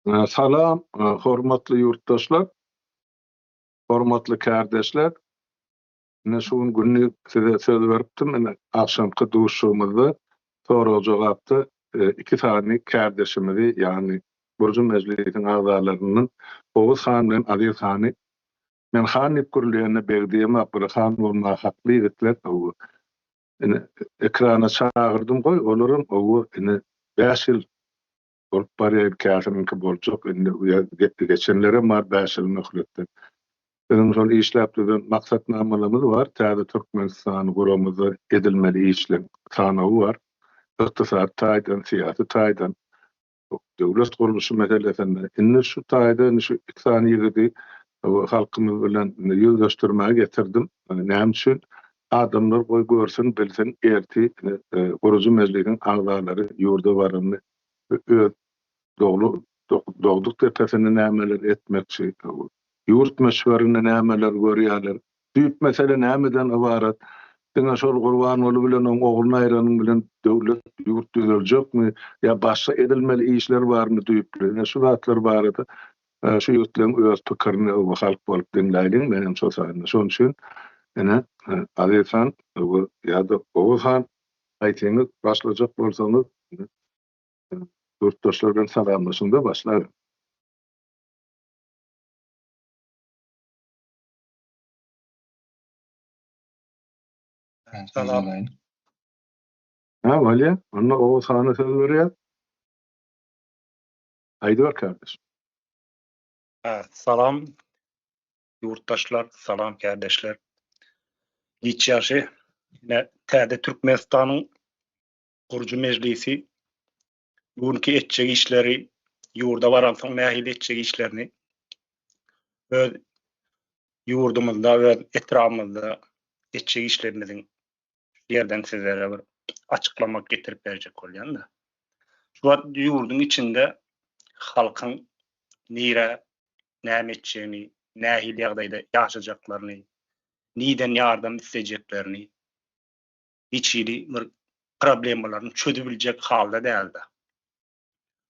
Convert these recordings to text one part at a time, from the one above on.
Salam, hormatly ýurtdaşlar, hormatly kärdeşler. Ine şu gün gündiz size söz beripdim. Ine agşamky duşuşygymyzda sorag-jogapda iki sany kärdeşimizi, ýagny Burjy mejlisiň agzalaryndan Oguz han bilen Aziz hany men han diýip gürleýände beg diýemok, bir han bolmaga hakly ýigitler. Ine ekrana çagyrdym goý, olaram ine 5 ýyl bolup barýar, käsiniňki boljak, indi geçenlerem bar 5 ýyl möhletde. Biziň şol işläp düzen maksatnamalarymyz bar, täze Türkmenistany guramyzda edilmeli işleň sanawy bar. Ykdysady taýdan, syýasy taýdan, döwlet gurluşy meselesinde. Indi şu taýda indi şu iki sany ýigidi halkymyz bilen ýüzleşdirmäge getirdim. Näme üçin? Adamlar goý görsün, bilsin, ertir gurujy mejlisiň agzalary ýurda baranda öz dogly dogduk depesinde nämeler etmekçi, ýurt möçberinde nämeler görýärler, düýp mesele nämeden ybarat, diňe şol Gurbanguly bilen oň ogluny aýranyň bilen döwlet, ýurt düzeljekmi ýa başga edilmeli işler barmy düýpli, ine şu zatlar barada şu ýigitleň öz pikirini halk bolup diňläýliň, menem şo sanda. Şonuň üçin ine Aziz han ýa-da Oguz han aýtsaňyz başlajak bolsaňyz ýurtdaşlar bilen salamlaşyňda başlaň. Salam. Ha, bolýa. Onda Oguz hana söz berýär. Aýdyber kardeş. Salam ýurtdaşlar, salam kärdeşler. Giç ýagşy. Ine täze Türkmenistanyň gurujy mejlisi bu günki etjek işleri, ýurda baransoň nähili etjek işlerini öz ýurdumyzda, öz etrabymyzda etjek işlerimiziň şu ýerden sizlere bir açyklamak getirip berjek bolýan-da. Şu wagt ýurduň içinde halkyň nirä näme etjegini, nähili ýagdaýda ýaşajaklaryny, nirden ýardam islejeklerini hiç hili bir problemalaryny çözübiljek halda däldi.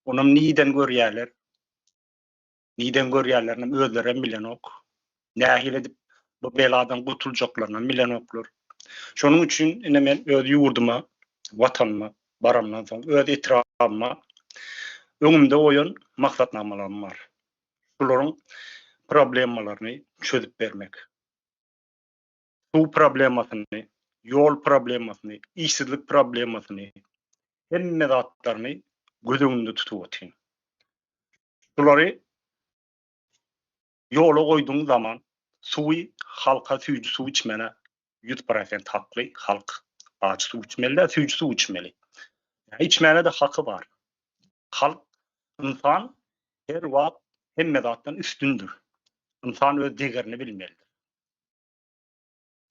Onam nirden görýärler? Nirden görýärlerini özleri hem bilenok. Nähili edip bu beladan gutuljaklaryny hem bilenoklar. Şonuň üçin ine men öz ýurduma, watanyma barandan soň öz etrabyma öňümde goýan maksatnamalarym bar. Şularyň problemalaryny çözüp bermek. Suw problemasyny, ýol problemasyny, işsizlik problemasyny, hemme zatlaryny göz öňünde tutup otyryn. Şulary ýola goýduň zaman suwy halka süýji suw içmäne 100% hakly halk. Ajy suw içmeli däl, süýji suw içmeli. Içmäne-de haky bar. Halk, ynsan her wagt hemme zatdan üstündir. Ynsan öz degerini bilmelidir.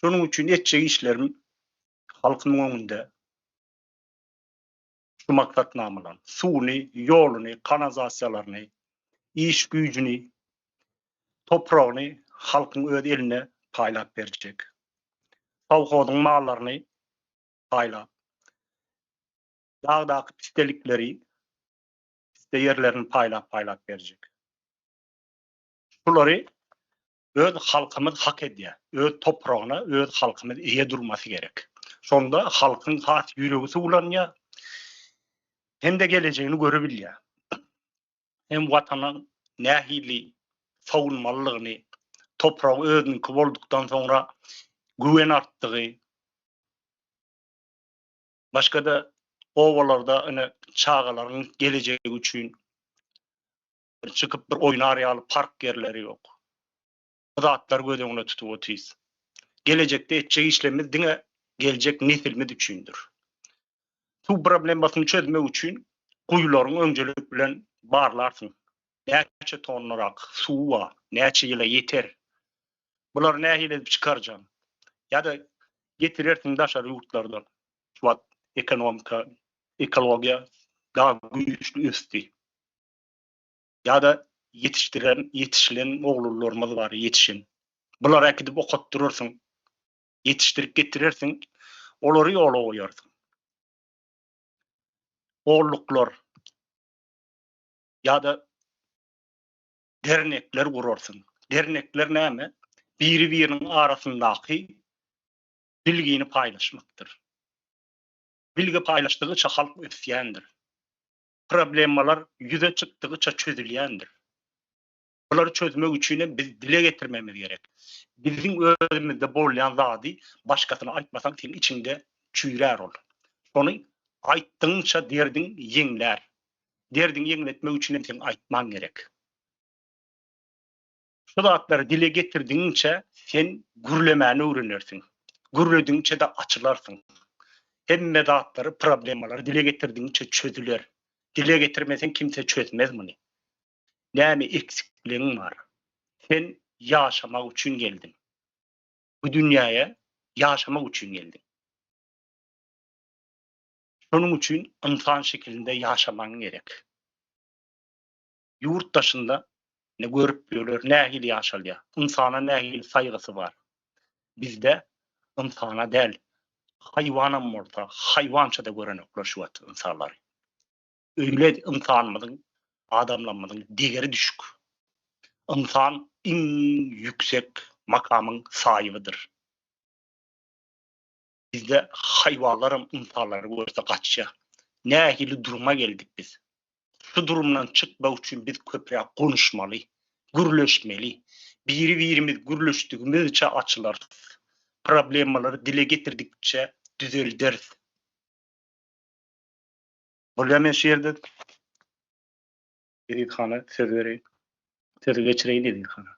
Şonuň üçin etjek işlerim halkymyň öňünde şu maksatnamalar, suwuny, ýoluny, kanalizasiýalaryny, iş güýjüni, topragyny halkyň öz eline paýlap berjek. Sowhozyň mallaryny paýlap, dagdaky pistelikleri, piste ýerlerini paýlap-paýlap berjek. Şulary öz halkymyz hak edýär. Öz topragyna öz halkymyz eýe durmasy gerek. Şonda halkyň has ýüregi suwlanýar. Hem-de gelejegini görebilýär. Hem watanyň nähili sowulmalydygyny, topragy özüniňki boldukdan soňra güwen artdygy, başga-da obalarda ine çagalaryň gelejegi üçin bir çykyp bir oýnar ýaly park ýerleri ýok. Bu zatlary göz öňüne tutup otyrys. Gelejekde etjek işlerimiz diňe geljek nesilimiz üçindir. Suw problemasyny çözmek üçin guýularyň öňjelik bilen barlarsyň. Näçe tonnarak suwy bar, näçe ýyla ýeter. Bulary nähili edip çykarjaň? Ýa-da getirersiň daşary ýurtlardan. Şu wagt ekonomika, ekologiýa daha güýçli ösdi. Ýa-da ýetişdiren, ýetişilen oglanlarymyz bar, ýetişen. Bulary äkidip okatdyrarsyň, ýetişdirip getirersiň, olary ýola goýarsyň. Olluklar ýa-da. Dernekler gurarsyň. Dernekler näme? Biri-biriniň arasyndaky bilgini paýlaşmakdyr. Bilgi paýlaşdygyça halk ösýändir. Problemalar ýüze çykdygyça çözülýändir. Bulary çözmek üçin hem biz dile getirmegimiz gerek. Biziň özümizde bolýan zady başgasyna aýtmasaň seň içiňde çüýrär ol. Şony aýtdygyňça derdiň ýeňlär. Derdiňi ýeňletmek üçin hem seň aýtmaň gerek. Şu zatlary dile getirdigiňçe sen gürlemäni öwrenersiň. Gürledigiňçe-de açylarsyň. Hemme zatlary, problemalary dile getirdigiňçe çözüler. Dile getirmeseň kimse çözmez muny. Näme eksikligiň bar? Sen ýaşamak üçin geldiň. Bu dünýäye ýaşamak üçin geldiň. Şonuň üçin ynsan şekilinde ýaşamagyň gerek. Ýurt daşynda ne görüp ýörler, nähili ýaşalýar, ynsana nähili saýgysy bar. Bizde ynsana däl, haýwanam bolsa, haýwança-da görenoklar şu wagt ynsanlary. Öýle ynsanymyzyň, adamlarymyzyň degeri düşük. Ynsan iň ýüksek makamyň saýybydyr. Bizde haýwanlaram ynsanlary görse gaçýar. Nähili duruma geldik biz? Şu durumdan çykmak üçin biz köpräk gonuşmaly, gürleşmeli. Biri-birimiz gürleşdigimizçe açylarys. Problemalary dile getirdikçe düzelderis. Bolýar men şu ýerde Eziz hana söz bereýin. Sözi geçireýin Eziz hana.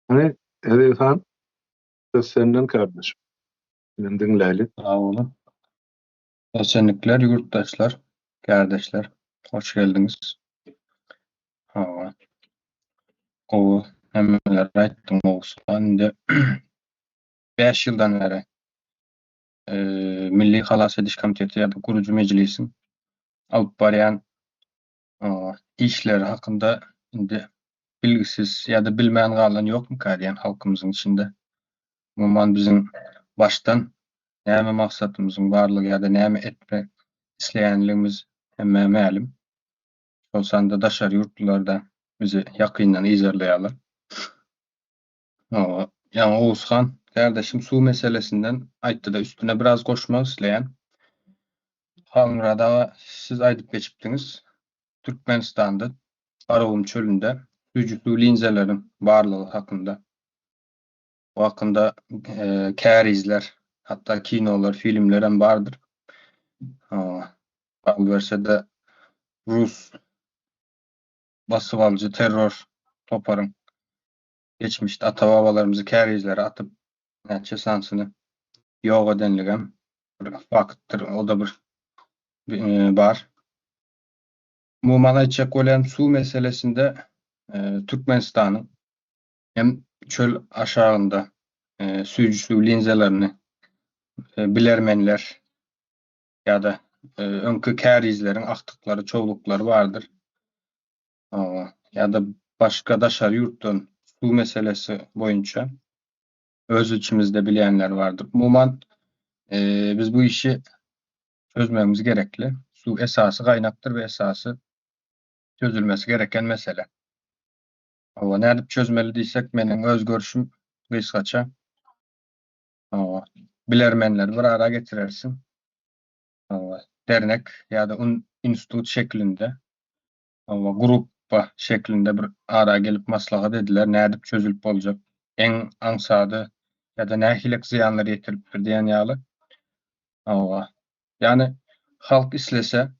Hany Eziz han söz senden kardeşim. Men diňläýli. Sag boluň. Esenlikler ýurtdaşlar, kärdeşler. Hoş geldiňiz. Hawa. Gowy hemmeler aýtdyň Oguzhan. Indi 5 ýyldan bäri Milli halas ediş komiteti ýa-da gurujy mejlisiň alyp barýan işleri hakynda indi bilgisiz ýa-da bilmän galan ýokmyka diýen halkymyzyň içinde. Umuman biziň başdan näme maksatymyzyň barlygy ýa-da näme etmek isleýänligimiz hemmä mälim. Şol sanda daşary ýurtlular-da bizi ýakyndan yzarlaýarlar. Hawa, ýaňy Oguzhan kärdeşim suw meselesinden aýtdy-da, üstüne biraz goşmak isleýän. Halmyrat aga, siz aýdyp geçipdiňiz, Türkmenistanda Garagum çölünde süýji suw linzeleriň barlygy hakynda. Bu hakynda kärizler, hatda kinolar, filmler hem bardyr. Hawa, galyberse-de rus basybalyjy terror toparyň geçmişde ata-babalarymyzy kärizlere atyp, näçe sanysyny ýok edenligem bir faktdyr, o-da bir bar. Umuman aýtjak bolýan suw meselesinde Türkmenistanyň hem çöl aşagynda süýji suw linzalaryny bilermenler ýa-da öňki kärizleriň agtyklary, çowluklary bardyr. Ýa-da başga daşary ýurtdan suw meselesi boýunça öz içimizde bilýänler bardyr. Umuman, biz bu işi çözmegimiz gerekli. Suw esasy gaýnakdyr we esasy çözülmesi gereken mesele. Hawa, nädip çözmeli diýsek, meniň öz görşüm gysgaça. Hawa, bilermenleri bir ara getirersiň. Hawa, dernek ýa-da institut şeklinde, hawa, gruppa şeklinde bir ara gelip maslahat ediler, nädip çözülip boljak, iň aňsady ýa-da nähilek zyýanlar ýetiripdir diýen ýaly. Hawa, ýagny halk islese,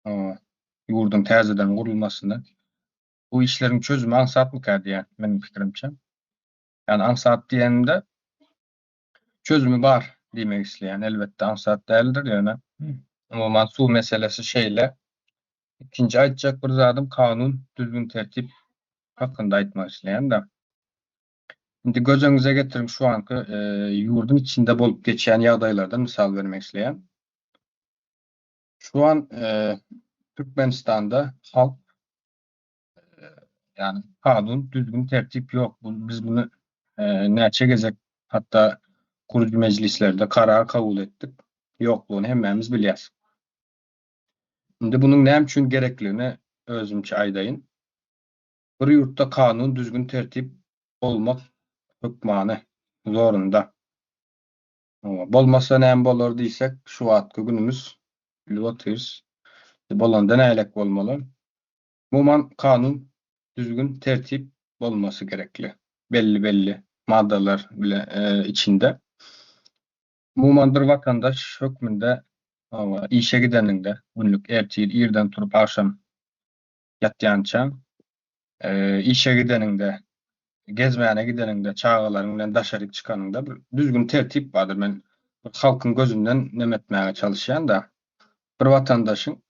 hawa, ýurduň täzeden gurulmasyny Bu işleriň çözümi aňsatmyka diýýän, meniň pikirimçe. Ýagny aňsat diýenimde çözümi bar diýmek isleýän. Elbetde aňsat däldir, ýöne umuman suw meselesi şeýle. Ikinji aýtjak bir zadym kanun, düzgün-tertip hakynda aýtmak isleýän-de. Indi göz öňüňize getiriň şu anky ýurduň içinde bolup geçýän ýagdaýlardan mysal bermek isleýän. Şu an Türkmenistanda halk ýagny kanun, düzgün, tertip ýok. Bu biz muny näçe gezek hatda gurujy mejlislerde karar kabul etdik. Ýoklugyny hemmämiz bilýäs. Indi munuň näme üçin gerekligini özümçe aýdaýyn. Bir ýurtda kanun, düzgün, tertip bolmak hökmany, zorunda. Bolmasa näme bolar diýsek, şu wagtky günümiz bilip otyrys. Bolanda nähilek bolmaly? Umuman kanun, düzgün, tertip bolmasy gerekli. Belli-belli maddalar bile içinde. Umuman bir watandaş hökmünde işe gideniňde, günlük ertir irden turup agşam ýatýançaň, işe gideniňde, gezmäne gideniňde, çagalaryň bilen daşaryk çykanyňda bir düzgün tertip bardyr. Men bir halkyň gözünden neme etmäge çalyşýan-da. Bir watandaşyň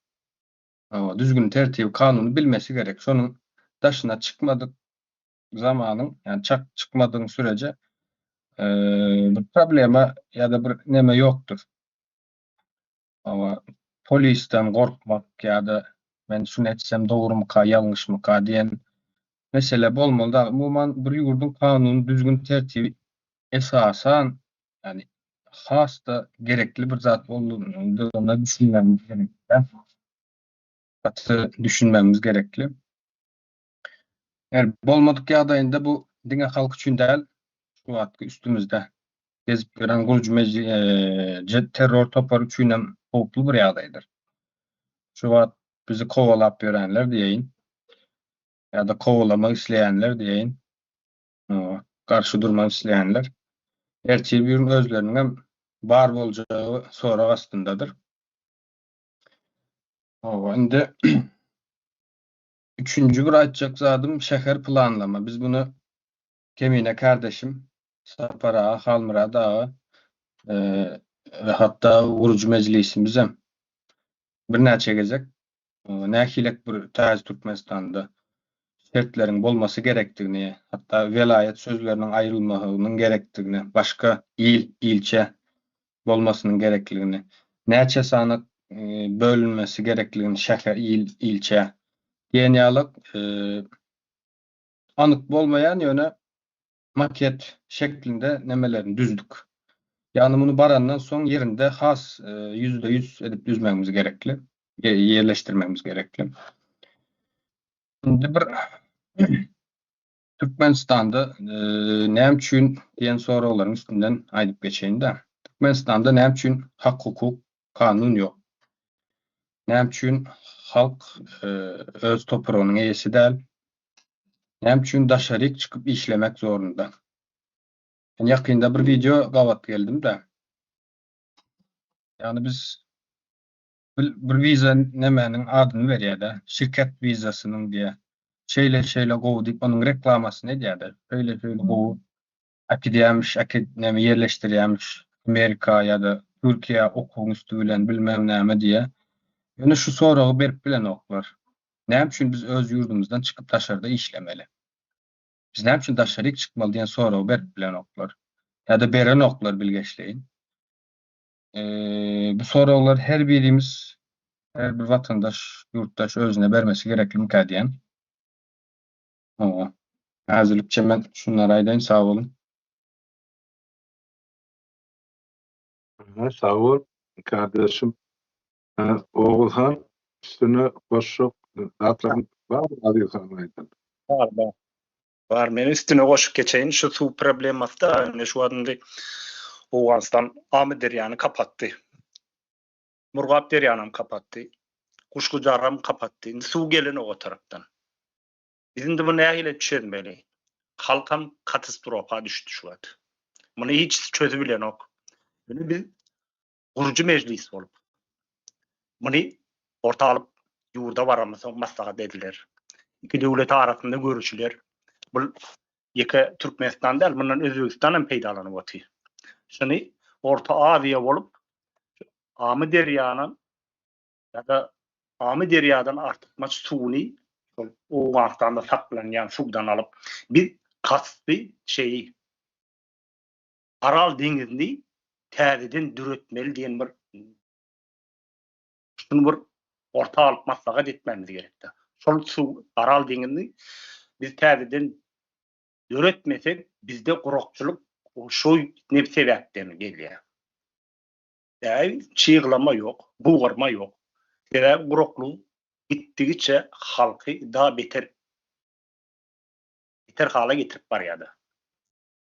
düzgün tertibi, kanuny bilmesi gerek. Şonuň daşyna çykmadyk zamanyň, ýagny çak çykmadygyň sürece bir problema ýa-da bir neme ýokdur. Hawa, polisden gorkmak ýa-da men şuny etsem dogrumyka, ýalňyşmyka diýen mesele bolmaly däl. Umuman, bir ýurduň kanuny, düzgün-tertibi esasan, ýagny has-da gerekli bir zat boldugyna düşünmemiz gerekli. Gaty düşünmemiz gerekli. Eger bolmadyk ýagdaýynda bu diňe halk üçin däl, şu wagtky üstümizde gezip ýören gurujy terror topary üçin hem howply bir ýagdaýdyr. Şu wagt bizi kowalap ýörenler diýeýin ýa-da kowalamak isleýänler diýeýin, garşy durmak isleýänler ertir bir gün özleriniň hem bar boljagy sorag astyndadyr. Hawa, indi Üçünji bir aýtjak zadym şäher planlama. Biz muny Kemine kardeşim, Sapar aga, Halmyrat aga we hatda gurujy mejlisimizem birnäçe gezek nähilek bir täze Türkmenistanda şertleriň bolmasy gerekdigini, hatda welaýat sözleriniň aýrylmagynyň gerekdigini, başga il, ilçe bolmasynyň gerekligini, näçe sany bölünmesi gerekligini şäher, il, ilçä diýen ýaly anyk bolmaýan, ýöne maket şeklinde nemelerini düzdük. Ýagny muny barandan soň ýerinde has 100% edip düzmegimiz gerekli, ýerleşdirmegimiz gerekli. Indi bir Türkmenistanda näme üçin diýen soraglaryň üstünden aýdyp geçeýin-de. Türkmenistanda näme üçin hak-hukuk, kanun ýok? Näme üçin halk öz topragynyň eýesi däl? Näme üçin daşaryk çykyp işlemek zorunda? Men ýakynda bir wideo gabat geldim-de. Ýagny biz bir wiza nemäniň adyny berýär-de, şirket wizasynyň diýýär. Şeýle-şeýle gowy diýip onuň reklamasyny edýär-de. Şeýle-şeýle gowy äkidýärmiş, äkid näme ýerleşdirýärmiş Amerika ýa-da Türkiýä okuwyň üsti bilen bilmem näme diýýär. Ýöne şu soragy berip bilenoklar. Näme üçin biz öz ýurdumyzdan çykyp daşarda işlemeli? Biz näme üçin daşaryk çykmaly diýen soragy berip bilenoklar. Ýa-da berenoklar bilgeşleýin. Bu soraglar her birimiz, her bir watandaş, ýurtdaş özüne bermesi gereklimikä diýen. Hawa. Häzirlikçe men şunlary aýdaýyn, sag boluň. Sag bol, kardeşim. Oguzhan, üstüne goşjak zatlaryň barmy Aziz hanyň aýdan? Bar, bar. Bar, men üstüne goşup geçeýin, şu suw problemasy-da, indi şu wagt indi Owganystan Amyderýany kapatdy. Murgap derýanam kapatdy. Guşgujaram kapatdy. Indi suw gelenok o tarapdan. Biz indi muny nähili çözmeli? Halkam katastrofa düşdi şu wagt. Muny hiç çözübilenok. Indi biz gurujy mejlis bolup, muny orta alyp ýurda baramyzsoň maslahat ediler. Iki döwlet arasynda görüşiler. Bu ýeke Türkmenistan däl, mundan Özbegistan hem peýdalanyp otyr. Şuny Orta Aziýa bolup, Amyderýanyň ýa-da Amyderýadan artykmaç suwuny şol Owganystanda saklanýan suwdan alyp, biz Kaspi şeýi Aral deňizini täzeden döretmeli diýen bir şuny bir orta alyp maslahat etmämiz gerekdi. Şol suw Aral deňizini biz täzeden döretmesek bizde gurakçylyk şu ne sebäpden gelýär. Sebäbi çyglama ýok, bugarma ýok. Sebäbi guraklyk gitdigiçe halky daha beter. Beter hala getirip barýar-da.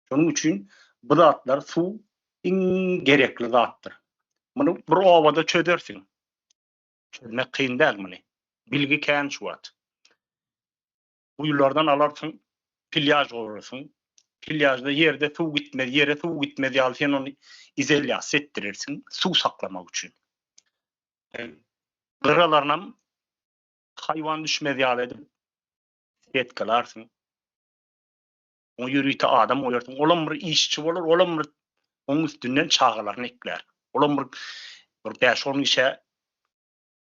Şonuň üçin bu zatlar suw iň gerekli zatdyr. Muny bir obada çözersiň. Çözmek kyn däl muny. Bilgi kän şu wagt. Guýulardan alarsyň, filýaž gurarsyň. Filýažda ýerde suw gitmez, ýere suw gitmez ýaly sen ony izolýasiýa etdirersiň, suw saklamak üçin. Gyralarynam haýwan düşmez ýaly edip setkalarsyň. Oňa ýörite adam goýarsyň. Olam bir işçi bolar, olam bir onuň üstünden çagalaryny eklär. Olam bir bir bäş-on kişä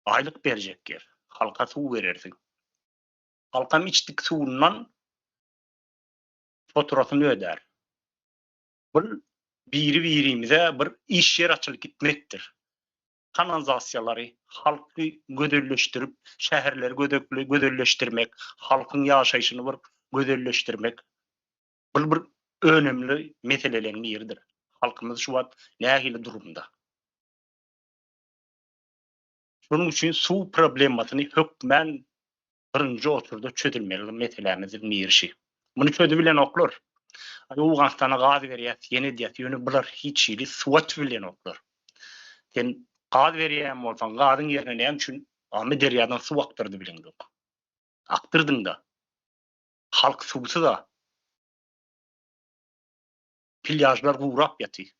aýlyk berjek ýer. Halka suw berersiň. Halkam içdik suwundan faturasyny ödär. Bul biri-birimize bir iş ýer açylyp gitmekdir. Kanalizasiýalary, halky gözelleşdirip, şäherleri gözekli gözelleşdirmek, halkyň ýaşaýşyny bir gözelleşdirmek bul bir önemli meseleleriň biridir. Halkymyz şu wagt nähili durumda? Şonuň üçin suw problemasyny hökmän birinji oturda çözülmeli meselämiziň biri şi. Muny çözübilenoklar. Aý Owganystana gaz berýäs, ýene edýäs, ýöne bular hiç hili suwat bilenoklar. Sen gaz berýän bolsaň, gazyň ýerine näme üçin Amyderýadan suw akdyrdy bileňzok. Akdyrdyň-da. Halk suwsuz-a. Plýažlar gurap ýaty.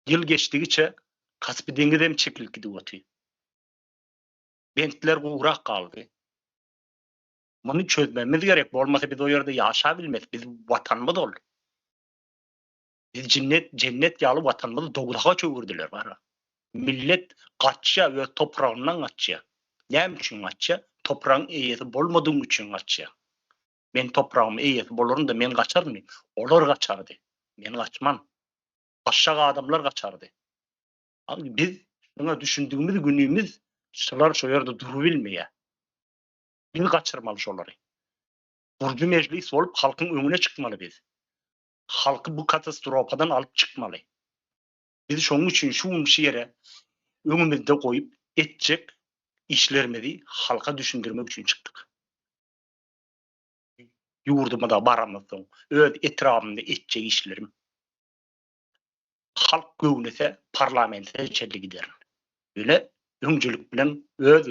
Ýyl geçdigiçe Kaspi deňizem çekilip gidip oty. Bentler gurak galdy. Muny çözmemiz gerek, bolmasa biz o ýerde ýaşabilmes, biz watanymyz ol. Biz jinnet, jennet ýaly watanymyzy dowzaha çöwürdiler bara. Millet gaçýar, öz topragyndan gaçýar. Näme üçin gaçýar? Topragyň eýesi bolmadygyň üçin gaçýar. Men topragymyň eýesi bolaryn-da men gaçarynmy? Olar gaçardy. Men gaçman. Gaçjak adamlar gaçardy. Biz şuňa düşündigimiz günümiz şular şo ýerde durubilmeýär. Biz gaçyrmaly şolary. Gurjy mejlis bolup halkyň öňüne çykmaly biz. Halky bu katastrofadan alyp çykmaly. Biz şonuň üçin şu gün şu ýere öňümizde goýup etjek işlerimizi halka düşündirmek üçin çykdyk. Ýurdumyza baramyzsoň öz etrabymda etjek işlerim. Halk göwnese parlamente çenli giderin. Ýöne öňcelik bilen öz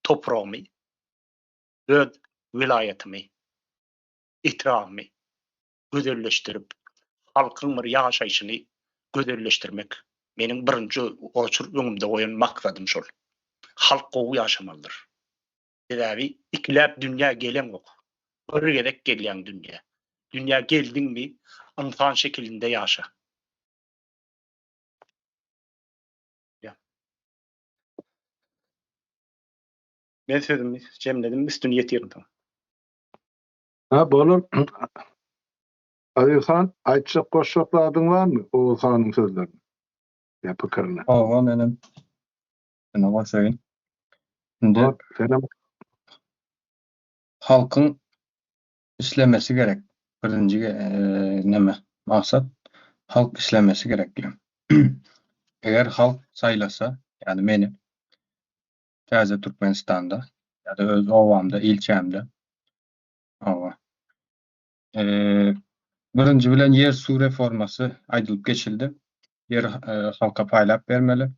topragymy, öz welaýatymy, etrabymy gözelleşdirip, halkyň bir ýaşaýşyny gözelleşdirmek meniň birinji oçur öňümde goýan maksadym şol. Halk gowy ýaşamalydyr. Sebäbi ikiläp dünýä geleňok. Bir gezek gelýäň dünýä. Dünýä geldiňmi, ynsan şekilinde ýaşa. Men sözümi jemledim, üstüni ýetirin soň. Ha, bolar. Aziz han, aýtjak goşjak zadyň barmy Oguz hanyň sözlerine ýa pikirine? Hawa, menem üstüne goşaýyn. Indi Senem halkyň islemesi gerek. Birinji neme maksat halk islemesi gerekli. Eger halk saýlasa, ýagny meni täze Türkmenistanda ýa-da öz obamda, ilçämde hawa. Birinji bilen ýer-suw reformasy aýdylyp geçildi. Ýer halka paýlap bermeli.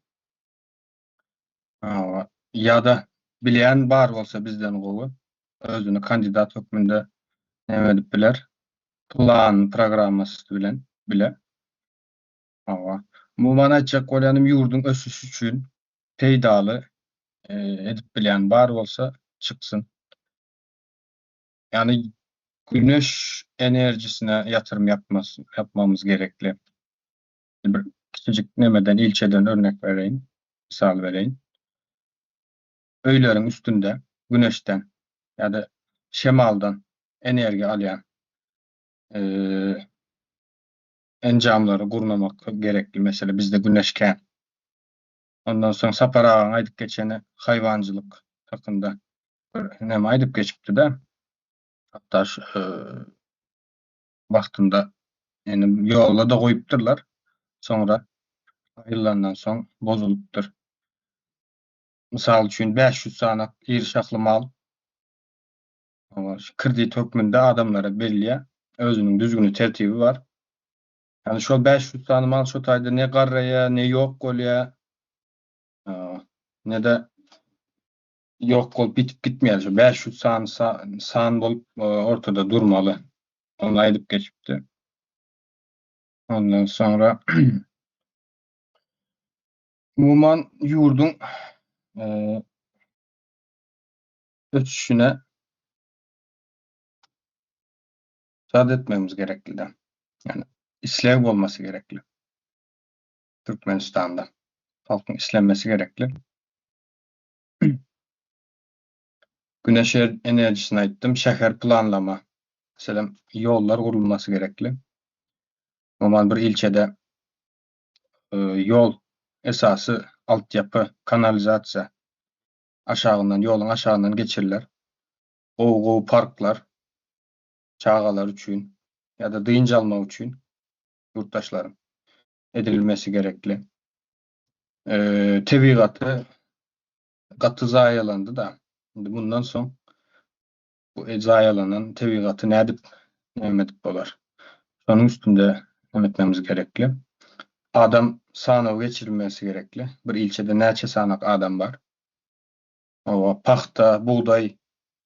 Hawa, ýa-da bilýän bar bolsa bizden gowy, özüni kandidat hökmünde neme edip biler, plan, programmasy bilen bile. Hawa. Umuman aýtjak bolýanym ýurduň ösüşi üçin peýdaly edip bilýän bar bolsa çyksyn. Ýagny güneş enerjisine ýatyrym ýapmas ýapmamyz gerekli. Bir kiçijik nemeden ilçeden örnek bereýin, mysal bereýin. Öýleriň üstünde güneşden ýa-da şemaldan energiýa alýan enjamlary gurnamak gerekli. Meselem, bizde güneş kän. Ondan soň Sapar agaň aýdyp geçeni haýwanjylyk hakynda bir neme aýdyp geçipdi-de. Hatda şu wagtynda ýöne ýola-da goýupdyrlar. Soňra aýrylandan soň bozulypdyr. Mysal üçin 500 sany iri şahly mal. Kredit hökmünde adamlara berilýär. Özüniň düzgüni, tertibi bar. Ýani şol 500 sany mal şo taýda ne garraýar, ne ýok bolýar, ne-de ýok bolup ýitip gitmeýär. Şo 500 sany san bolup ortada durmaly. Ony aýdyp geçipdi. Ondan soňra umuman ýurduň ösüşine zat etmegimiz gerekli-de. Ýani isleg bolmasy gerekli. Türkmenistanda halkyň islemesi gerekli. Güneş enerjisini aýtdym, şäher planlama. Meselem, ýollar gurulmasy gerekli. Umuman bir ilçede ýol esasy altyapy, kanalizasiýa aşagyndan, ýoluň aşagyndan geçiriler. Gowy-gowy parklar çagalar üçin ýa-da dynç almak üçin ýurtdaşlaryň edilmesi gerekli. Tebigaty gaty zaýalandy-da. Indi mundan soň bu zaýalanan tebigaty nädip näme edip bolar? Şonuň üstünde näme etmemiz gerekli? Adam sanawy geçirilmesi gerekli. Bir ilçede näçe sanak adam bar? Hawa, pagta, bugdaý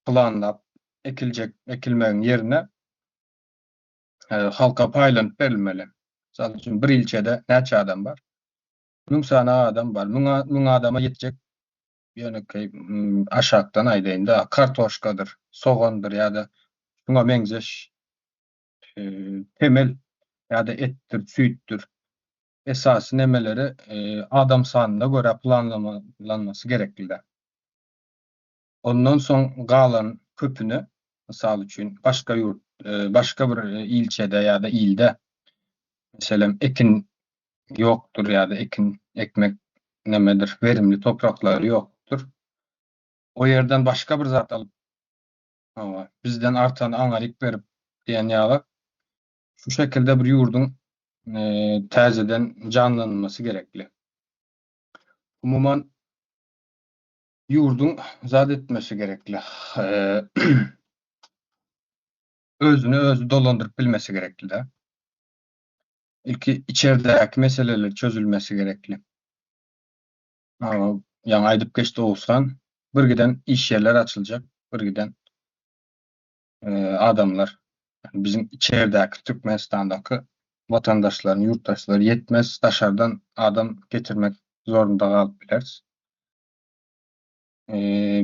planlap ekiljek, ekilmegiň ýerine halka paýlanyp berilmeli. Mysal üçin, bir ilçede näçe adam bar? 1000 sany adam bar. 1000 adama ýetjek ýönekeý aşakdan aýdaýyn-da, kartoşkadyr, sogandyr ýa-da şuňa meňzeş temel ýa-da etdir, süýtdür. Esasy nemeleri adam sanyna görä planlanmasy gerekli-dä. Ondan soň galan köpüne, mysal üçin, başga ýurt, başga bir ilçede ýa-da ilde, meselem, ekin ýokdur ýa-da ekin ekmek nemedir, werimli topraklary ýokdur. O ýerden başga bir zat alyp, hawa, bizden artany aňaryk berip diýen ýaly, şu şekilde bir ýurduň täzeden janlanmasy gerekli. Umuman, ýurduň zat etmesi gerekli. Özüni özi dolandyryp bilmesi gerekli-de. Ilki içerdäki meseleler çözülmesi gerekli. Ýaňy aýdyp geçdi Oguzhan, bir giden iş ýerler açyljak, bir giden adamlar, biziň içerdäki Türkmenistandaky watandaşlaryň, ýurtdaşlar ýetmez, daşardan adam getirmek zorunda galyp bileris.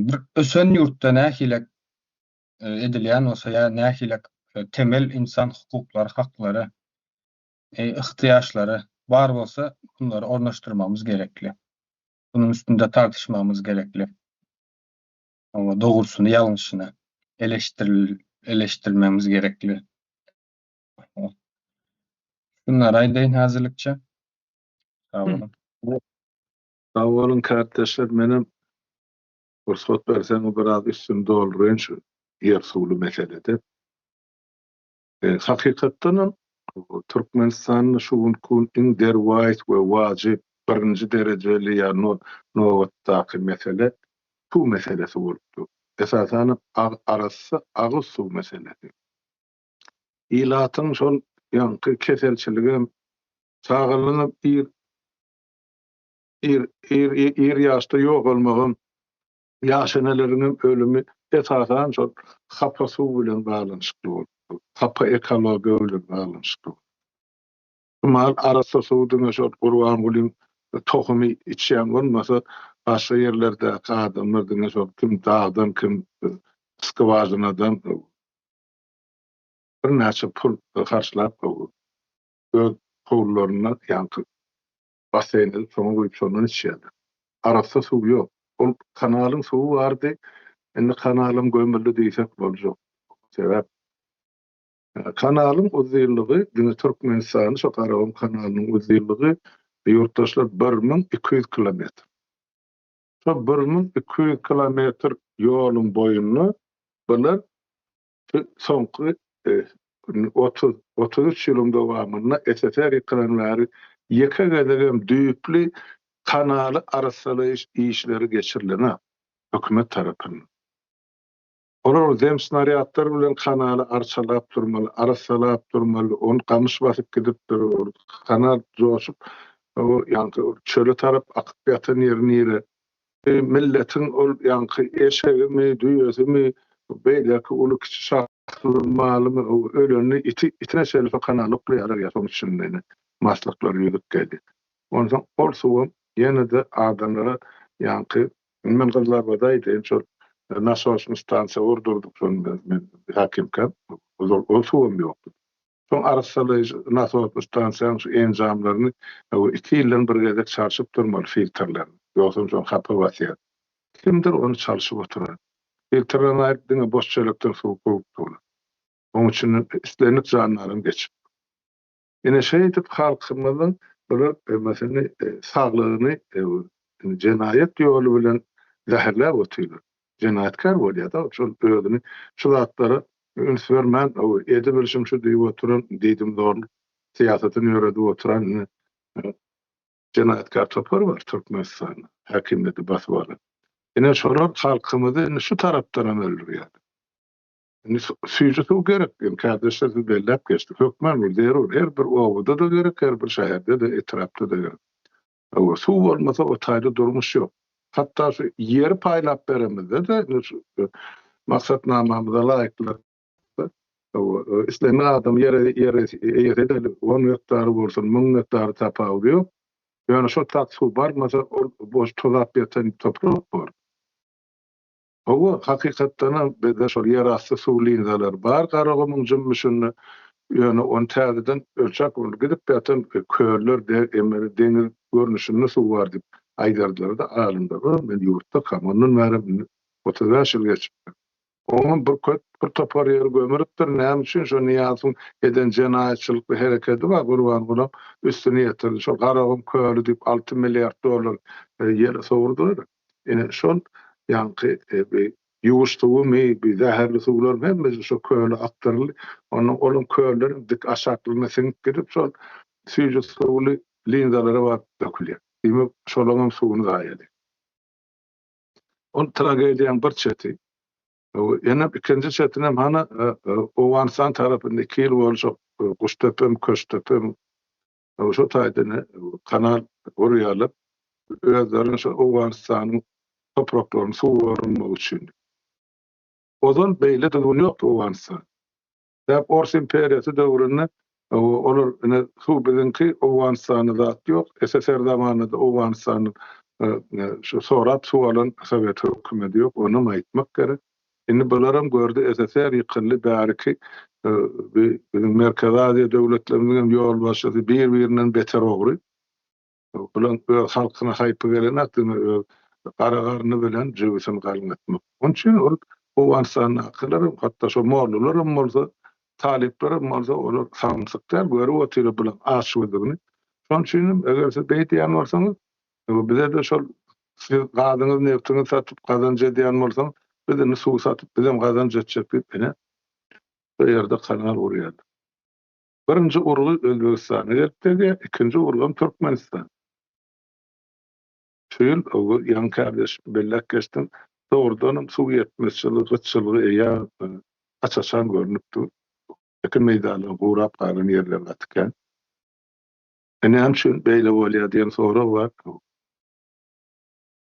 Bir ösen ýurtda nähili edilýän bolsa ýa nähili temel insan hukuklary, haklary, yhtyýaçlary bar bolsa, bunlary ornaşdyrmagymyz gerekli. Bunuň üstünde tartyşmagymyz gerekli. Oňa dogrusyny, ýalňyşyny eleşdiril eleşdirmegimiz gerekli. Şunlary aýdaýyn häzirlikçe. Sag boluň. Sag boluň kärdeşler menem rugsat berseňiz biraz üstüni dolduraýyn şu ýer suwly meselede. Hakykatdanam Türkmenistanda şu günki gün iň derwaýys we wajyp birinji derejeli ýa nobatdaky mesele suw meselesi bolup dur. Esasanam arassa agyz suw meselesi. Ilatyň şol ýaňky keselçiligem, çagalaryňam ir ir ir ir ýaşda ýogalmagam, ýaş eneleriňem ölümi esasan şol hapa suw bilen baglanyşykly bolup dur. Hapa ekologiýa bilen baglanyşykly. Şu mahal arassa suw diňe şol Gurbangulyň tohumy içýän bolmasa, başga ýerlerdäki adamlar diňe şol kim dagdan, kim skwažinadan birnäçe pul harçlap öz howlularynda ýaňky basseýn edip şoňa guýup şondan içýärler. Arassa suw ýok. Ol kanalyň suwy bardy, indi kanalam gömüldi diýsek boljak. Sebäp kanalyň uzynlygy diňe Türkmenistany şo Garagum kanalynyň uzynlygy ýurtdaşlar 1200 kilometr. Şo 1200 kilometr ýoluň boýunda bular soňky 30, 33 ýylyň dowamynda SSR ýykylan bäri ýeke gezegem düýpli kanaly arassalaýyş işleri geçirilenok hökümet tarapyndan. Olar zemsnarýadlar bilen kanaly arçalap durmaly, arassalap durmaly, ony gamyş basyp gidipdir, ol kanal joşup, o ýaňky çöle tarap akyp ýatan ýeri nire? Milletiň ol ýaňky eşegimi, düýesimi, beýleki uly-kiçi şahsly malymy, ölenini iti, itine çenli şo kanala oklaýarlar ýa şoň içinde ine maslyklar ýüzüp geldi. Onsoň ol suwam ýene-de adamlara ýaňky Indi men Gyzlarbada aýdaýyn, şol nasosny stansiýa gurdurdyk şonda men häkimkäm, ozal ol suwam ýokdy. Soň arassalaýjy nasosny stansiýanyň şu enjamlaryny iki ýyldan bir gezek çalşyp durmaly filtrlerini, ýogsam şony hapa basýar. Kimdir ony çalşyp oturan. Filtrlerini aýryp diňe boş çelekden suw guýup durlar. Oň içinden islendik jandaram geçip. Ine şeýdip halkymyzyň bular meseleni saglygyny jenaýat ýoly bilen zäherläp otyrlar. Jenaýatkär bolýar-da şol özüni şu zatlara üns bermän edibilşim şu diýip oturan diýdimzorluk syýasatyny ýöredip oturan ine jenaýatkär topar bar Türkmenistanda häkimiýeti basyp alan. Ine şolar halkymyzy indi şu tarapdanam öldürýärler. Indi süýji suw gerek, indi kärdeşler siz belläp geçdik. Hökman bu zerur. Her bir obada-da gerek, her bir şäherde-de, etrapda-da gerek. Hawa, suw bolmasa o taýda durmuş ýok. Hatda şu ýeri paýlap beremizde-de, indi şu maksatnamamyza laýyklykda, hawa, islendik adam ýere ýere eýesi edeli, on gektary bolsun, 1000 gektary tapawudy ýok. Ýöne şo tak suw barmasa, ol boş tozap ýatan toprak bor. Hawa, hakykatdanam bizde şol ýerasty suw linzalary bar Garagumuň jümmüşinde. Ýöne ony täzeden ölçäp ony gidip ýatan köller, emeli deňiz görnüşinde suw bar diýip aýdardylar-da alymlar. Ol men ýurtdakam, ondan bärem indi 35 ýyl geçipdir. Oňam bir köp bir topar ýeri gömülipdir. Näme üçin şo Nyýazowyň eden jenaýatçylykly herekedi bar, Gurbangulam üstüni ýetirdi. Şol Garagum köli diýip 6 milliard dollar ýere sowurdylar. Ine, şol ýaňky bi ýuwuş suwumy, bi zäherli suwlaryň hemmesi şo köle akdyryldy. Ondan olaň köllerem dik aşaklygyna siňip gidip, şol süýji suwly linzalara baryp dökülýär. Diýmek, şolaňam suwuny zaýaly. Ol tragediýaň bir çeti. Ýene ikinji çetinem hany Owganystan tarapynda iki ýyl boldy şo Guşdepemi, Köşdepemi Şo taýda kanal gurýarlar. Özleriniň şo Owganystanyň topraklaryny suwarmak üçin. Ozal beýle düzgün ýokdy Owganystanda. Sebäp Ors imperiýasy döwründe olar ine suw biziňki Owganystanda zat ýok. SSR zamanynda Owganystandan şu sorap suw alan sowet hökümeti ýok. Onam aýtmak gerek. Indi bularam gördi SSR ýykyldy bäriki bi biziň Merkezi Aziýa döwletlerimiziň hem ýolbaşçysy bir birinden beter ogry. Bulaň öz halkyna haýpy gelenak diňe öz gara garny bilen jübüsini galňatmak. Onuň üçin ol Owganystandakylaram hatda şo mollalaram bolsa talyplaram bolsa olar samsyk däl görüp otyrlar bulaň açgözlügini. Şonuň üçinem eger siz beý diýýän bolsaňyz Bize-de şol siz gazyňyz, nebtiňizi satyp gazanç edýän bolsaň, biz indi suw satyp bizem gazanç etjek diýip, ine, şo ýerde kanal gurýarlar. Birinji urgy Özbegistana gelip degýär, ikinji urgam Türkmenistan. Şu ýyl, ýaňy kärdeşim belläp geçdim, dogrudanam suw ýetmezçiligi, gytçylygy eýýäm aç-açan görnüp dur. Ekin meýdanlary gurap galan ýerler gaty kän. E näme üçin beýle bolýar diýen sorag bar.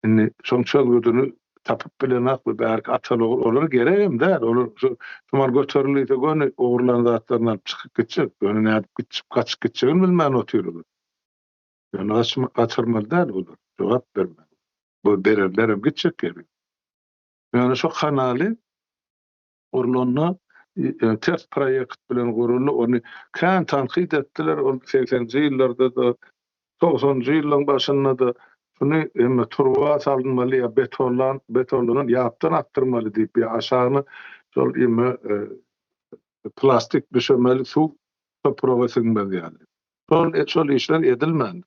Indi şoň çözgüdini tapyp bilenok bu bärki ataly-ogul. Olara geregem däl. Olar şu şumal göterilýse göni ogurlan zatlaryny alyp çykyp gitjek. Ýöne nädip gitjek, gaçyp gitjegini bilmän otyr olar. Ýöne gaçma, gaçyrmaly däl olar. Jogap bermeli. Bu bererlerem gitjek ýeri. Ýöne şo kanaly gurlanda ters proýekt bilen guruldy. Ony kän tankyt etdiler. Ol segseninji ýyllarda-da, togsanynjy ýyllaryň başynda-da şuny emme turba salynmaly ýa betonlan, betonlanan ýapdan akdyrmaly diýip, ýa aşagyna şol emme plastik düşemeli suw topraga siňmez ýaly. Şol şol işler edilmändi.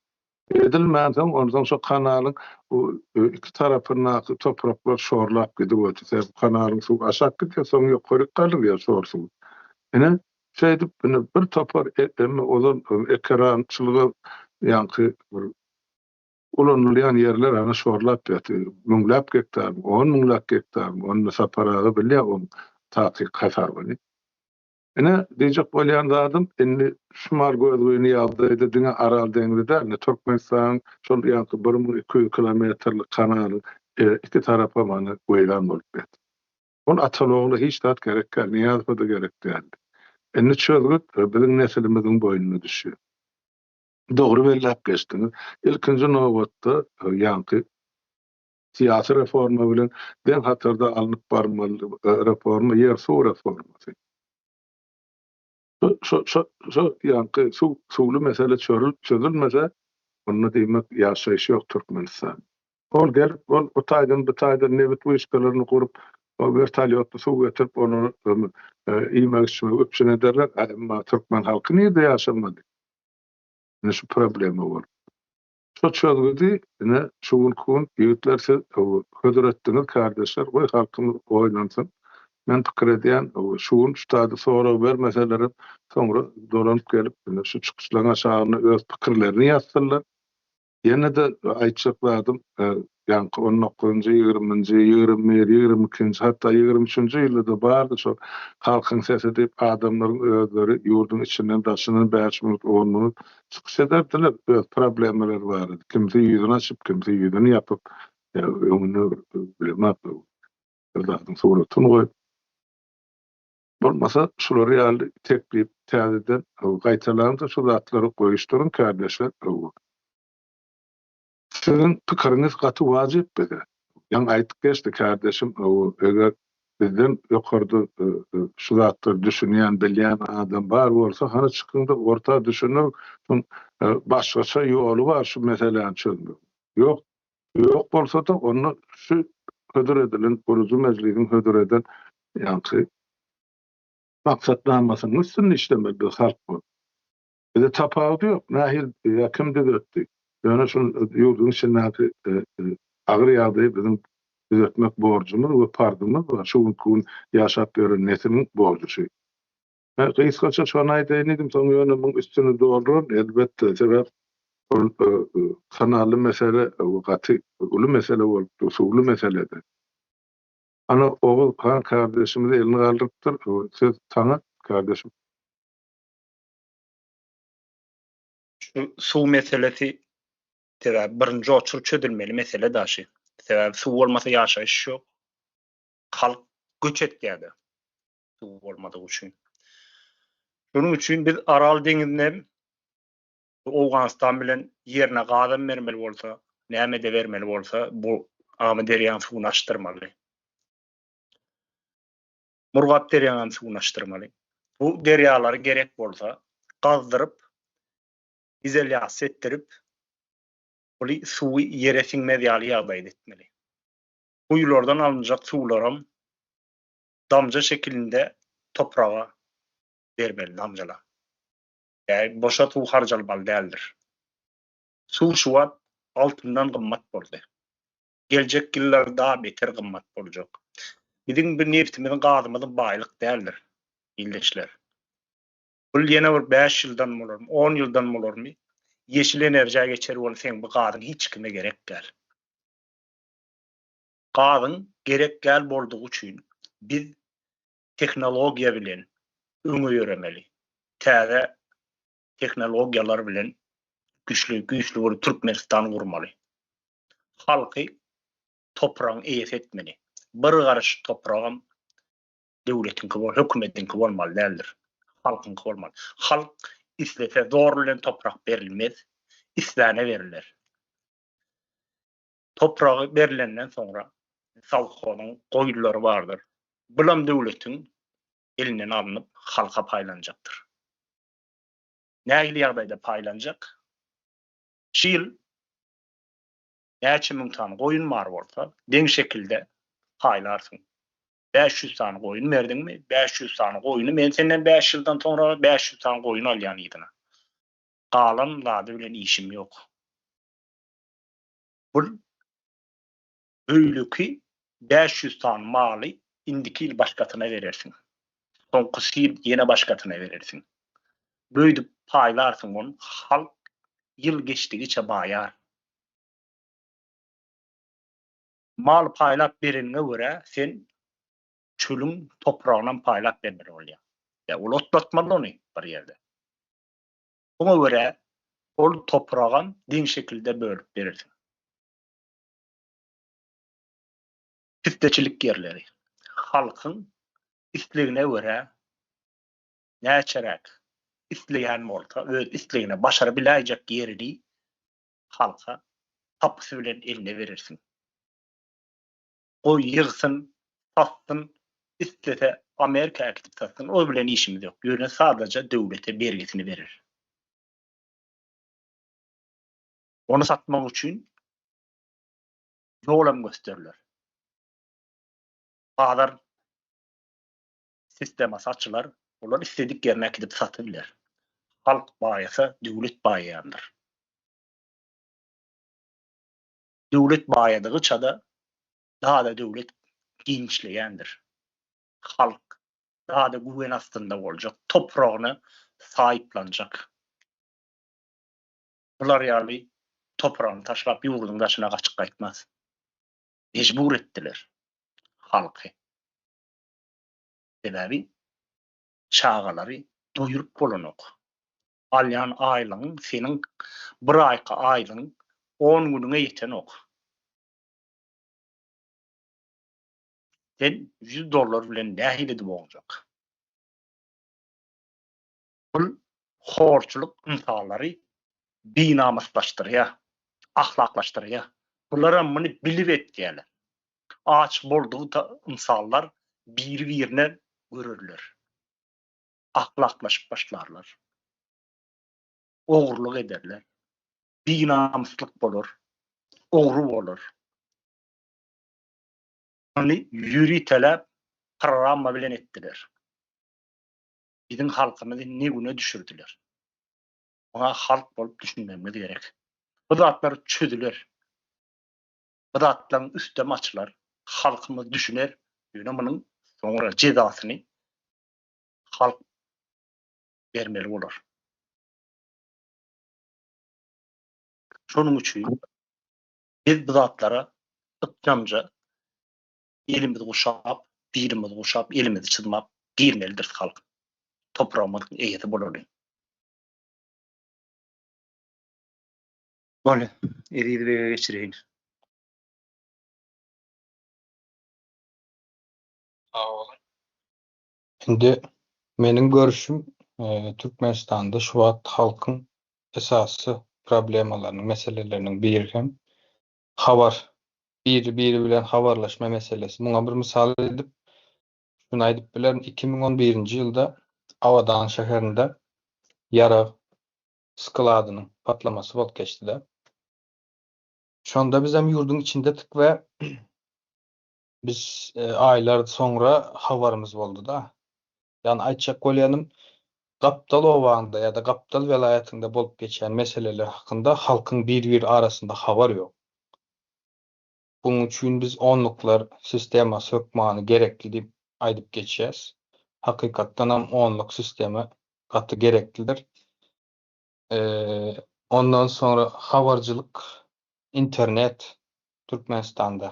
Edilmänsoň, onsoň şo kanalyň bu iki tarapyndaky topraklar şorlap gidip otyr. Sebäbi kanalyň suwy aşak gidýär, soň ýokaryk galyrýar şor suw. Ine, şeýdip, ine, bir topar emme ozal ekerançylyga ýaňky bir. Ulanylýan ýerler ana şorlap ýatyr. Müňläp gektarmy, on müňläp gektarmy, ony Sapar aga bilýär oň takyk hasabyny. Ine, diýjek bolýan zadym, indi şumal gözgyny ýagdaýda diňe Aral deňzi däl, indi Türkmenistanyň şol ýaňky 1200 kilometrlik kanaly iki tarapam ana weýran bolup ýatyr. Ol ataly-ogla hiç zat gerek däl, Nyýazowa-da gerek däldi. Indi çözgüt biziň nesilimiziň boýnuna düşýär. Dogry belläp geçdiňiz. Ilkinji nobatda ýaňky syýasy reforma bilen deň hatarda alnyp barylmaly reforma ýer-suw reformasy. Şo şo şo ýaňky suw suwly mesele çörül çözülmese, onda diýmek ýaşaýyş ýok Türkmenistanda. Ol gelip ol bu taýdan bu taýdan nebit wyşkalaryny gurup, wertolýotly suw getirip olary iýmek-içmegi üpjün ederler, emma türkmen halky nirde ýaşamaly? Ine şu problema bolup. Şu çözgüdi ine şu günki gün ýigitler siz hödür etdiňiz kardeşler goý halkymyz oýlansyn. Men pikir edýän şu gün şu taýda sorag bermeselerem soňra dolanyp gelip ine şu çykyşlaryň aşagynda öz pikirlerini ýazsynlar. Ýene-de aýtjak zadym, ýaňky on dokuzynjy, ýigriminji, 21, ýigriminji, hatda ýigrimi üçünji ýylda-da bardy şol Halkyň sesi diýip adamlaryň özleri ýurduň içinden daşyndan bäş minut, on minut çykyş ederdiler öz problemalary barada. Kimsi ýüzüni açyp, kimsi ýüzüni ýapyp, ýa öňünde bilemok bir zadyň suratyny goýup. Bolmasa şular ýaly teklip täzeden gaýtalaň-da şu zatlary goýuşdyryň kärdeşler. Siziň pikiriňiz gaty wajyp bize. Ýaňy aýdyp geçdi kärdeşim eger bizden ýokarda şu zatlary düşünýän bilýän adam bar bolsa hany çykyňda orta düşünir şuň başgaça ýoly bar şu meseläni çözmegiň. Ýok ýok bolsada onda şu hödür edilen gurujy mejlisiň hödür eden ýaňky maksatnamasynyň üstünde işlemeli biz halk bolup. Bize tapawudy ýok, nähili ýa kim düzetdi. Ýöne şul ýurduň içindäki agyr ýagdaýy biziň düzetmek borjumyz we parzymyz bar. Şu günki gün ýaşap ýören nesliň borjy şu. Men gysgaça şony aýdaýyn diýdim, soň ýöne muň üstüni dolduraryn, elbetde, sebäp ol kanally mesele gaty uly mesele bolup dur, suwly mesele-de. Ana, Oguz han kardeşimiz elini galdyrypdyr, söz saňa, kardeşim. Şu suw meselesi sebäbi birinji oçur çözülmeli mesele daşy. Sebäbi suw bolmasa ýaşaýyş ýok. Halk göç etýär-de suw bolmadygy üçin. Şonuň üçin biz Aral deňizine Owganystan bilen ýerine gazam bermeli bolsa, näme-de bermeli bolsa, bu Amyderýanyň suwuny açdyrmaly. Murgap derýaňam suwuny açdyrmaly. Bu derýalary gerek bolsa gazdyryp, izolýasiýa etdirip, uly suwy ýere siňmez ýaly ýagdaýda etmeli. Guýulardan alynjak suwlaram damja şekilinde topraga bermeli damjala. Ýa boşa suw harjalmaly däldir. Suw şu wagt altyndan gymmat boldy. Geljek ýyllar daha beter gymmat boljak. Biziň bir neftimiziň, gazymyzyň baýlyk däldir, ildeşler. Bul ýene bir 5 ýyldan bolarmy, 10 ýyldan bolarmy, ýeşil enerjiýa geçer bol seň bu gazyň hiç kime gerek däl. Gazyň gerek däl boldugy üçin biz tehnologiýa bilen öňe ýöremeli. Täze tehnologiýalar bilen güçli, güýçli bir Türkmenistan gurmaly. Halky topragyň eýesi etmeli. Bir garyş topragam döwletiňki bol, hökümetiňki bolmaly däldir. Halkyňky bolmaly. Halk islese zor bilen toprak berilmez, isläne beriler. Topragy berilenden soňra sowhozyň goýunlary bardyr. Bulam döwletiň elinden alnyp halka paýlanjakdyr. Nähili ýagdaýda paýlanjak? Şu ýyl näçe müň sany goýun bar bolsa, deň şekilde paýlarsyň. 500 sany goýun berdiňmi, 500 sany goýuny men senden 5 ýyldan soňra 500 sany goýun alýan yzyna. Galan zady bilen işim ýok. Bul beýleki 500 sany maly indiki ýyl başgasyna berersiň. Soňkusy ýyl ýene başgasyna berersiň. Beýdip paýlarsyň ony, halk ýyl geçdigiçe baýar. Mal paýlap bereniňe görä sen çölüň topragynam paýlap bermeli bolýaň. Ýa ol otlatmaly ony bir ýerde. Oňa görä ol topragam deň şekilde bölüp berersiň. Pisseçilik ýerleri halkyň islegine görä näçeräk isleýän bolsa öz islegine başara biläýjek ýerini halka tapysy bilen eline berersiň. Goý ýygsyn, satsyn, islese Amerika äkidip satsyn, o bilen işimiz ýok. Ýöne sadaja döwlete bergisini berer. Ony satmak üçin ýolam gösteriler. Bazar sistemasy açylar, olar isledik ýerine äkidip satybiler. Halk baýasa, döwlet baýaýandyr. Döwlet baýadygyça-da, daha-da döwlet giňişleýändir. Halk daha-da güwen astynda boljak, topragyna saýyplanjak. Bular ýaly topragyny taşlap ýurduň daşyna gaçyp gaýtmaz. Mejbur etdiler halky. Sebäbi çagalary doýuryp bolanok. Alýan aýlygyň seniň bir aýky aýlygyň on günüňe ýetenok. Sen ýüz dollar bilen nähili edip oňjak? Bul horçulyk ynsanlary binamyslaşdyrýar, ahlaklaşdyrýar. Bularam muny bilip etýärler. Aç boldugy ynsanlar biri-birine görerler. Ahlaklaşyp başlarlar. Ogurlyk ederler. Binamyslyk bolar. Ogry bolar. Muny ýöriteläp programma bilen etdiler. Biziň halkymyzy ne güne düşürdiler. Muňa halk bolup düşünmegimiz gerek. Bu zatlar çözüler. Bu zatlaryň üstem açylar. Halkymyz düşüner. Ýöne munuň soňra jezasyny halk bermeli bolar. Şonuň üçin biz bu zatlara ykjamja elimizi guşap, bilimizi guşap, elimizi çyzmap girmelidiris halk. Topragymyzyň eýesi bolalyň. Bolýa. Eziz bege geçireýin. Sag boluň. Indi meniň görüşim Türkmenistanda şu wagt halkyň esasy problemalarynyň, meseleleriniň biri hem habar, biri-biri bilen habarlaşma meselesi. Muňa bir mysal edip şuny aýdyp bilerin, 2011-nji ýylda Abadan şäherinde ýarag skladynyň patlamasy bolup geçdi-de. Şonda bizem ýurduň içindedik we biz aýlar soňra habarymyz boldy-da. Ýagny aýtjak bolýanym, gapdal obaňda ýa-da gapdal welaýatyňda bolup geçýän meseleler hakynda halkyň bir-biri arasynda habar ýok. Bunuň üçin biz onluklar sistemasy hökmany gerekli diýip aýdyp geçýäs. Hakykatdanam onluk sistema gaty gereklidir. Ondan soňra habarçylyk, internet Türkmenistanda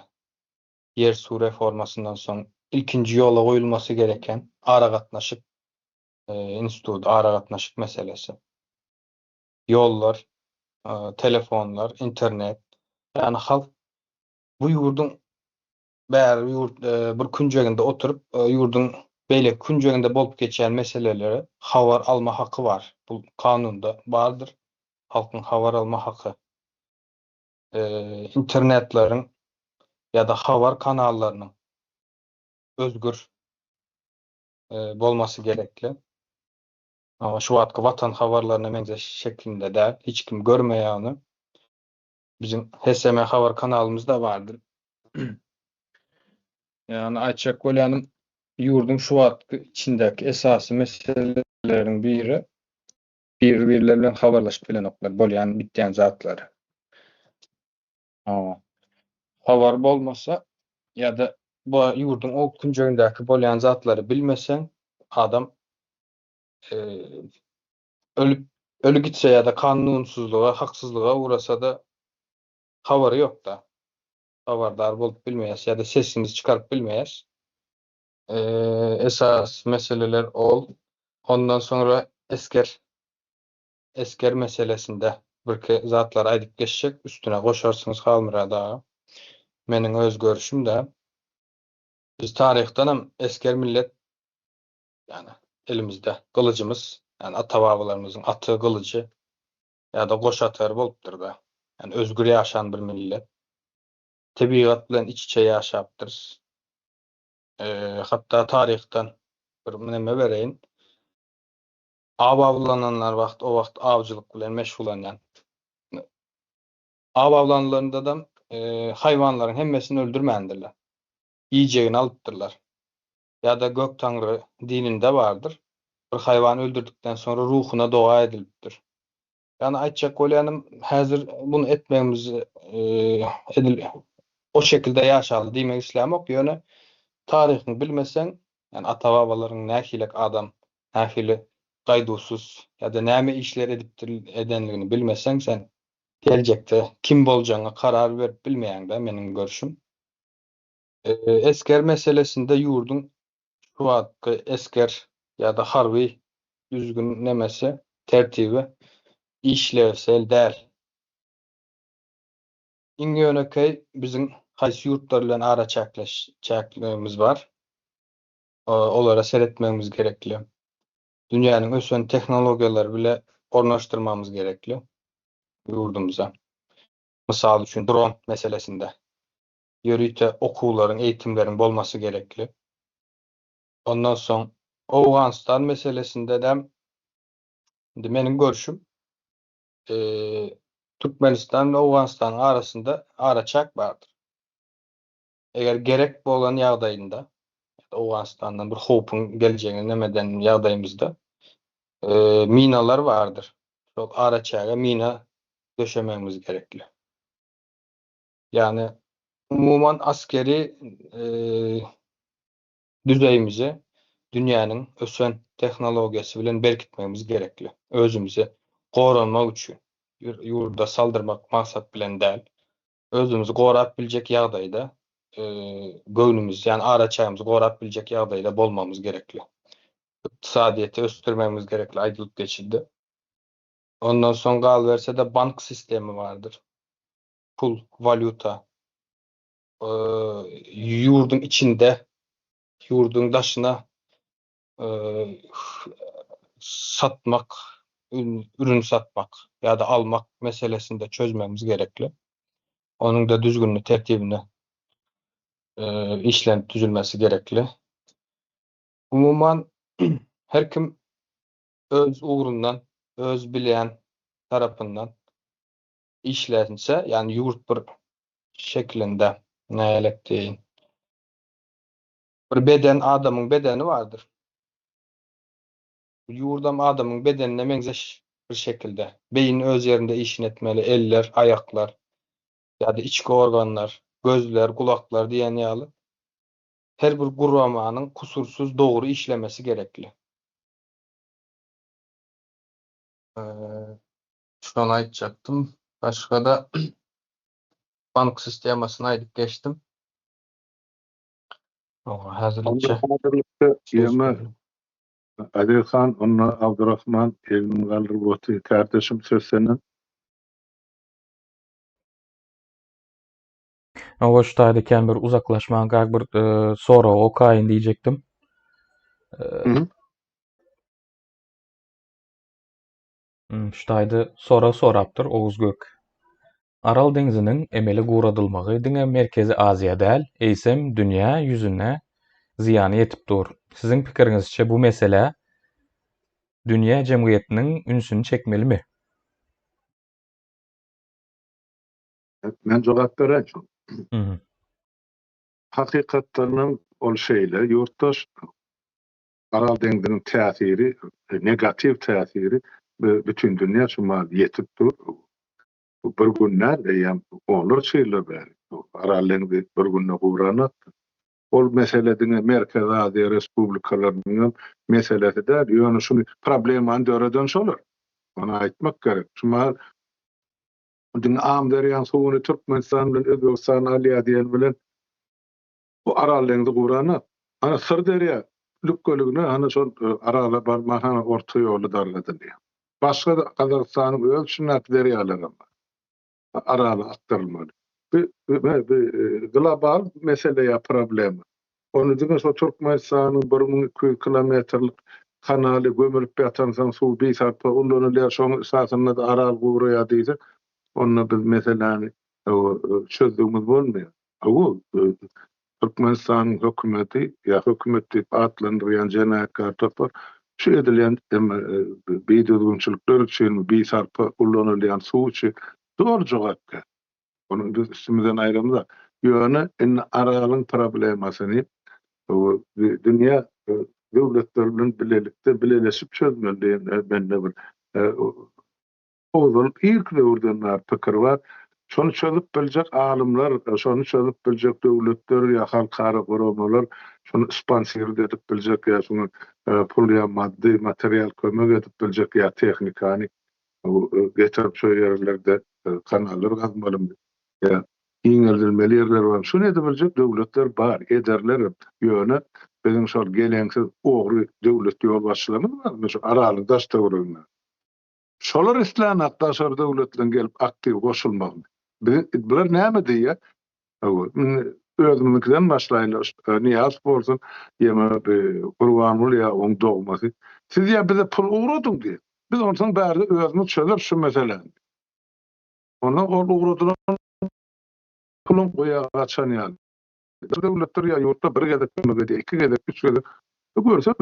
ýer-suw reformasyndan soň ilkinji ýola goýulmasy gereken aragatnaşyk instituty, aragatnaşyk meselesi. Ýollar, telefonlar, internet. Ýagny halk bu ýurduň bäri ýurt bir künjeginde oturyp, ýurduň beýleki künjeginde bolup geçýän meselelere habar alma haky bar. Bu kanunda bardyr. Halkyň habar alma haky. Internetleriň ýa-da habar kanallarynyň özgür bolmasy gerekli. Şu wagtky Watan habarlaryna meňzeş şeklinde däl. Hiç kim görmeýär ony. Biziň HSM habar kanalymyzda bardyr. Ýagny aýtjak bolýanym, ýurduň şu wagtky içindäki esasy meseleleriň biri bir-birleri bilen habarlaşyp bilenoklar, bolýan bitýän zatlary. Habar bolmasa ýa-da bu ýurduň o künjegindäki bolýan zatlary bilmeseň, adam ölüp öli gitse ýa-da kanunsyzlyga, haksyzlyga ugrasa-da habary ýok-da. Habardar bolup bilmeýäs ýa-da sesimizi çykaryp bilmeýäs. Esasy meseleler ol. Ondan soňra esger esger meselesinde birki zatlary aýdyp geçjek, üstüne goşarsyňyz Halmyrat aga. Meniň öz görüşüm-de, biz taryhdanam esger millet, ýagny elimizde gylyjymyz, ýagny ata-babalarymyzyň aty, gylyjy ýa-da goş atary bolupdyr-da. Ýagny özgür ýaşan bir millet. Tebigat bilen iç-içe ýaşapdyrys. Hatda taryhdan bir neme bereýin. Aw awlananlar wagt o wagt awçylyk bilen meşgullanýan. Aw awlanlarynda-da haýwanlaryň hemmesini öldürmändirler. Iýjegini alypdyrlar. Ýa-da Gök Taňry dininde bardyr. Bir haýwany öldürdikden soňra ruhuna doga edilipdir. Ýagny aýtjak bolýanym häzir muny etmegimiz edil o şekilde ýaşaly diýmek islämok, ýöne taryhyňy bilmeseň, ýagny ata-babalaryň nähilek adam, nähili gaýduwsyz ýa-da näme işler edipdir edenligini bilmeseň sen geljekde kim boljagyňa karar berip bilmeýäň-dä meniň görşüm. Esger meselesinde ýurduň şu wagtky esger ýa-da harby düzgün nemesi, tertibi işlewsel däl. Iň ýönekeý biziň haýsy ýurtlar bilen araçäkleş çäkligimiz bar, olara seretmegimiz gerekli. Dünýäniň ösen tehnologiýalary bile ornaşdyrmagymyz gerekli ýurdumyza. Mysal üçin dron meselesinde. ýörite okuwlaryň, eýitimleriň bolmasy gerekli. Ondan soň Owganystan meselesinde-de indi meniň görşüm, Türkmenistan we Owganystanyň arasynda araçäk bardyr. Eger gerek bolan ýagdaýynda, Owganystandan bir howpuň geljegini neme eden ýagdaýymyzda minalar bardyr. Şol araçäge mina döşemegimiz gerekli. Ýagny umuman askeri düzeýimizi dünýäniň ösen tehnologiýasy bilen berkitmegimiz gerekli. Özümizi goranmak üçin, ýurda saldyrmak maksat bilen däl, özümizi gorap biljek ýagdaýda, göwnümiz, ýagny araçägimizi gorap biljek ýagdaýda bolmagymyz gerekli. Ykdysadyýeti ösdürmegimiz gerekli aýdylyp geçildi. Ondan soň galyberse-de bank sistemi bardyr. Pul, walýuta ýurduň içinde, ýurduň daşyna satmak, ürün satmak ýa-da almak meselesinde çözmegimiz gerekli. Onuň-da düzgünini, tertibini işlenip düzülmesi gerekli. Umuman, her kim öz ugrundan, öz bilýän tarapyndan işlense, ýagny ýurt bir şekilinde, nälik diýeýin, bir beden, adamyň bedeni bardyr. Ýurdam adamyň bedenine meňzeş bir şekilde. Beýin öz ýerinde işini etmeli, eller, aýaklar ýa-da içki organlar, gözler, gulaklar diýen ýaly her bir guramanyň kusursyz dogry işlemesi gerekli. Şony aýtjakdym. Başga-da bank sistemasyny aýdyp geçdim. Oňa häzirlikçe Häzirlikçe ýeme Aziz han, onda Abdurahman elini galdyryp otyr. Kärdeşim söz senden. Hawa şu taýda kän bir uzaklaşmanka bir sorag okaýyn diýjekdim. Şu taýda sorag sorapdyr Oguz Gök. Aral deňziniň emeli guradylmagy diňe Merkezi Aziýa däl, eýsem dünýä ýüzüne zyýany ýetip dur. Siziň pikiriňizçe bu meselä dünýä jemgyýetiniň ünsüni çekmelimi? Men jogap bereýin şoňa. Hakykatdanam ol şeýle, ýurtdaş. Aral deňziniň täsiri, negatiw täsiri bütin dünýä şu mahal ýetip dur. Bu bir gün däl, eýýäm onlarça ýyllar bäri. Aral deňzi bir günde guranok. Ol mesele diňe Merkezi Aziýa respublikalarynyň hem meselesi däl, ýöne şuny problemany döreden şolar. Ony aýtmak gerek. Şu mahal. Diňe Amyderýaň suwuny Türkmenistan bilen Özbegistan alýar diýen bilen bu Aral deňzi guranok. Ana Syrderýa lükgeligine ana şol Arala barman hana orta ýoly dargadylýar. Başga-da Gazagystanyň öz içindäki derýalaram bar. Arala akdyrylmaly. Bu bu global mesele ýa problema. Ony diňe şo Türkmenistanyň 1200 kilometrlik kanaly gömülip ýatansoň suw bisarpa ulanylýar, şoň esasynda-da Aral guraýar diýsek, onda biz meseläni çözdügimiz bolmaýar. Hawa, Türkmenistanyň hökümeti ýa hökümet diýip atlandyrýan jenaýatkär topar şu edilýän bidüzgünçilikler üçin, bisarpa ulanylýan suw üçin doly jogapkär. Ony biz üstümizden aýramzok. Ýöne indi Aralyň problemasyny dünýä döwletleri bilen bilelikde, bileleşip çözmeli diýen mende bir ozal irki döwürden bäri pikir bar. Şony çözüp biljek alymlar, şony çözüp biljek döwletler ýa halkara guramalar, şony sponsirowat edip biljek ýa şuňa pul ýa maddy, material kömek edip biljek ýa tehnikany getirip şo ýerlerde kanallar gazmalymy ýa giňeldilmeli ýerler barmy, şuny edebiljek döwletler bar, ederlerem. Ýöne biziň şol geleňsiz ogry döwlet ýolbaşçylarymyz barmy şu Aralyň daş-töwereginde? Şolar islänok daşary döwletleriň gelip aktiw goşulmagyny. Biziň bular näme diýýär? Hawa, indi özümiziňkiden başlaýynda, Nyýazow bolsun, ýa Gurbanguly ýa oň dogmasy. Siz ýa bize pul ugradyň diýýär. Biz onsoň bärde özümiz çözeris şu meseläni. Ondan ol ugradylan puluň guýa gaçan ýaly. Bir döwletdir ýa ýurtda bir gezek kömek edýär, iki gezek, üç gezek. Görse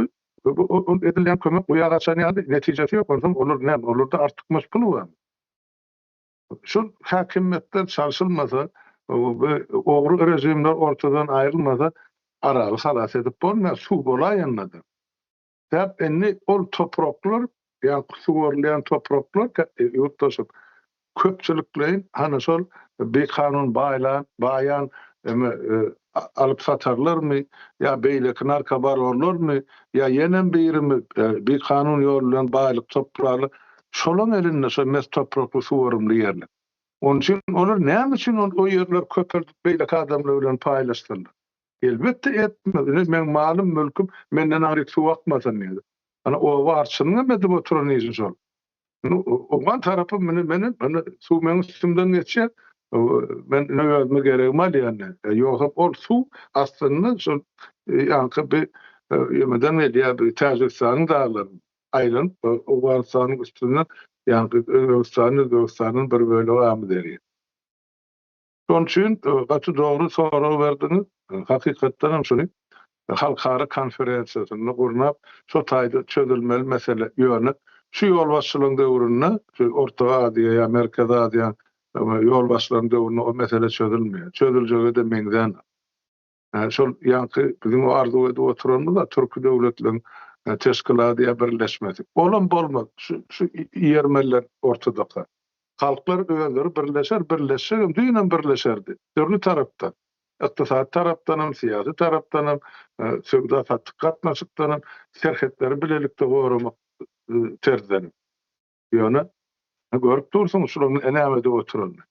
ol edilýän kömek guýa gaçan ýaly, netijesi ýok. Onsoň olar näme, olarda artykmaç pul barmy? Şol häkimiýetler çalşylmasa, bu ogry režimler ortadan aýrylmasa, Araly halas edip bolmaýar, suw bolaýanda-da. Sebäp indi ol topraklar, ýaňky suwarylýan topraklar ýurtdaşym, köpçülikleýin hany şol bikanun baýlan, baýan eme alyp satarlarmy ýa beýleki narkobaronlarmy ýa ýenem birimi bikanun ýol bilen baýlyk toplarlar, şolaň elinde şo mes toprakly suwarymly ýerler. Onuň üçin olar näme üçin ol o ýerleri köpeldip beýleki adamlar bilen paýlaşsynlar? Elbetde etmez. Ine meň malym, mülküm, menden aňryk suw akmasyn diýdi. Ana oba arçynyň hem edip oturan işi şol. Indi owgan tarapy muny meni indi suw meň üstümden geçýär. Men ine özüme geregimi alýan diýdi. Ýogsam ol suw aslynda şol ýaňky bir ýemeden gelýär, bir Täjigistanyň daglaryndan aýlanyp Owganystanyň üstünden ýaňky Özbegistanyň Özbegistanyň bir bölegi Amyderýa. Şonuň üçin gaty dogry sorag berdiňiz. Hakykatdan hem şuny halkara konferensiýasynda gurnap, şo taýda çözülmeli mesele. Ýöne şu ýolbaşçylygyň döwründe, şu Orta Aziýa ýa Merkezi Aziýanyň ýolbaşçylarynyň döwründe o mesele çözülmeýär. Çözüljege-de meňzänok. Şol ýaňky biziň arzuw edip oturanymyz-a türki döwletleriň teşkilady ýa birleşmesi. Olam bolmaz. Şu şu ýermeliler ortadaka. Halklar özleri birleşer, birleşjegem, düýnem birleşerdi. Dürli tarapdan. Ykdysady tarapdanam, syýasy tarapdanam, söwda-satyk gatnaşykdanam, serhetleri bilelikde goramak terzdenem. Ýöne görüp dursuň şularyň näme edip oturanyny.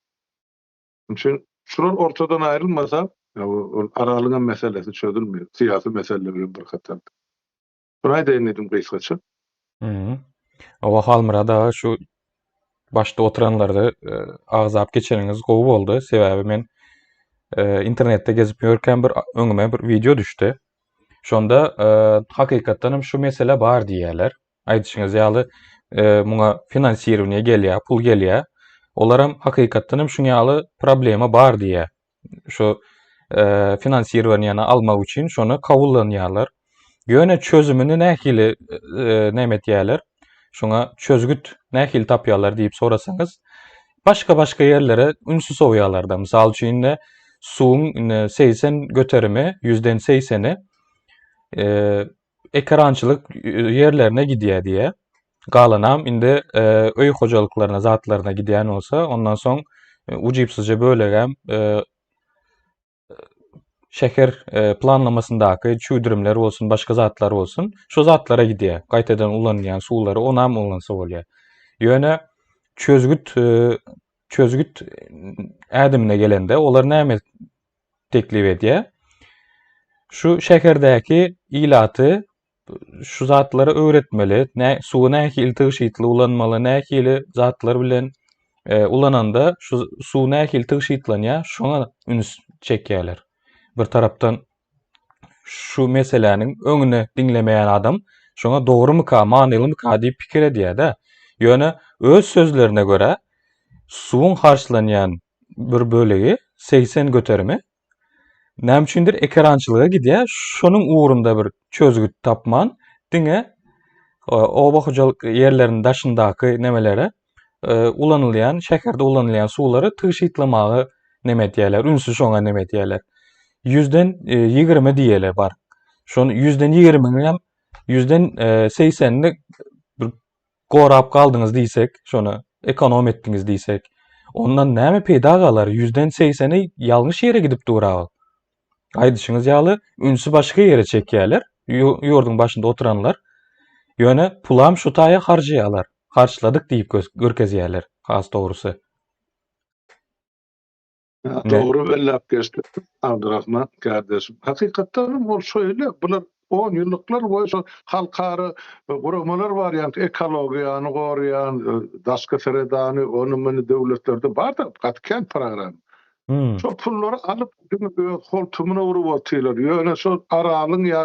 Şonuň üçin şular ortadan aýrylmasa, ol Aralyň hem meselesi çözülmeýär, syýasy meseleler bilen bir hatarda. Şuny aýdaýyn diýdim gysgaça. Hawa Halmyrat aga şu başda oturanlary agzap geçeniňiz gowy boldy. Sebäbi men internetde gezip ýörkäm bir öňüme bir wideo düşdi. Şonda hakykatdan hem şu mesele bar diýýärler. Aýdyşyňyz ýaly, muňa finansirowaniýe gelýär, pul gelýär. Olaram hakykatdan hem şuň ýaly problema bar diýýär. Şu finansirowaniýany almak üçin şony kabullanýarlar. Ýöne çözümini nähili näme etýärler? Şoňa çözgüt nähili tapýarlar diýip sorasaňyz, başga-başga ýerlere ünsi sowýarlar-da. Mysal üçin, indi suwuň indi 80 göterimi, ýüzden segseni ekerançylyk ýerlerine gidýär diýýär. Galanam indi öý hojalyklaryna, zatlaryna gidýän bolsa, ondan soň ujypsyzja bölegem şäher planlamasyndaky çüwdürimler bolsun, başga zatlar bolsun, şo zatlara gidýär. Gaýtadan ulanylýan suwlary onam ulansa bolýar. Ýöne çözgüt. Çözgüt ädimine gelende olar näme teklip edýär? Şu şäherdäki ilaty şu zatlary öwretmeli, nä suwy nähili tygşytly ulanmaly, nähili zatlar bilen e, ulananda şu suw nähili tygşytlanýar, şoňa üns çekýärler. Bir tarapdan şu meseläniň öňüne diňlemeýän adam şoňa dogrumyka, manylymyka diýip pikir edýär-de. Ýöne öz sözlerine görä suwuň harçlanýan bir bölegi 80 göterimi näme üçindir ekerançylyga gidýär. Şonuň ugrunda bir çözgüt tapman, diňe e, oba hojalyk ýerleriniň daşyndaky nemelere e, ulanylýan, şäherde ulanylýan suwlary tygşytlamaga neme edýärler, ünsi şoňa neme edýärler. Ýüzden 20 e, diýeli bar. Şony ýüzden 20-niň hem ýüzden 80-ini bir gorap galdyňyz diýsek, şony ekonom etdiňiz diýsek, ondan näme peýda galar? Ýüzden 80-i ýalňyş ýere gidip dur ol. Aýdyşyňyz ýaly, ünsi başga ýere çekýärler, ýurduň başynda oturanlar. Ýöne pulam şu taýa harjaýarlar. Harçladyk diýip görkezýärler, has dogrusy. Dogry belläp geçdi Abdurahman kardeşim. Hakykatdan hem ol şeýle, bular 10 ýyllyklar boýy şol halkara guramalar bar, ýagny ekologiýany goraýan, daşky sredany, ony muny döwletlerde bar-da gaty kän programma. Hmm. Şol pullary alyp diňe öz holtumyna urup otyrlar. Ýöne şol Aralyň ýa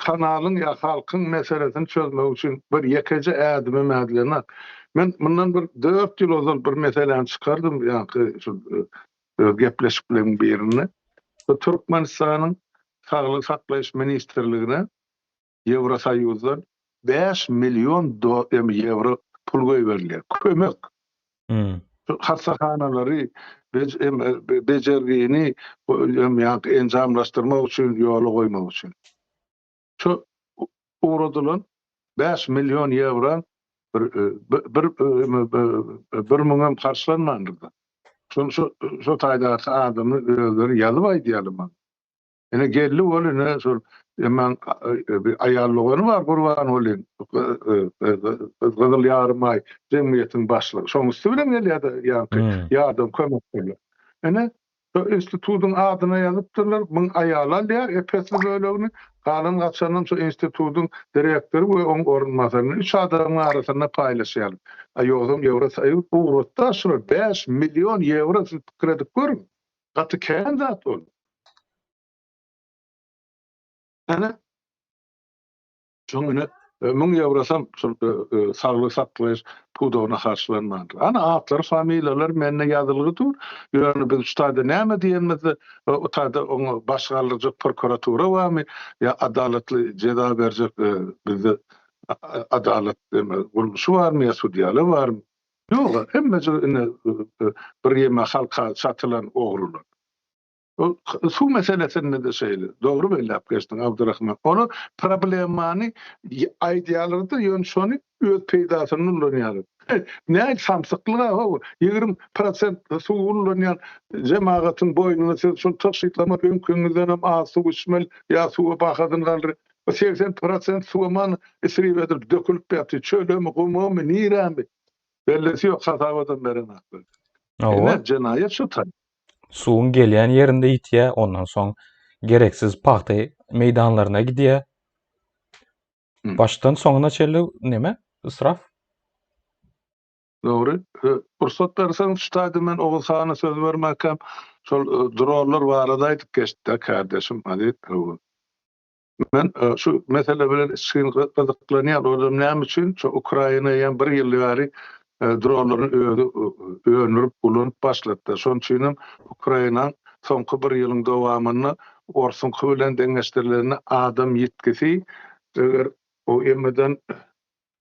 kanalyň ýa halkyň meselesini çözmek üçin bir ýekeje ädimem ädilenok. Men mundan bir 4 ýyl ozal bir meseläni çykardym, ýaňky şu e, gepleşikleriň birinde. Bu Türkmenistanyň Saglygy saklaýyş ministrligine Ýewrosoýuzdan 5 million do ýewro pul goýberilýär. Kömek. Hmm. Hassahanalary bejergini ýa enjamlaşdyrmak üçin ýola goýmak üçin. Şu ugradylan 5 million ýewro bir bir bir müňem harçlanmandyr. Şony şu şu taýdaky adamy özleri ýazyp aýdýarlar maňa. Ine geldi ol ine şol emaň bir aýal dogany bar Gurbangulyň Gyzyl Ýarymaý jemgyýetiň başlygy. Şoň üsti bilen gelýär-de ýaňky ýardam kömek pulu. Ine şo institutyň adyna ýazypdyrlar, muň aýaly alýar ep-esli bölegini, galan gaçanam şo institutyň direktory we oň orunbasary. Üç adamyň arasynda paýlaşýarlar. A ýogsam Ýewrosoýuz ugratdy-a şular 5 million ýewro siz pikir edip görüň. Gaty kän zat ol. Ana şoň ine 1000 ýewrosam şol e, e, saglyk saklaýyş pudagyna harçlanmandyr. Ana atlary, familiýalary mende ýazylgy dur. Ýöne biz şu taýda näme diýenimizde e, o taýda oňa baş galdyrjak prokuratura barmy ýa adalatly jeza berjek bizde adalat gurluşy barmy ýa sudýalar barmy? Ýok, hemmesi ine bir ýeme halka satylan ogrular. Suw meselesinde-de şeýle. Dogry belläp geçdiň Abdurrahman. Olar problemany aýdýarlar-da, ýöne şony öz peýdasyna ulanýarlar. Nähili samsyklyk-a how, 20% suw ulanýan jemagatyň boýnuna siz şony tygşytlamak öňküňizdenem az suw içmeli ýa suwa bahasyny galdyr. 80% suwa isrip edilip dökülip ýatyr. Çölemi, gumamy, niremi? Bellisi ýok, hasabatam berenoklar. Ine, jenaýat şu taý. Suwuň gelýän ýerinde ýitýär, ondan soň gereksiz pagta meýdanlaryna gidýär. Başdan soňuna çenli neme? Israf. Dogry. Pursat berseň, şu taýda men Oguz hana söz bermäkäm, şol dronlar barada aýdyp geçdi-de kärdeşim Aziz. Men şu mesele bilen içgin gyzyklanýan. Olam näme üçin? Şu Ukraina eýýäm bir ýyl bäri dronlaryny özi öndürip, ulanyp başlady. Şonuň üçin hem Ukrainanyň soňky bir ýylyň dowamynda orsuňky bilen deňeşdirilende adam ýitgisi eger o emmeden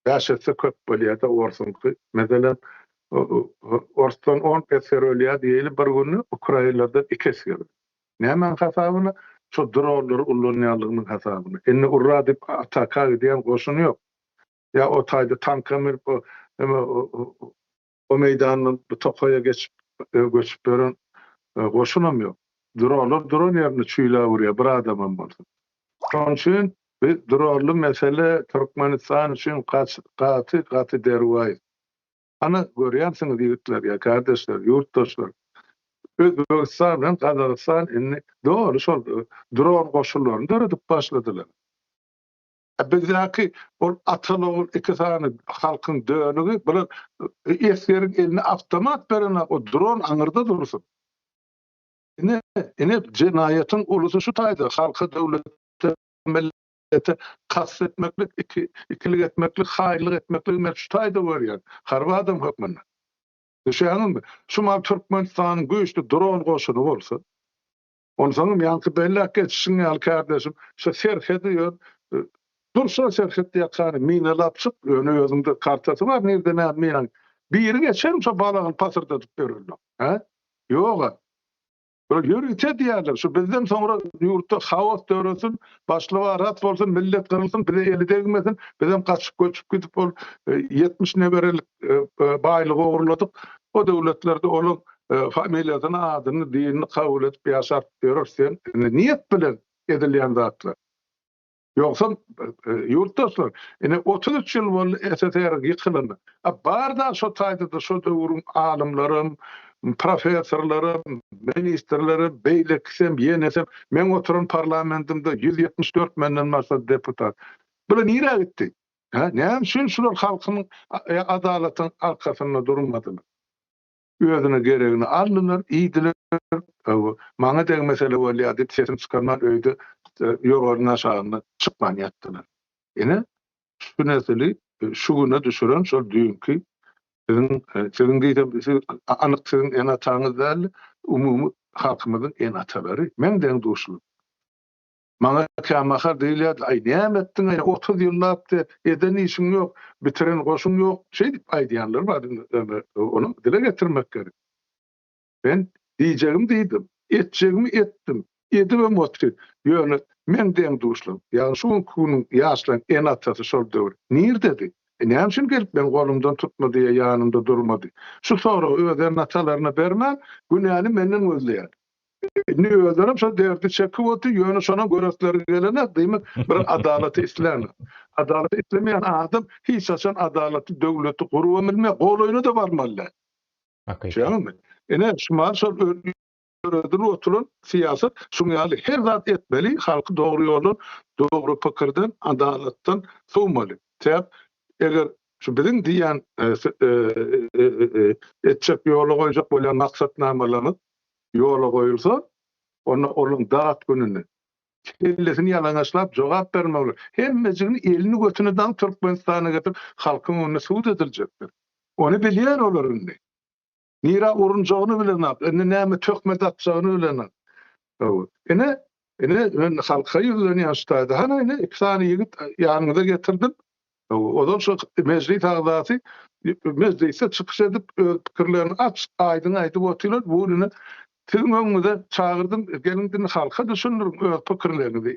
5 esse köp bolýar-da orsuňky. Meselem, orsdan 10 esger ölýär diýeli bir günde, ukrainlerden 2 esger. Nämäň hasabyna? Şo dronlary ullanýanlygynyň hasabyna. Indi urra diýip ataka gidýän goşun ýok. Ýa o taýda tanka münüp o o meýdandan bu tokaýa geçip göçüp ýören goşunam ýok. Dronlar duran ýerinde çüýläp urýar bir adamam bolsa. Şonuň üçin bu dronly mesele Türkmenistan üçin gaty gaty derwaýys. Ana, görýänsiňiz ýigitler, ýa kärdeşler, ýurtdaşlar, Özbegistan bilen Gazagystan indi doly şol dron goşunlaryny döredip başladylar. Bizdäki ol ataly-ogul iki sany halkyň dönügi, bular esgeriň eline awtomat berenok, o dron aňyrda dursun. Ine, ine jenaýatyň ulusy şu taýda, halka, döwlete, millete kast etmeklik, iki, ikilik etmeklik, haýynlyk etmekligi men şu taýda görýän, harby adam hökmünde. Düşýäňizmi? Şu mal Türkmenistanyň güýçli dron goşuny bolsa, onsoňam ýaňky belläp geçişiň ýaly kärdeşim, şu serhedi ýör, dursa serhet ýakany minalap çyk, ýöne özüňde kartasy bar, nirde näme minaň. Biri geçermi şo balagyny pasyrdadyp ýörende? Hä? Ýog-a. Bular ýörite diýýärler, şu bizden soňra ýurtda haos döresin, başly-barat bolsun, millet gyrylsyn, bize eli degmesin, bizem gaçyp göçüp gidip ol 70 neberelik baýlygy ogurladyk, o döwletlerde olaň familiýasyny, adyny, dinini kabul edip ýaşap ýöreris diýen niýet bilen edilýän zatlar. Ýogsam, ýurtdaşlar, ine 33 ýyl boldy SSR-iň ýykylanyna. A bar-da şo taýda-da şo döwrüň alymlaram, professorlaram, ministrlerem, beýlekisem, ýenesem, meň oturan parlamentimde 174 menden başga deputat. Bular nirä gitdi? Hä, näme üçin şular halkyň adalatyň arkasynda durmadylar? Özüne geregini aldylar, iýdiler. Maňa degmese-le bolýar diýip sesini çykarman öýde ýorganyň aşagynda çykman ýatdylar. Ine, şu nesili şu güne düşüren şol düýnki siziň, siziň diýsem, siz anyk siziň ene-ataňyz däldi, umumy halkymyzyň ene-atalary, meň deň-duşlarym. Maňa kämahal diýilýärdi, Aý, näme etdiň-aý, 30 ýyllap diýip, eden işiň ýok, bitiren goşuň ýok. Şeýdip aýdýanlar bar indi, ony dile getirmek gerek. Men diýjegimi diýdim, etjegimi etdim, edibem otyryn. Ýöne meň deň-duşlarym, ýagny şu günki günüň ýaşlaryň ene-atasy şol döwür nirdedi? E, näme üçin gelip meň golumdan tutmady ýa ýanymda durmady? Şu soragy öz ene-atalaryna bermän, günäni menden gözleýär. Indi özlerem şo derdi çekip otyr, ýöne şonam göresleri gelenok, diýmek, bir adalaty islänok. Adalaty islemeýän adam hiç haçan adalaty, döwleti gurubam bilmez, golaýyna-da barmaly däl. Düşýäňizmi? Ine, şumal şol ýöredilip oturan syýasat şuň ýaly her zat etmeli, halky dogry ýoldan, dogry pikirden, adalatdan sowmaly. Sebäp eger şu biziň diýýän etjek ýola goýjak bolýan maksatnamalarymyz ýola goýulsa, onda olaryň dat gününi, kellesini ýalaňaçlap jogap bermeli. Hemmejigini elini götüni daňyp Türkmenistana getirip halkyň öňünde sud ediljekdir. Ony bilýär olar indi. Nirä urunjagyny bilenok, indi näme töhmet atjagyny bilenok. Ine, ine men halka ýüzlenýän şu taýda. Hany ine iki sany ýigit ýanyňyza getirdim. Ozal şo mejlis agzasy mejlisde çykyş edip, öz pikirlerini açyk, aýdyň aýdyp otyrlar. Bu gün ine siziň öňüňize çagyrdym, geliň indi halka düşündiriň öz pikirleriňizi.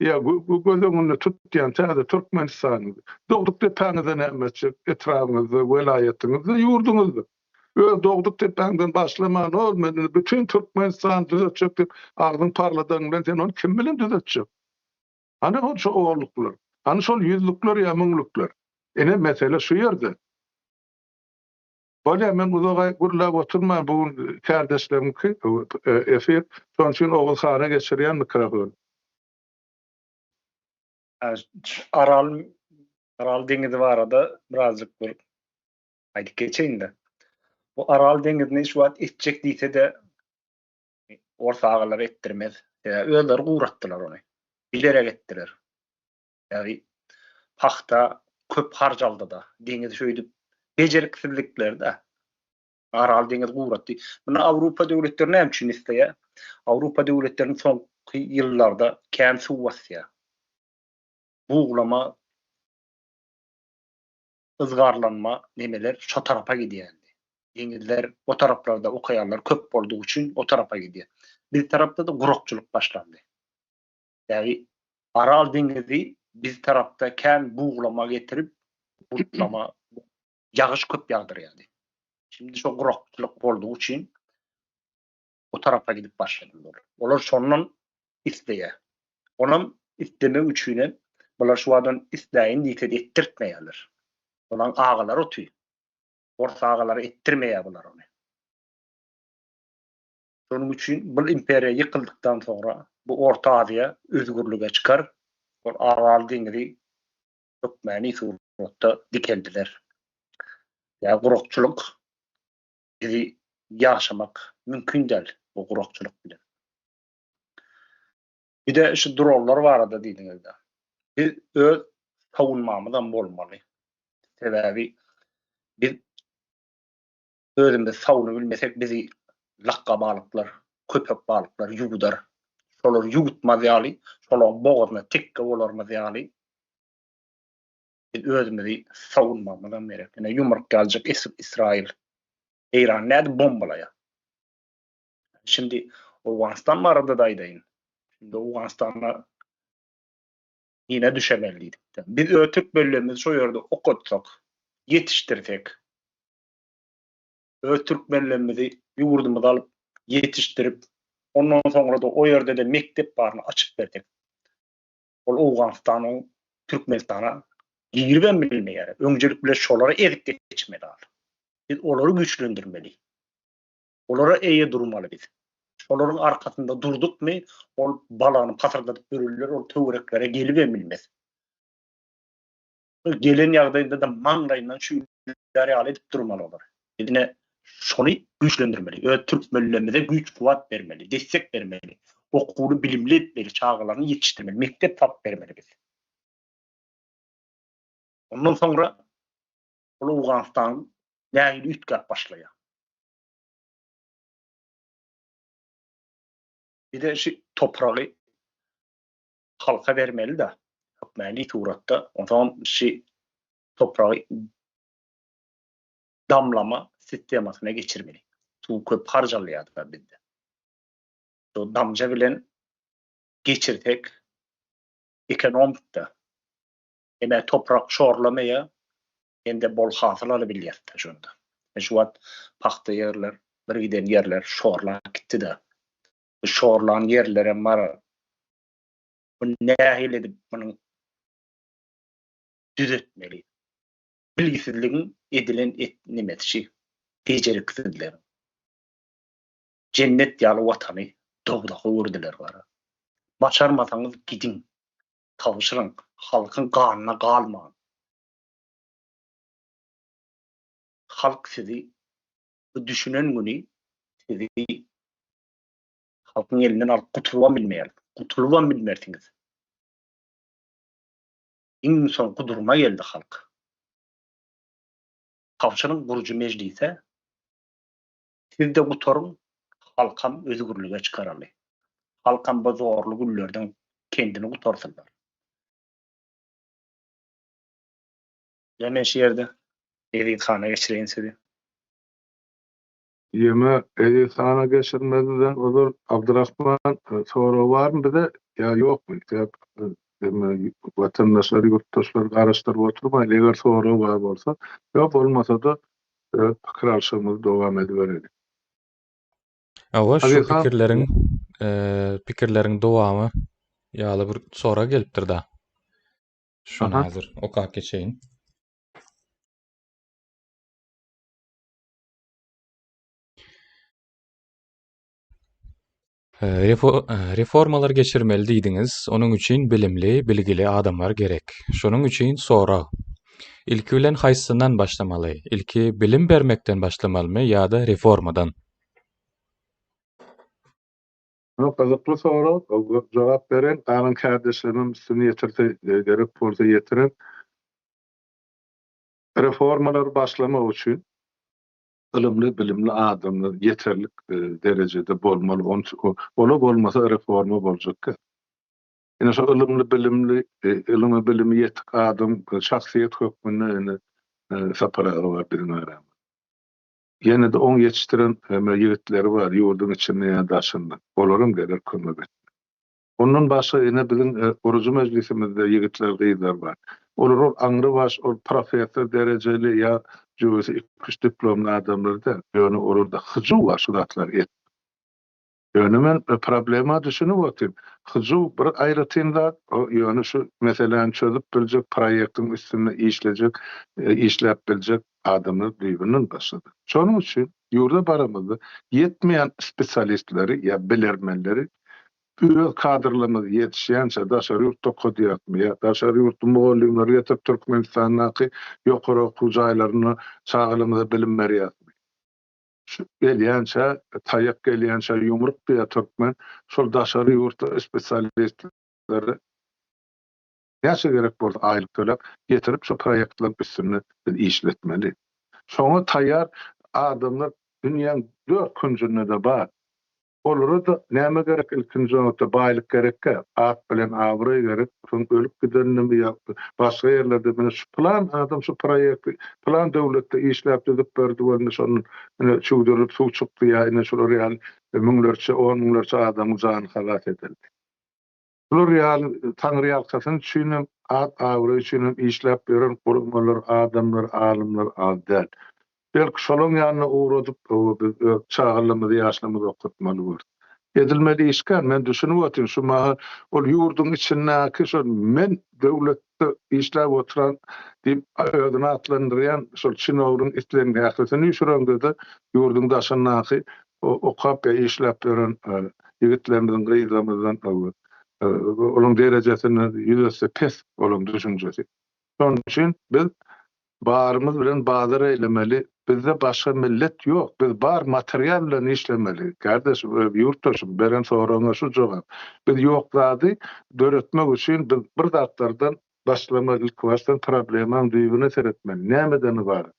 Ýa göz öňünde tutýan täze Türkmenistanyňyzy. Dogduk depäňizde näme etjek, etrabyňyzda, welaýatyňyzda, ýurduňyzda. Öz dogduk depäňden başlaman, ol men indi bütin Türkmenistany düzetjek diýip, agzyň parladanyň bilen sen ony kim bilen düzetjek? Hany ol şo onluklar? Hany şol ýüzlükler ýa müňlükler? Ine, mesele şu ýerde. Bolýar, men uzaga gürläp oturman, bu gün kärdeşlerimiňki efir, şonuň üçin Oguz hana geçirýän mikrofony. Aral Aral deňizi barada birazjyk bir aýdyp geçeýin-de. Bu Aral deňizini şu wagt etjek diýse-de Ors agalar etdirmez. Sebäbi özleri guratdylar ony. Bilerek etdiler. Ýagny pagta köp harjaldy-da. Deňiz şöýdüp bejeriksizlikler-de. Aral deňiz guratdy. Muny Awrupa döwletleri näme üçin isleýär? Awrupa döwletlerini soňky ýyllarda kän suw basýar. Buglama yzgarlanma nemeler şo tarapa gidýärdi. Deňizler o taraplarda okaýanlar köp boldugy üçin o tarapa gidýär. Biz tarapda-da gurakçylyk başlandy. Ýagny Aral deňizi biz tarapda kän buglama getirip, bultlama, ýagyş köp ýagdyrýardy. Şimdi şo gurakçylyk boldugy üçin o tarapa gidip başladylar. Olar şondan isleýär. Onam islemek üçinem bular şu wagtdan isläýin diýse-de etdirtmeýärler. Olaň agalary otyr. Ors agalary etdirmeýär bular ony. Şonuň üçin bul imperiýa ýykyldykdan soňra bu Orta Aziýa özgürlige çykar, ol Aral deňizi hökmäni suratda dikeldiler. Ýa gurakçylyk bizi ýaşamak mümkin däl bu gurakçylyk bilen. Bir-de şu dronlar barada diýdiňiz-de. Biz öz sawunmamyzam bolmaly. Sebäbi biz özümizi sawunybilmesek bizi lakga balyklar, köpek balyklar ýuwudar. Şolar ýuwutmaz ýaly, şolaryň bogazyna tekge bolarymyz ýaly biz özümizi sawunmagymyzam gerek. Ine ýumruk ýalyjak Ysraýyl Eýrany nädip bombalaýar? Şimdi Owganystan barada-da aýdaýyn. Şimdi Owganystanda ýene düşemeli diýdik. Biz öz türkmenlerimizi şo ýerde okatsak, ýetişdirsek, öz türkmenlerimizi ýurdumyza alyp ýetişdirip, ondan soňra-da o ýerde-de mekdep baryny açyp bersek, ol Owganystanyň Türkmenistana giribem bilmeýär. Öňcelik bilen şolary ezip geçmeli. Biz olary güýçlendirmeli. Olara eýe durmaly biz. Şolaryň arkasynda durdukmy, ol balagyny pasyrdadyp ýörürler, ol töwereklere gelibem bilmez. Gelen ýagdaýynda-da maňlaýyndan çüýlär ýaly edip durmaly olar. Biz ine şony güýçlendirmeli. Öz türkmenlerimize güýç-kuwwat bermeli, destek bermeli. Okuwly, bilimli etmeli, çagalaryny ýetişdirmeli, mekdep tapyp bermeli biz. Ondan soňra ol Owganystan nähili üýtgäp başlaýar. Bize şu topragy halka bermeli-de, hökmany suratda. Onsoňam şu topragy damlama sistemasyna geçirmeli. Suw köp harjalýar-da bizde. Şu damja bilen geçirsek ekonomik-de. Hem-ä toprak şorlamaýar, hem-de bol hasyl alybilýäs-de şonda. Şu wagt pagta ýerler, bir giden ýerler şorlap gitdi-de. Bu şorlan ýerlerem bar. Bu nähili edip munuň düzetmeli? Bilgisizligiň edilen et nemesi, bejeriksizligiň. Jennet ýaly watany dowzaha öwürdiler gara. Başarmasaňyz gidiň, tabşyryň, halkyň ganyna galmaň. Halk sizi bu düşünen güni sizi halkyň elinden alyp gutulybam bilmeýär. Gutulybam bilmersiňiz. Iň soňky duruma geldi halk. Tabşyryň gurujy mejlise siz-de gutaryň, halkam özgürlige çykaraly. Halkam bu zorly günlerden kendini gutarsynlar. Ýa men şu ýerde Eziz hana geçireýin sözi. Ýeme Eziz hana geçirmezden ozal Abdyrahman sorag barmy bize ýa ýokmy? Sebäp ýeme watandaşlar ýurtdaşlar garaşdyryp oturmaýyn eger sorag bar bolsa ýa bolmasada öz pikir alşygymyzy dowam edibereli. Hawa şu pikirleriň pikirleriň dowamy ýaly bir sorag gelipdir da. Şony häzir okap geçeýin. Reformalar geçirmeli diýdiňiz. Onuň üçin bilimli, bilgili adamlar gerek. Şonuň üçin sorag. Ilki bilen haýsysyndan başlamaly? Ilki bilim bermekden başlamalymy ýa-da reformadan? Muny gyzykly sorag, jogap beren galan kärdeşlerimem üstüni ýetirse gerek bolsa ýetirer. Reformalary başlamak üçin ylymly, bilimli adamlar ýeterlik derejede bolmaly. Ola bolmasa reforma boljak däl. Ine şo ylymly, bilimli, ylymy, bilimi ýetik adam şahsyýet hökmünde ine Sapar aga bar biziň aramyzda. Ýene-de oň ýetişdiren hemme ýigitleri bar, ýurduň içinde ýa daşynda. Olaram geler kömek etmek. Ondan başga ine biziň gurujy mejlisimizde ýigitler, gyzlar bar. Olar ol aňrybaş, ol professor derejeli ýa jübüsi iküç diplomly adamlar däl. Ýöne olarda hyjuw bar şu zatlary etmek. Ýöne men problema düşünip otyryn. Hyjuw bir aýratyn zat, ýöne şu meseläni çözüp biljek, proýektiň üstünde işlejek, işläp biljek adamlar düýbünden başgada. Şonuň üçin ýurda baramyzda ýetmeýän spesialistleri ýa bilermenleri öz kadrlarymyz ýetişýänçä daşary ýurtda okadýarysmy ýa daşary ýurtly mugallymlary getirip Türkmenistandaky ýokary okuw jaýlarynda çagalarymyza bilim berýärismi? Şu gelýänçä, taýak gelýänçä ýumruk diýýär türkmen. Şol daşary ýurtly spesialistleri näçe gerek bolsa aýlyk töläp getirip şu proýektleriň üstünde biz işletmeli. Şoňa taýýar adamlar dünýäň dört künjünde-de bar. Olara-da näme gerek ilkinji nobatda baýlyk gerekkä, at bilen abraý gerek, soň ölüp gidenindemi ýa başga ýerlerde mine şu pylan adam şu proýekti pylan döwletde işläp düzüp berdi we indi şondan ine çüwdürilip suw çykdy ýa ine şular ýaly müňlerçe on müňlerçe adamyň jany halas edildi. Şular ýaly taňryýalkasyn üçinem, at-abraý üçinem işläp ýören guramalar, adamlar, alymlar az däl. Belki şolaň ýanyna ugradyp, hawa, biz öz çagalarymyzy, ýaşlarymyzy okatmaly bolarys. Edilmeli iş kän, men düşünip otyryn, şu mahal ol ýurduň içindäki şol men döwletde işläp oturan diýip özüni atlandyrýan şol çinownyň islegiň ählisini üýşüreňde-de ýurduň daşyndaky okap ýa işläp ýören ýigitlerimiziň, gyzlarymyzdan olaryň derejesinden ýüz esse pes olaryň düşünjesi. Şonuň üçin biz barymyz bilen bazar eýlemeli. Bizde başga millet ýok. Biz bar material bilen işlemeli. Kardeş, ýurtdaşym, beren soragyňa şu jogap. Biz ýok zady döretmek üçin biz bir zatlardan başlamaly, ilkibaşdan problemaň düýbüne seretmeli. Nämeden ybarat?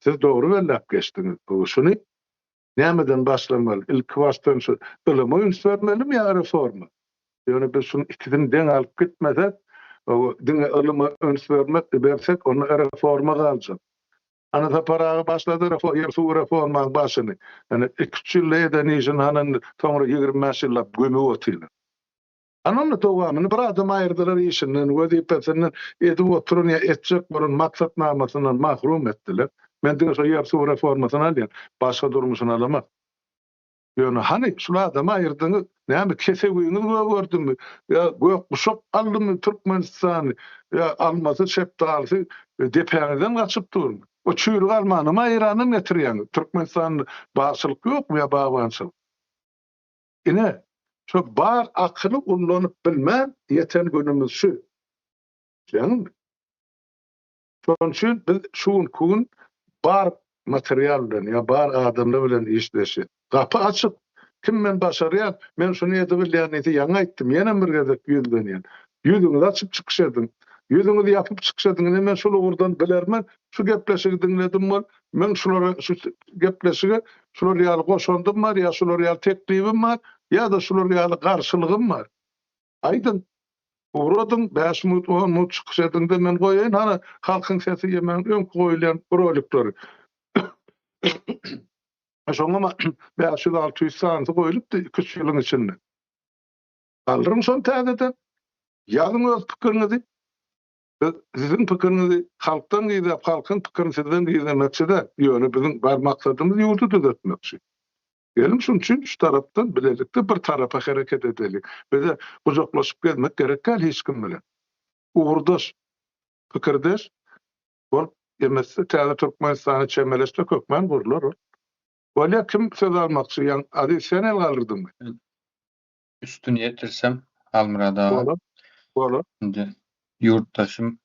Siz dogry belläp geçdiňiz. Şuny Nämeden başlamaly? Ilki başdan şu ylyma üns bermelimi ýa reforma? Ýöne biz şunuň ikisini deň alyp gitmesek, diňe ylyma üns bermek bersek, onda reforma galjak. Ana Sapar aga başlady ýer-suw reformaň başyny. Ýöne iki-üç ýylda eden işini hany indi soňra 25 ýyllap gömüp otyrlar. Ana onda dowamyny bir adam aýyrdylar işinden, wezipesinden, edip oturan ýa etjek bolan maksatnamasyndan mahrum etdiler. Men diňe şo ýer-suw reformasyny alýan, başga durmuşyny alamak. Ýöne hany şul adamy aýyrdyňyz, näme kesewiňiz gögerdimi ýa gök guşak aldymy Türkmenistany ýa almasy, şepdalysy depäňizden gaçyp durmy? O çüýrük almanam Eýrandan getirýäňiz. Türkmenistanda bagçylyk ýokmy ýa bagbançylyk? Ine, şo bar akyly ullanyp bilmän ýeten günümiz şu. Düşýäňizmi? Şonuň üçin biz şu günki gün bar material bilen ýa bar adamlar bilen işleşýäs. Gapy açyk. Kim men başarýan, men şuny edibilýän diýse, ýaňy aýtdym, ýenem bir gezek ýüzlenýän. Ýüzüňizi açyp çykyş ediň. Ýüzüňizi ýapyp çykyş ediň. Ine men şul ugurdan bilermen, şu gepleşigi diňledim bol, men şulara şu gepleşige şular ýaly goşandym bar ýa şular ýaly teklibim bar ýa-da şular ýaly garşylygym bar. Aýdyň. Ugradyň, bäş minut, on minut çykyş ediň-de men goýaýyn hany Halkyň sesi ýemegiň öňki goýulýan rolikleri. Şoňam 500-600 sanysy goýlupdy iki-üç ýylyň içinde. Galdyryň şony täzeden. Ýazyň öz pikiriňizi. Biz siziň pikiriňizi halkdan gizläp, halkyň pikirini sizden gizlemekçi däl. Ýöne biziň bar maksadymyz ýurdy düzetmekçi. Geliň şunuň üçin şu tarapdan bilelikde bir tarapa hereket edeliň. Bize gujaklaşyp gezmek gerek däl hiç kim bilen. Ugurdaş, pikirdeş bolup emetse täze Türkmenistana çemeleşsek hökman gurlar ol. Bolýa kim söz almakçy ýaň Aziz sen el galdyrdyňmy? Üstüni ýetirsem Halmyrat aga. Bolar. Bolar. Indi ýurtdaşym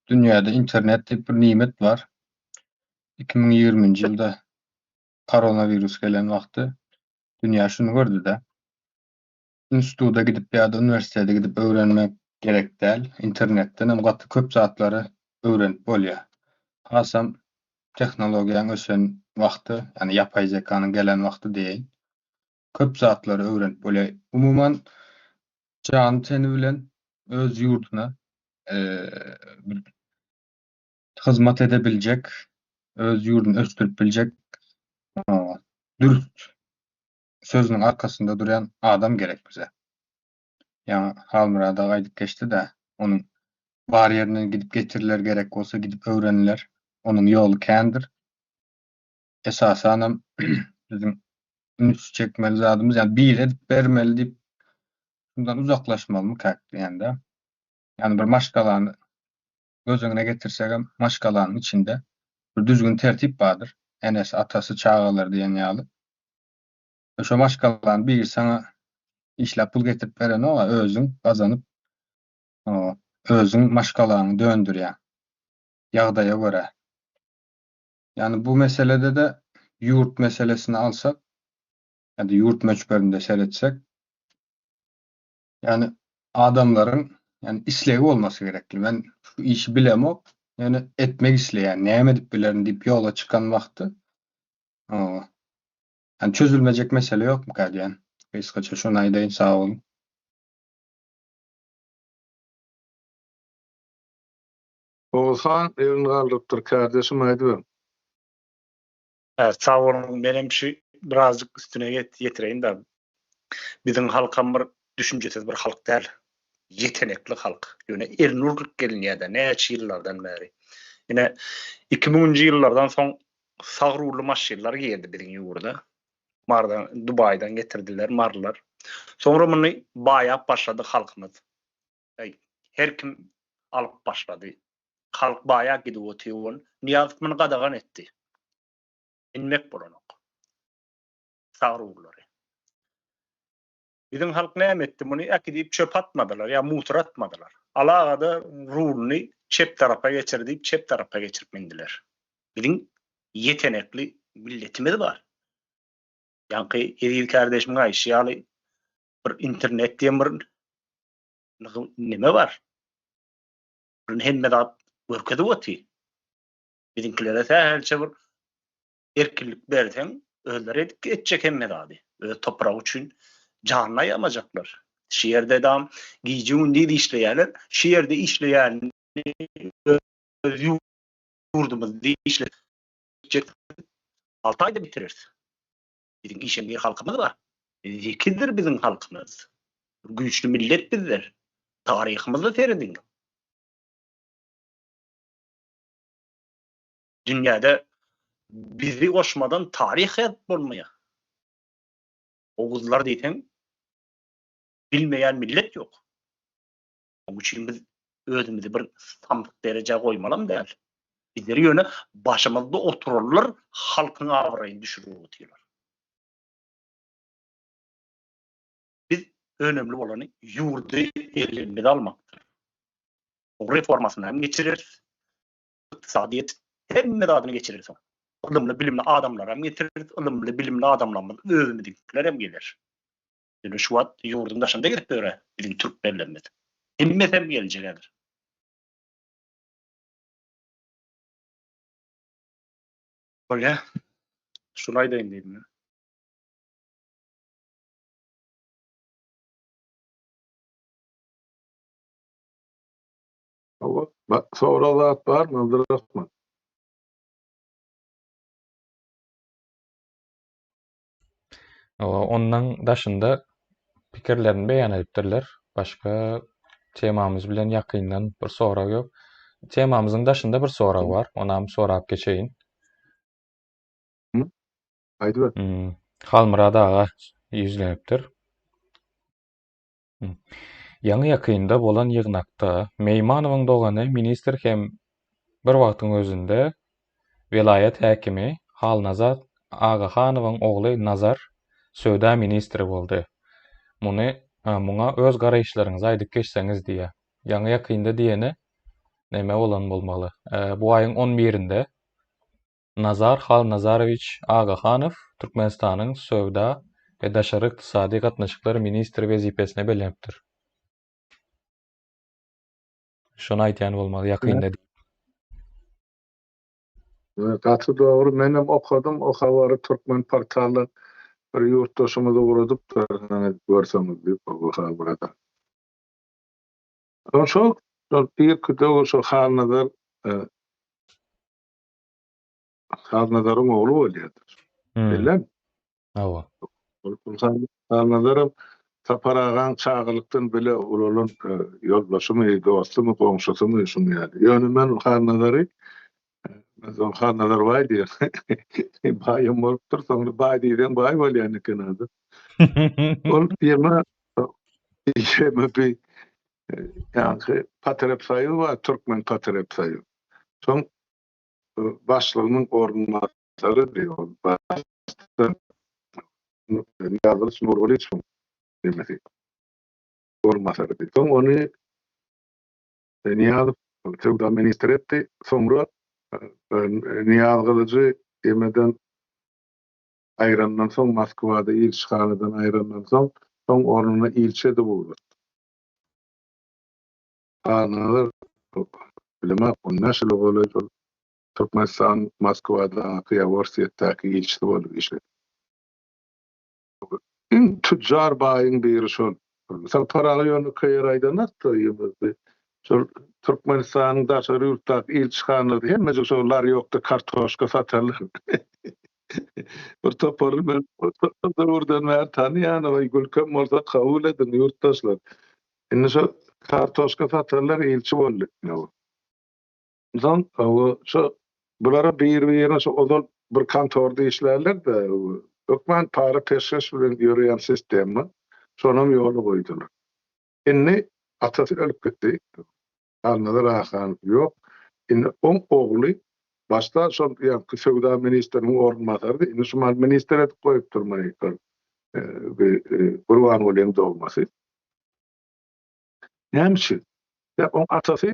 dünýäde internet diýip bir nimet bar. 2020-nji ýylda koronawirus gelen wagty dünýä şuny gördi-de. Instituta gidip ýa-da uniwersitete gidip öwrenmek gerek däl. Internetden hem gaty köp zatlary öwrenip bolýar. Hasam tehnologiýaň ösen wagty, ýagny ýapaý zekanyň gelen wagty diýeýin. Köp zatlary öwrenip bolýar. Umuman, jany-teni bilen öz ýurduna bir hyzmat edebiljek, öz ýurduny ösdürip biljek dürüst sözüniň arkasynda durýan adam gerek bize. Ýaňy Halmyrat aga aýdyp geçdi-dä, onuň bar ýerinden gidip getiriler gerek bolsa gidip öwreniler. Onuň ýoly kändir. Esasanam biziň. Üns çekmeli zadymyz, ýagny biri edip bermeli diýip şundan uzaklaşmalymykak diýende. Ýagny bir maşgalany göz öňüne getirsegem, maşgalanyň içinde bir düzgün tertip bardyr. Enesi, atasy, çagalary diýen ýaly. Şo maşgalanyň biri saňa işläp pul getirip berenok-a, özüň gazanyp, özüň maşgalaňy döndürýäň. Ýagdaýa görä. Ýagny bu meselede-de ýurt meselesini alsak, ýa-da ýurt möçberinde seretsek, ýagny adamlaryň ýagny islegi bolmasy gerekli. Men şu işi bilemok, ýöne etmek isleýän, näme edip bilerin diýip ýola çykan wagty, ýagny çözülmejek mesele ýokmyka diýýän. Gysgaça şony aýdaýyn, sag boluň. Oguzhan elini galdyrypdyr, kärdeşim aýdyber. Sag boluň, menem şu birazjyk üstüne ýetireýin-de. Biziň halkam bir düşünjesiz bir halk däl. Ýetenekli halk. Ýöne elini urdup gelinýär-de näçe ýyllardan bäri. Ine, iki müňünji ýyllardan soň sag rully maşynlar girdi biziň ýurda. Mardan, Dubaýdan getirdiler marylar. Soňra muny baýap başlady halkymyz. Her kim alyp başlady. Halk baýap gidip otyr ol. Nyýazow muny gadagan etdi. Inmek bolanok. Sag ruglary. Biziň halk näme etdi? Muny äkidip çöp atmadylar ýa musor atmadylar. Alagada ruluny çep tarapa geçir diýip çep tarapa geçirip mindiler. Biziň ýetenekli milletimiz bar. Ýaňky eziz kärdeşimiň aýdyşy ýaly bir internet diýen bir neme bar. Hemme zat görkezip otyr. Biziňkilere sähelçe bir erkinlik berseň, özleri edip etjek hemme zady. Öz topragy üçin janyny aýamajaklar. Şu ýerde dam gije-gündiz işleýärler. Şu ýerde işleýänini öz ýurdumyzda işletjek 6 aýda bitireris. Biziň işeňňir halkymyz bar. Zekidir biziň halkymyz. Güýçli millet bizler. Taryhymyza serediň. Dünýäde bizi goşmadan taryh ýazyp bolmaýar. Oguzlar diýseň bilmeýän millet ýok. Onuň üçin biz özümizi bir samsyk derejä goýmalam däl. Bizleri ýöne başymyzda oturanlar halkyň abraýyny düşürip otyrlar. Biz önemli bolany ýurdy elimize almakdyr. Reformasyny hem geçireris. Ykdysadyýet hemme zadyny geçireris. Ylymly, bilimli adamlar hem getireris. Ylymly, bilimli adamlarymyz özümiziňkiler hem geler. Ýöne şu wagt ýurduň daşynda gezip ýör biziň türkmenlerimiz. Hemmesi hem geljek häzir. Bolýa. Şuny aýdaýyn diýdim. Hawa, sorag zat barmy Abdurrahman? Hawa, ondan daşynda pikirlerini beýan edipdirler. Başga temamyz bilen ýakyndan bir sorag ýok. Temamyzyň daşynda bir sorag bar. Onam sorap geçeýin. Aýdyber. Hmm. Halmyrat aga ýüzlenipdir. Hmm. Ýaňy-ýakynda bolan ýygnakda Meýmanowyň dogany ministr hem bir wagtyň özünde welaýat häkimi Halnazar Agahanowyň ogly Nazar söwda ministri boldy. Muny muňa öz garaýyşlaryňyzy aýdyp geçseňiz diýýär. Ýaňy-ýakynda diýeni neme bolan bolmaly? Bu aýyň on birinde Nazar Halnazarowiç Agahanow Türkmenistanyň Söwda we daşary ykdysady gatnaşyklar ministri wezipesine bellenipdir. Şony aýdýan bolmaly ýakynda diýip. Gaty dogry menem okadym o habary türkmen portaldan bir ýurtdaşymyz ugradypdyr görseňiz diýip bu habary. Şol şol irki döwür şol Halnazar Halnazaryň ogly bolýardyr. Hmm. Bilen? Hawa. Halnazaram Sapar agaň çagalykdan bile ulalan e, ýoldaşymy, dostumy, goňşusymy şuny ýaly. Ýöne men Halnazary e, Soň Halnazar baý diýýär. Baýam bolupdyr, soňra baý diýseň baý bolýan eken adam. Ol ýeme ýeme bi ýaňky Potreb-soýuz bar, Türkmen Potreb-soýuz. Soň başlygynyň orunbasary diýip, ol başda Nyýazgylyç Nurgylyçowyň ýemesi orunbasary diýip. Soň ony Nyýazow söwda ministri etdi. Soňra Nyýazgylyjy ýemeden aýrandan soň, Moskwada ilçihanadan aýrandan soň, soň ornuna ilçi edip ugratdy. Halnazar bilemok, on bäş ýyla golaý şol Türkmenistanyň Moskwadaky ýa Orsýetdäki ilçisi bolup işledi. Iň tüjjar baýyň biri şol. Sapar aga ýönekeý ýer aýdanok-da ýyldyzly. Şol Türkmenistanyň daşary ýurtdaky ilçihanalary hemmejik şol larýokda kartoşka satarlar. Bir topary men şol döwürden bäri tanaýan, oý gülkem bolsa kabul ediň ýurtdaşlar. Indi şo kartoşka satarlar ilçi boldy. Onsoň şo bulara bir-birine şo ozal bir kontorda işlärler-de, hökman para-peşgeş bilen ýöreýän sistema, şonam ýola goýdular. Indi atasy ölüp gitdi. Halnazar Ahanow ýok. Indi oň ogly başda şol ýaňky söwda ministriniň orunbasarydy, indi şu mal ministr edip goýupdyr muny şol Gurbangulyň dogmasy. Näme üçin? Ýa oň atasy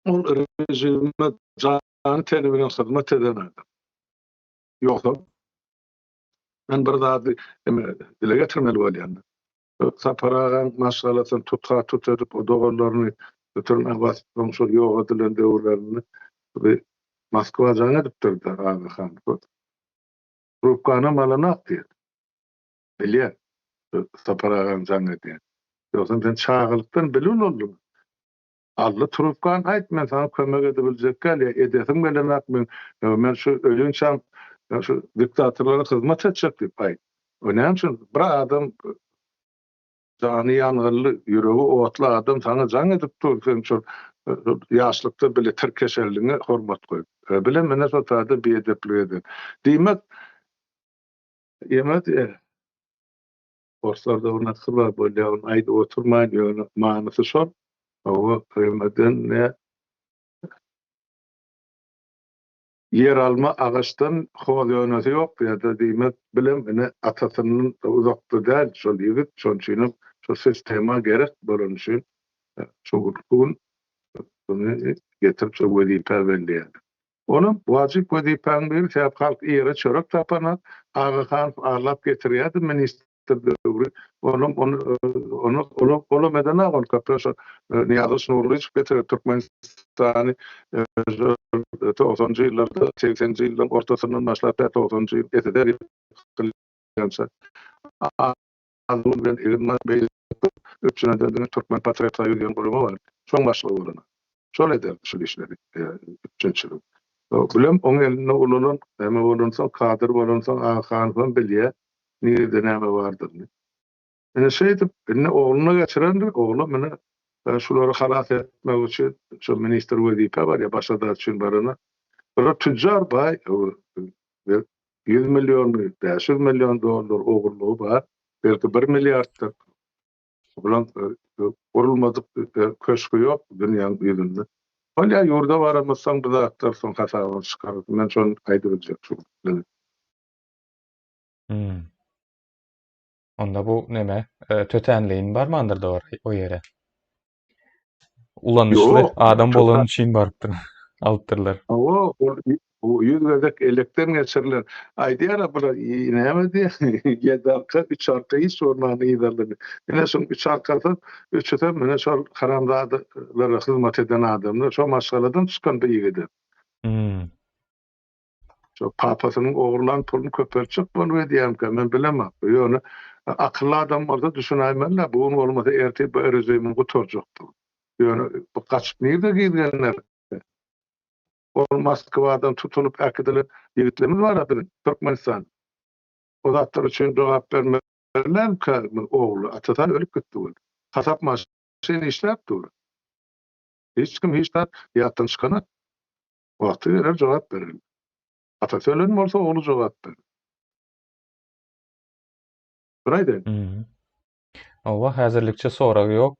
ol režime jany-teni bilen hyzmat eden adam. Ýogsam men bir zady dile getirmeli bolýan. Sapar agaň maşgalasyny tutha-tut edip, o doganlaryny türmä basyp, soň şol ýok edilen döwürlerinde bir Moskwa jaň edipdir-de Agahan. Trubkanam alanok diýýär. Bilýän, Sapar agaň jaň edýän. Ýogsam sen çagalykdan bile ulaldyň. Aldy trubkany aýt, men saňa kömek edebiljek däl, ýa edesim gelenok, men men şu ölinçäm şu diktatorlara hyzmat etjek diýip aýt. O näme üçin bir adam jany ýangynly, ýüregi otly adam saňa jaň edip dur, sen şol ýaşlykda bile tirkeşenligiňe hormat goýup. Bile mine şo taýda biedeplik eden. Diýmek, ýeme diýer. Orslarda bir nakyl bar, bolýa ony aýdyp oturmaýyn, ýöne manysy şol. Hawa, ýemeden ne Ýer alma agaçdan hoz önesi ýok ýa-da diýmek bilem ine atasyndan uzakda däl şol ýigit şoň üçinem şo sistema gerek bolany üçin şu gün şuny getirip şo wezipä belleýärler. Onam wajyp wezipäň biri sebäp halk ýere çörek tapanak Agahanow arlap getirýärdi ministr döwri onam ony ony olam olam edenak ony köpler şo Nyýazow Nurlyjow getirdi Türkmenistany togsanjy ýyllarda segsenji ýyllaryň ortasyndan başlap tä togsanjy ýyl SSR ýykylýança az bilen egin beýleki üpjün eden diňe Türkmenpotrebsoýuz diýen gurama bar. Şoň başlygy bolan. Şol ederdi şul işleri, üpjünçiligi. Bilem oň elinde ulalan näme bolansoň, kadyr bolansoň Agahanowam bilýär nirede näme bardygyny. Ine şeýdip, indi ogluna geçirendir, oglam ine şulary halas etmek üçin şo ministr wezipä barýar, başga zat üçin barana. Bular tüjjar baý, 100 millionmy, 500 million dollar ogurlygy bar, belki bir milliarddyr. Bulaň gurulmadyk köşgi ýok dünýäň ýüzünde. Bolýar, ýurda baramyzsoň bu zatlar soň hasabyny çykararys. Men şony aýdybiljek şu gün. Hmm. Onda bu neme, tötänleýin barmandyr-da o ýere. Ulanyşly Ýok, adam tötän bolany üçin barypdyr, alypdyrlar. Hawa, ol ýüz gezek elekden geçirilen. Aýdýar-a bular, näme diýýär, ýedi arka, üç arka hiç bolman yzarlady. Ine şoň üç arkasy, üçüsem ine şol haramzadalara hyzmat eden adamlar, şo maşgaladan çykan bu ýigidem. Hmm. Şo papasynyň ogurlan puluny köpeltjek bolup edýärmikä, men bilemok. Ýöne akylly adam bolsa düşünäýmeli-dä, bu gün bolmasa ertir bu režimiň gutarjakdygyny. Ýöne bu gaçyp nirde gizlener? Ol Moskwadan tutulyp äkidilen ýigitlerimiz bar-a biziň, Türkmenistan. O zatlar üçin jogap bermelilermikä ogly? Atasy ölüp gitdi welin. Hasap maşyn işläp dur. Hiç kim hiç zat ýatdan çykanok. Wagty geler jogap berer. Atasy ölen bolsa ogly jogap berer. Bir aýdaýyn. Hawa, häzirlikçe sorag ýok.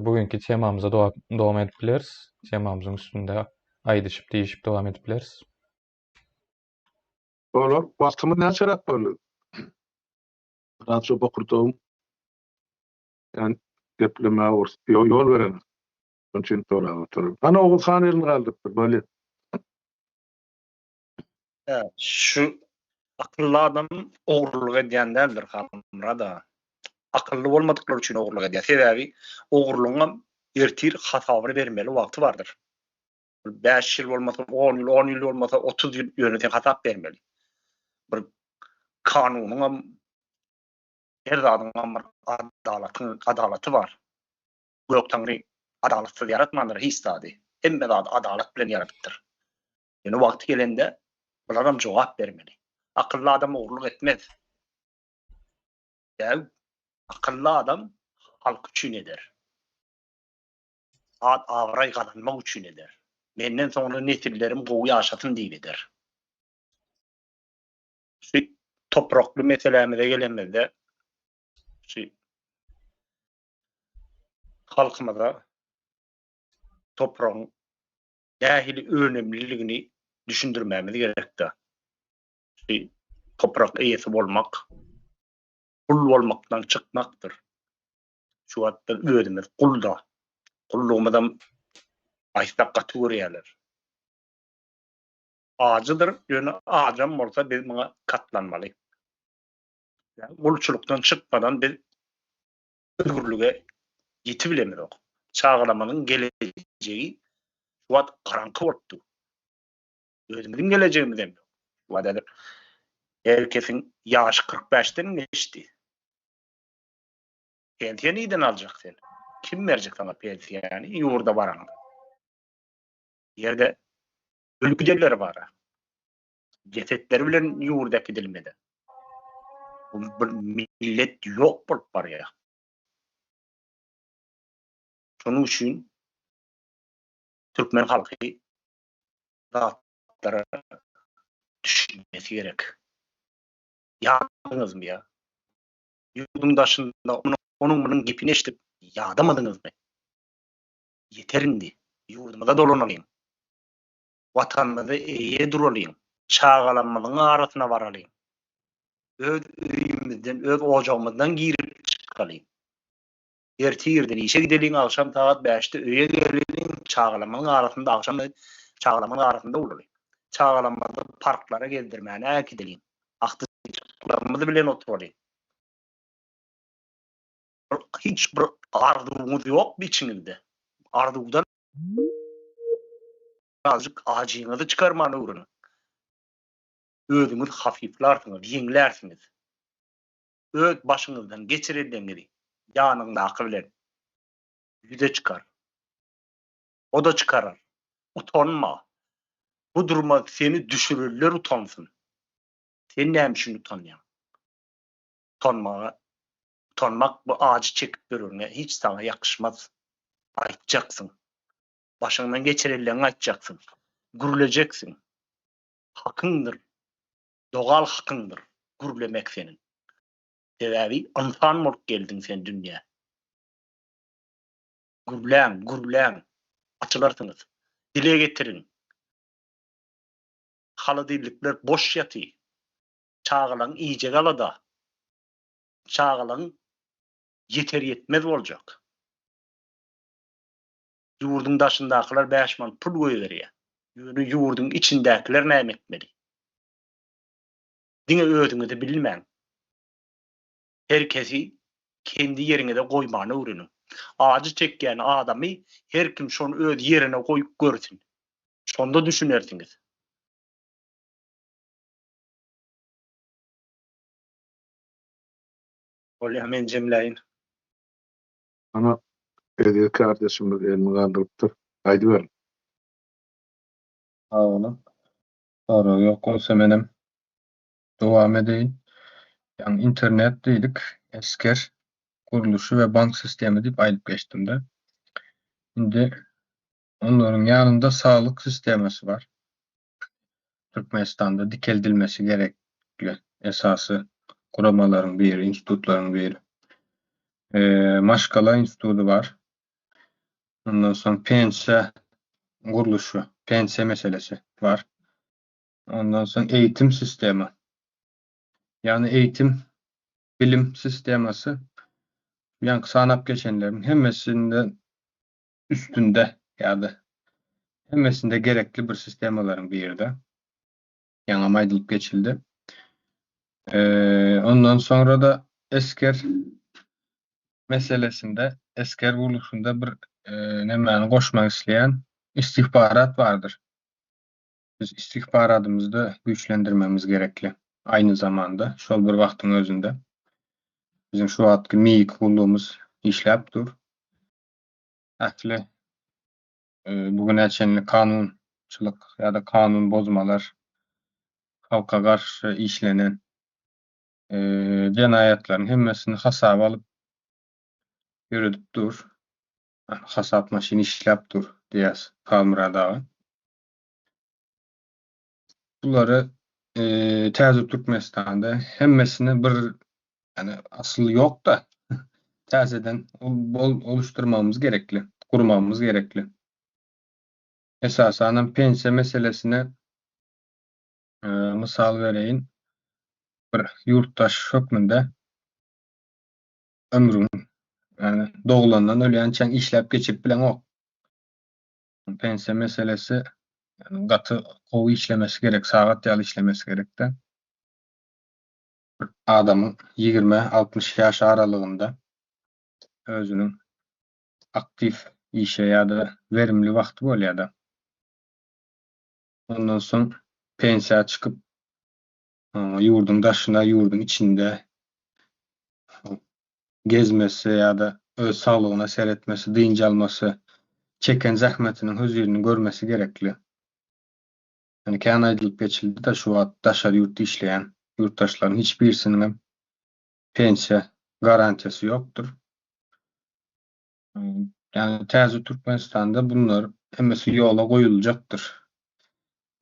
Bugünki temamyza dowam edip bileris. Temamyzyň üstünde aýdyşyp, diýişip dowam edip bileris. Bolar. Wagtymyz näçeräk boldy? Birazja bokurdagym ýani geplemäge ýol beren. Şonuň üçin sorap oturyn. Hany Oguz han elini galdyrypdyr. Bolýa. Şu akylly adam ogurlyk edýän däldir Halmyrat aga. Akylly bolmadyklar üçin ogurlyk edýär. Sebäbi ogurlygyňam ertir hasabyny bermeli wagty bardyr. 5 ýyl bolmasa 10 ýyl, 10 ýyl bolmasa 30 ýyl ýöne sen hasap bermeli. Bir kanunyňam her zadyňam bir adalatyň adalaty bar. Gök Taňry adalatsyz ýaratmandyr hiç zady. Hemme zady adalat bilen ýaradypdyr. Ýöne wagty gelende bularam jogap bermeli. Akylly adam ogurlyk etmez. Däw, akylly adam halky üçin eder. At-abraý gazanmak üçin eder. Menden soňra nesillerim gowy ýaşasyn diýip eder. Şu toprakly meselämize gelenimizde şu halkymyza topragyň nähili önemliligini düşündirmämiz gerekde. Şu toprak eýesi bolmak gul bolmakdan çykmakdyr. Şu wagt biz özümiz gulda. Gullugymyzam aýtsak gaty görýärler. Ajydyr, ýöne ajam bolsa biz muňa katlanmaly. Gulçulykdan çykmadan biz özgürlige ýetibilemizok. Çagalamyzyň gelejegi şu wagt garaňky bolup dur. Özümiziň gelejegimiz hem ýok. Şu wagt häzir her kesiň ýaşy 45-den geçdi. Pensiýa nirden aljak sen? Kim berjek saňa pensiýany ýurda baraňda? Ýerde ölüp gidenler bar. Jesetleri bilen ýurda äkidilmedi. Bu bir millet ýok bolup barýar. Şonuň üçin türkmen halky zatlara düşünmesi gerek. Ýadyňyzmy ýa? Ýurduň daşynda onuň munuň gepini eşidip ýadamadyňyzmy? Ýeter indi. Ýurdumyza dolanalyň. Watanymyza eýe duralyň. Çagalarymyzyň arasyna baralyň. Öz öýümizden, öz ojagymyzdan girip çykalyň. Erte irden işe gideliň, agşam sagat bäşde öýe geleliň, çagalarymyzyň arasynda agşam çagalarymyzyň arasynda bolalyň. Çagalarymyzy parklara gezdirmäne äkideliň. Agtyjaklarymyz bilen oturalyň. Hiç bir arzuwyňyz ýokmy içiňizde? Arzuwdan birazjyk ajyňyzy çykarmany öwreniň. Özüňiz hafiflarsyňyz, ýeňlärsiňiz. Öz başyňyzdan geçirenleriňizi ýanyňdaky bilen ýüze çykar. O-da çykarar. Utanma. Bu duruma seni düşürenler utansyn. Sen näme üçin utanýaň? Utanmaga, utanmak bu ajy çekip ýöreniňe hiç saňa ýakyşmaz. Aýtjaksyň. Başyňdan geçirenleriňi aýtjaksyň. Gürlejeksin. Hakyňdyr. Dogal hakyňdyr gürlemek seniň. Sebäbi ynsan bolup geldiň sen dünýä. Gürläň, gürläň. Açylarsyňyz. Dile getiriň. Holodilnikler boş ýaty. Çagalaň iýjegi alada. Çagalaň ýeter-ýetmez boljak. Ýurduň daşyndakylar bäş manat pul goýberýär. Ýöne ýurduň içindäkiler näme etmeli? Diňe özüňizi bilmäň. Her kesi kendi ýeriňize goýmany öwreniň. Ajy çekýän adamy her kim şony öz ýerine goýup görsün. Şonda düşünersiňiz. Bolýa men jemläýin. Ana, eziz kardeşimiz elini galdyrypdyr. Aýdyberiň. Sag boluň. Sorag ýok bolsa menem dowam edeýin. Ýagny internet diýdik, esger gurluşy we bank sistemi diýip aýdyp geçdimde. Indi. Onlaryň ýanynda saglyk sistemasy bar. Türkmenistanda dikeldilmesi gerekli esasy guramalaryň biri, institutlaryň biri. Maşgala instituty bar. Ondan soň pensiýa gurluşy, pensiýa meselesi bar. Ondan soň eýitim sistema. Ýagny eýitim, bilim sistemasy ýaňky sanap geçenleriň hemmesinden üstünde ýa-da hemmesinde gerekli bir sistemalaryň biri-de. Ýaňam aýdylyp geçildi. Ondan soňra-da esger meselesinde, esger gurluşynda bir nemäni goşmak isleýän, istihbarat bardyr. Biz istihbaradymyzy-da güýçlendirmegimiz gerekli. Aýny zamanda, şol bir wagtyň özünde biziň şu wagtky MİK gullugymyz işläp dur. Ähli bu güne çenli kanunçylyk ýa-da kanun bozmalar, halka garşy işlenen jenaýatlaryň hemmesini hasaba alyp ýöredip dur. Hasap maşyny işläp dur diýýäs Halmyrat aga. Bulary täze Türkmenistanda hemmesini bir ýani asyl ýok-da täzeden oluşdurmagymyz gerekli, gurmagymyz gerekli. Esasanam pensiýa meselesine mysal bereýin. Bir ýurtdaş hökmünde ömrüň ýani doglandan ölýänçäň işläp geçirip bileňok. Pensiýa meselesi gaty gowy işlemesi gerek, sagat ýaly işlemesi gerekde. Bir adamyň 20, 60 ýaş aralygynda özüniň aktiw işe ýa-da werimli wagty bolýar-da. Ondan soň pensiýa çykyp, ýurduň daşyna, ýurduň içinde gezmesi ýa-da öz saglygyna seretmesi, dynç almasy, çeken zähmetiniň hözirini görmesi gerekli. Ýöne kän aýdylyp geçildi-de, şu wagt daşary ýurtda işleýän ýurtdaşlaryň hiç birisiniňem pensiýa garantiýasy ýokdur. Ýagny täze Türkmenistanda bunlar hemmesi ýola goýuljakdyr.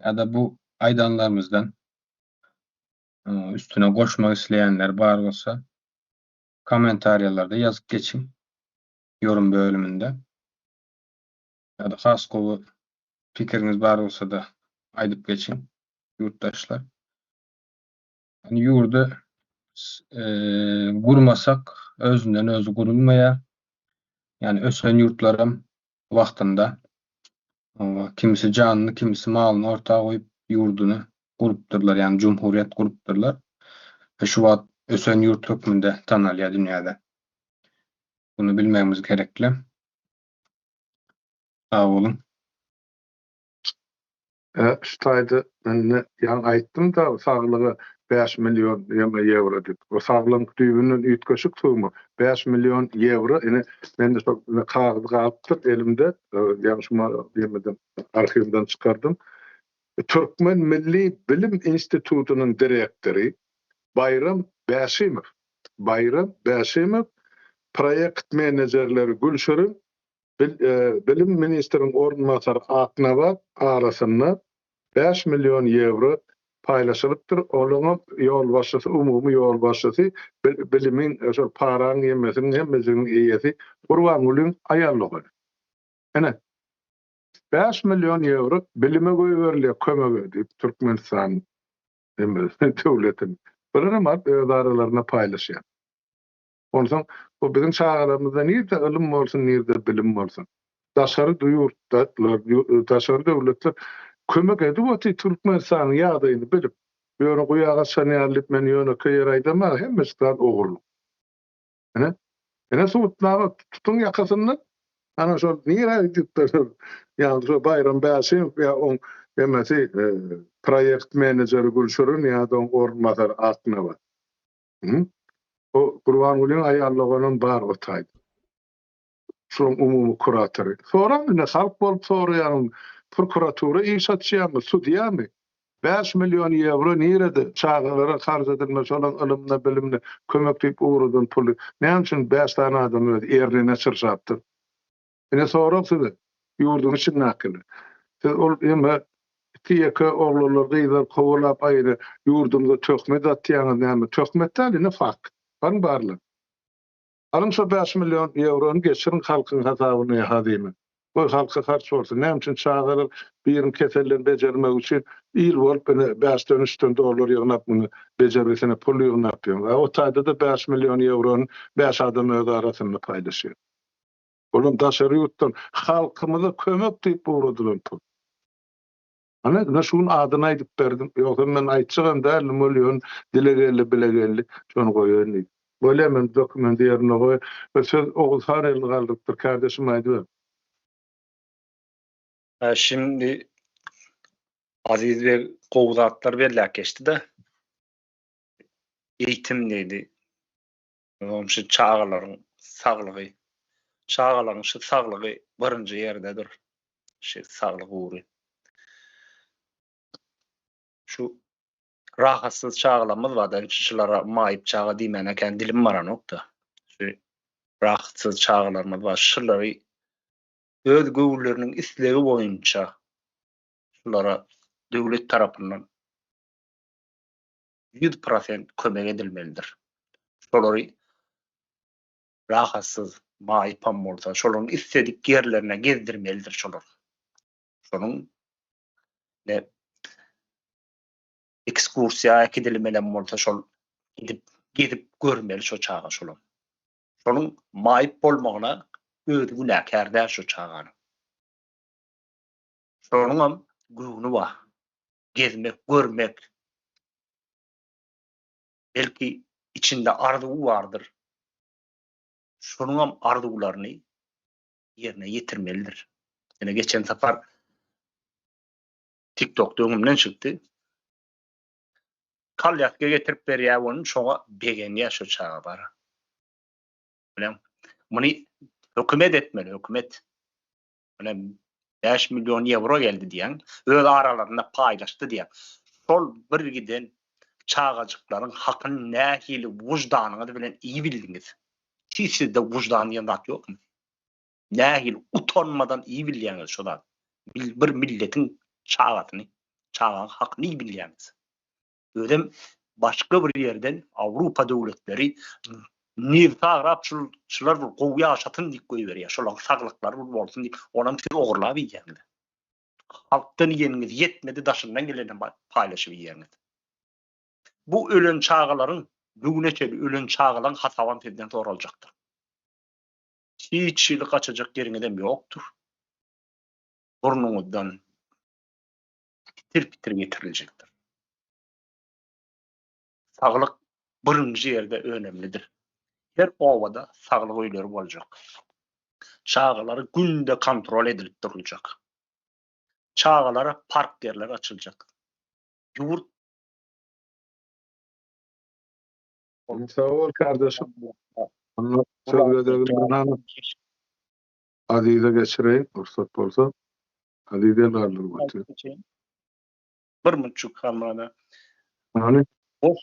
Ýa-da bu aýdanlarymyzdan üstüne goşmak isleýänler bar bolsa kommentariýalarda ýazyp geçiň ýorum bölüminde. Ýa-da has gowy pikiriňiz bar bolsa-da aýdyp geçiň ýurtdaşlar. Ýani ýurdy gurmasak özünden özi gurulmaýar. Ýani ösen ýurtlaram wagtynda kimisi janyny, kimisi malyny orta goýup ýurduny gurupdyrlar, ýagny jumhuriýet gurupdyrlar we şu wagt ösen ýurt hökmünde tanalýar dünýäde. Muny bilmegimiz gerekli. Sag boluň. Şu taýda indi ýaňy aýtdym-da saglyga 5 million ýeme ýewro diýip. O saglygyň düýbünden üýtgeşik summa. 5 million ýewro ine mende şol kagyz galypdyr elimde. Ýaňy şu ýemeden arhiwden çykardym. Türkmen milli bilim institutynyň direktory Baýram Bäşimow Baýram Bäşimow proýekt menejerleri Gülşirin Bilim ministriň orunbasary Aknabat arasynda 5 million ýewro paýlaşylypdyr. Olaryň ýolbaşçysy, umumy ýolbaşçysy bilimiň, şol paraň ýemesiniň hemmesiniň eýesi Gurbangulyň aýal dogany. Ine, 5 million ýewro bilime goýberilýär kömege diýip Türkmenistan döwletiniň. Bularam alyp öz aralarynda paýlaşýar. Onsoň bu biziň çagalarymyzda nirde ylym bolsun, nirde bilim bolsun. Daşary ýurtlar, daşary döwletler kömek edip otyr Türkmenistanyň ýagdaýyny bilip. Ýöne guýa gaçan ýaly diýip men ýönekeý ýer aýdamok, hemmesi zat ogurlyk. Ine, ine subutnama tutuň ýakasyndan. Ana şol nirä gidipdir şol ýagny şol Baýram Bäşimow ýa oň hemmesi proýekt menejeri Gülşirin ýa-da oň orunbasary Aknabat. O Gurbangulyň aýal doganam bar o taýda. Şoň umumy kuratory. Soraň indi halk bolup soraýaň prokuratura iş açýarmy, sudýamy? 5 million ýewro nirede? Çagalara harç edilme, şolaň ylymyna, bilimine kömek diýip ugradan puly. Näme üçin 5 sany adam öz ernine çyrşapdyr? Ine sorag size. Ýurduň içindäkiler. Siz ol eme iki-ýeke oglanlar, gyzlar kowalap aýry ýurdumyza töhmet atýaňyz näme? Töhmet däl ine fakt. Baryň barlaň. Alyň şo bäş million ýewrony geçiriň halkyň hasabyna ýa hazyna. Goý halka harç bolsun. Näme üçin çagalar birini keselden bejermek üçin il bolup ine bäşden üçden dollar ýygnap muny bejergisine pul ýygnap ýöň. A o taýda-da bäş million ýewrony bäş adam öz arasynda paýlaşýar. Olam daşary ýurtdan halkymyza kömek diýip ugradylan pul. Ana, ine şu gün adyny aýdyp berdim. Ýogsam men aýtjagam däldim, ol ýöne dile geldi, bile geldi, şony goýaýyn diýdim. Bolýa, men dokumenti ýerine goý. Söz Oguzhan elini galdyrypdyr, kärdeşim aýdyber. Hä, şindi Aziz beg gowy zatlar belläp geçdi-de. Eýitim diýdi. Onuň şu çagalaryň saglygy, çagalaryň şu saglygy birinji ýerdedir. Şu saglyk ugry. Şu rahatsyz çagalarymyz bar-da, şulara maýyp çaga diýmäne kän dilim baranok-da. Şu rahatsyz çagalarymyz bar, şulary öz göwünleriniň islegi boýunça şulara döwlet tarapyndan 100% kömek edilmelidir. Şolary rahatsyz, maýypam bolsa, şolaryň isledik ýerlerine gezdirmelidir şolar. Şonuň ne ekskursiýa äkidilmelem bolsa şol gidip gezip görmeli şo çaga şolam. Şonuň maýyp bolmagyna özi günäkär däl şo çaganyň. Şonuňam göwni bar. Gezmek, görmek. Belki içinde arzuwy bardyr. Şonuňam arzuwlaryny ýerine ýetirmelidir. Ine geçen sapar TikTokda öňümden çykdy. Kolýaska getirip berýär ony, şoňa begenýär şo çaga bara. Bileň. Muny hökümet etmeli, hökümet. Ine 5 million ýewro geldi diýýäň, öz aralarynda paýlaşdy diýýäň. Şol bir giden çagajyklaryň hakyny nähili wyždanyňyz bilen iýibildiňiz? Hiç sizde wyždan diýen zat ýokmy? Nähili utanmadan iýibilýäňiz şo zat? Bir milletiň çagasyny, çagaň hakyny iýibilýäňiz. Özem başga bir ýerden Awrupa döwletleri nebsi agrap şul şular bir gowy ýaşasyn diýip goýberýär. Şolaryň saglyklary bir bolsun diýip, onam siz ogurlap iýýäňiz. Halkdan iýeniňiz ýetmedi, daşyndan gelenem paýlaşyp iýýäňiz. Bu ölen çagalaryň bu güne çenli ölen çagalaryň hasabam sizden soraljakdyr. Hiç hili gaçajak ýeriňizem ýokdur. Burnuňyzdan pitir-pitir getiriljekdir. Saglyk birinji ýerde önemlidir. Her obada saglyk öýleri boljak. Çagalar günde kontrol edilip duruljak. Çagalara park ýerler açyljak. Ýurt Sag bol kardeşim. Onda söz gezegini men Azize geçireýin, rugsat bolsa. Aziz el galdyryp otyr. Bir munçuk Halmyrada. Hany? Boş,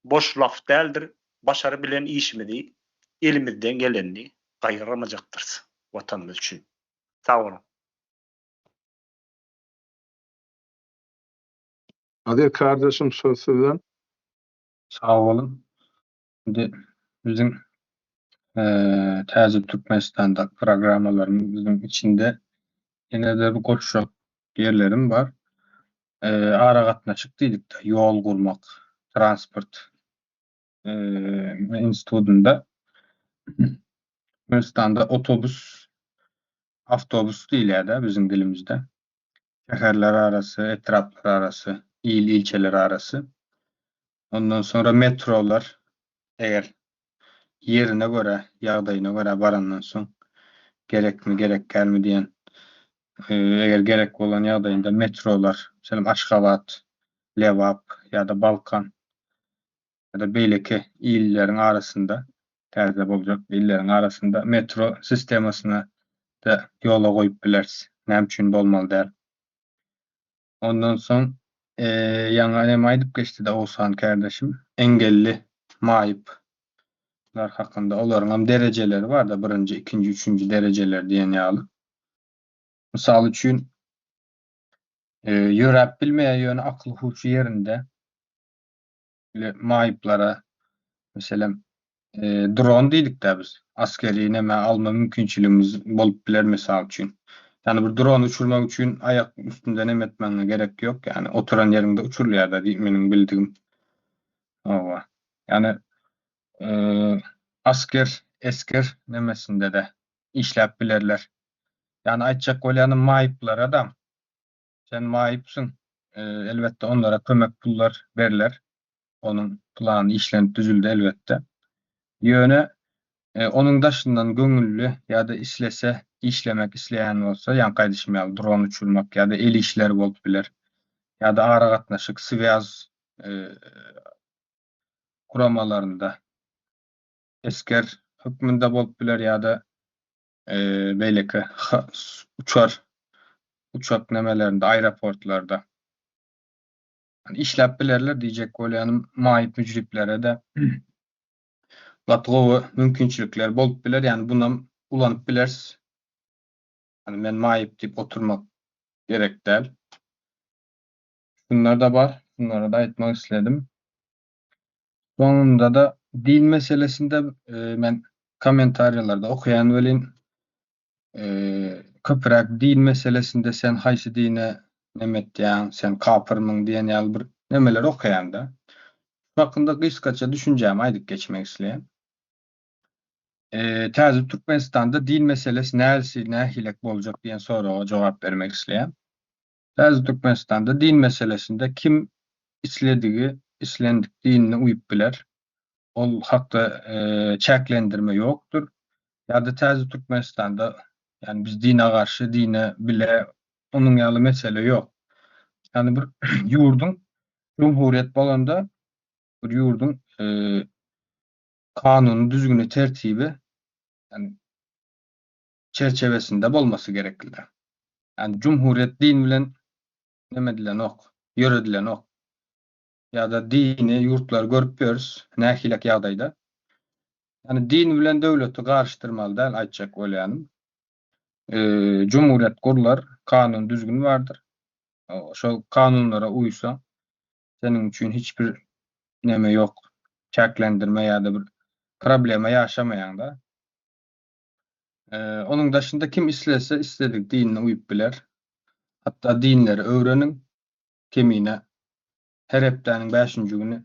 boş laf däldir. Başary bilen işimizi elimizden gelenini gaýgyrmajakdyrys Watanymyz üçin. Sag boluň. Aziz kardeşim söz sizden. Sag boluň. Indi biziň Täze Türkmenistanda programmalarymyzyň içinde ýene-de bir goşjak ýerlerim bar. Aragatnaşyk diýdik-de, ýol gurmak, transport institutynda Türkmenistanda otobus, awtobus diýilýär-de biziň dilimizde. Şäherler arasy, etraplar arasy, il, ilçeler arasy. Ondan soňra metrolar, eger ýerine görä, ýagdaýyna görä barandan soň gerekmi, gerek dälmi diýen, eger gerek bolan ýagdaýynda metrolar, meselem, Aşgabat, Lebap ýa-da Balkan ýa-da beýleki illeriň arasynda, täze boljak illeriň arasynda metro sistemasyny-da ýola goýup bileris. Näme üçin bolmaly däl? Ondan soň ýaňy näme aýdyp geçdi-de Oguzhan kärdeşim, engelli, maýyplar hakynda, olaryňam derejeleri bar-da, birinji, ikinji, üçünji derejeler diýen ýaly. Mysal üçin, ýöräp bilmeýär, ýöne akyl-huşy ýerinde. Maýyplara, meselem, dron diýdik-dä biz. Askeri neme alma mümkinçiligimiz bolup biler, mysal üçin. Ýagny bir drony uçurmak üçin aýak üstünde neme etmäňe gerek ýok. Ýagny oturan ýeriňde uçurylýar-da diýip meniň bildigim. Hawa. Ýagny asker, esger nemesinde-de işläp bilerler. Ýagny aýtjak bolýanym maýyplara-da sen maýypsyň, elbetde onlara kömek pullar berler. Onuň plany işlenip düzüldi elbetde. Ýöne onuň daşyndan göňülli ýa-da islese işlemek isleýän bolsa, ýaňky aýdyşym ýaly dron uçurmak ýa-da el işleri bolup biler. Ýa-da aragatnaşyk, swýaz guramalarynda esger hökmünde bolup biler ýa-da beýleki uçar uçak nemelerinde aeroportlarda işläp bilerler diýjek bolýanym maýyp müjriplere-de gaty gowy mümkinçilikler bolup biler ýagny bunam ulanyp bileris ýagny men maýyp diýip oturmak gerek däl şunlar-da bar şunlary-da aýtmak isledim. Soňunda-da din meselesinde men kommentariýalarda okaýan welin köpräk din meselesinde sen haýsy dine neme etýäň, sen kapyrmyň diýen ýaly bir nemeleri okaýan-da. Şu hakynda gysgaça düşünjämi aýdyp geçmek isleýän. Täze Türkmenistanda din meselesi nälsi nähilek boljak diýen soraga jogap bermek isleýän. Täze Türkmenistanda din meselesinde kim isledigi islendik dinine uýup biler. Ol hakda çäklendirme ýokdur. Ýa-da Täze Türkmenistanda ýagny biz dine garşy, dine bile onuň ýaly mesele ýok. Ýagny bir ýurduň jumhuriýet bolanda bir ýurduň kanuny, düzgüni, tertibi ýagny çerçewesinde bolmasy gereklidir. Ýagny jumhuriýet din bilen neme edilenok, ýöredilenok. Ýa-da dini ýurtlary görüp ýörüs, nähilek ýagdaýda. Ýagny din bilen döwleti garyşdyrmaly däl aýtjak bolýanym. Jumhuriýet gurlar, kanun düzgün bardyr. Şol kanunlara uýsaň, seniň üçin hiç bir neme ýok, çäklendirme ýa-da bir problema ýaşamaýaň-da. Onuň daşynda kim islese isledik dinine uýup biler. Hatda dinleri öwreniň. Kemine her hepdäniň bäşinji güni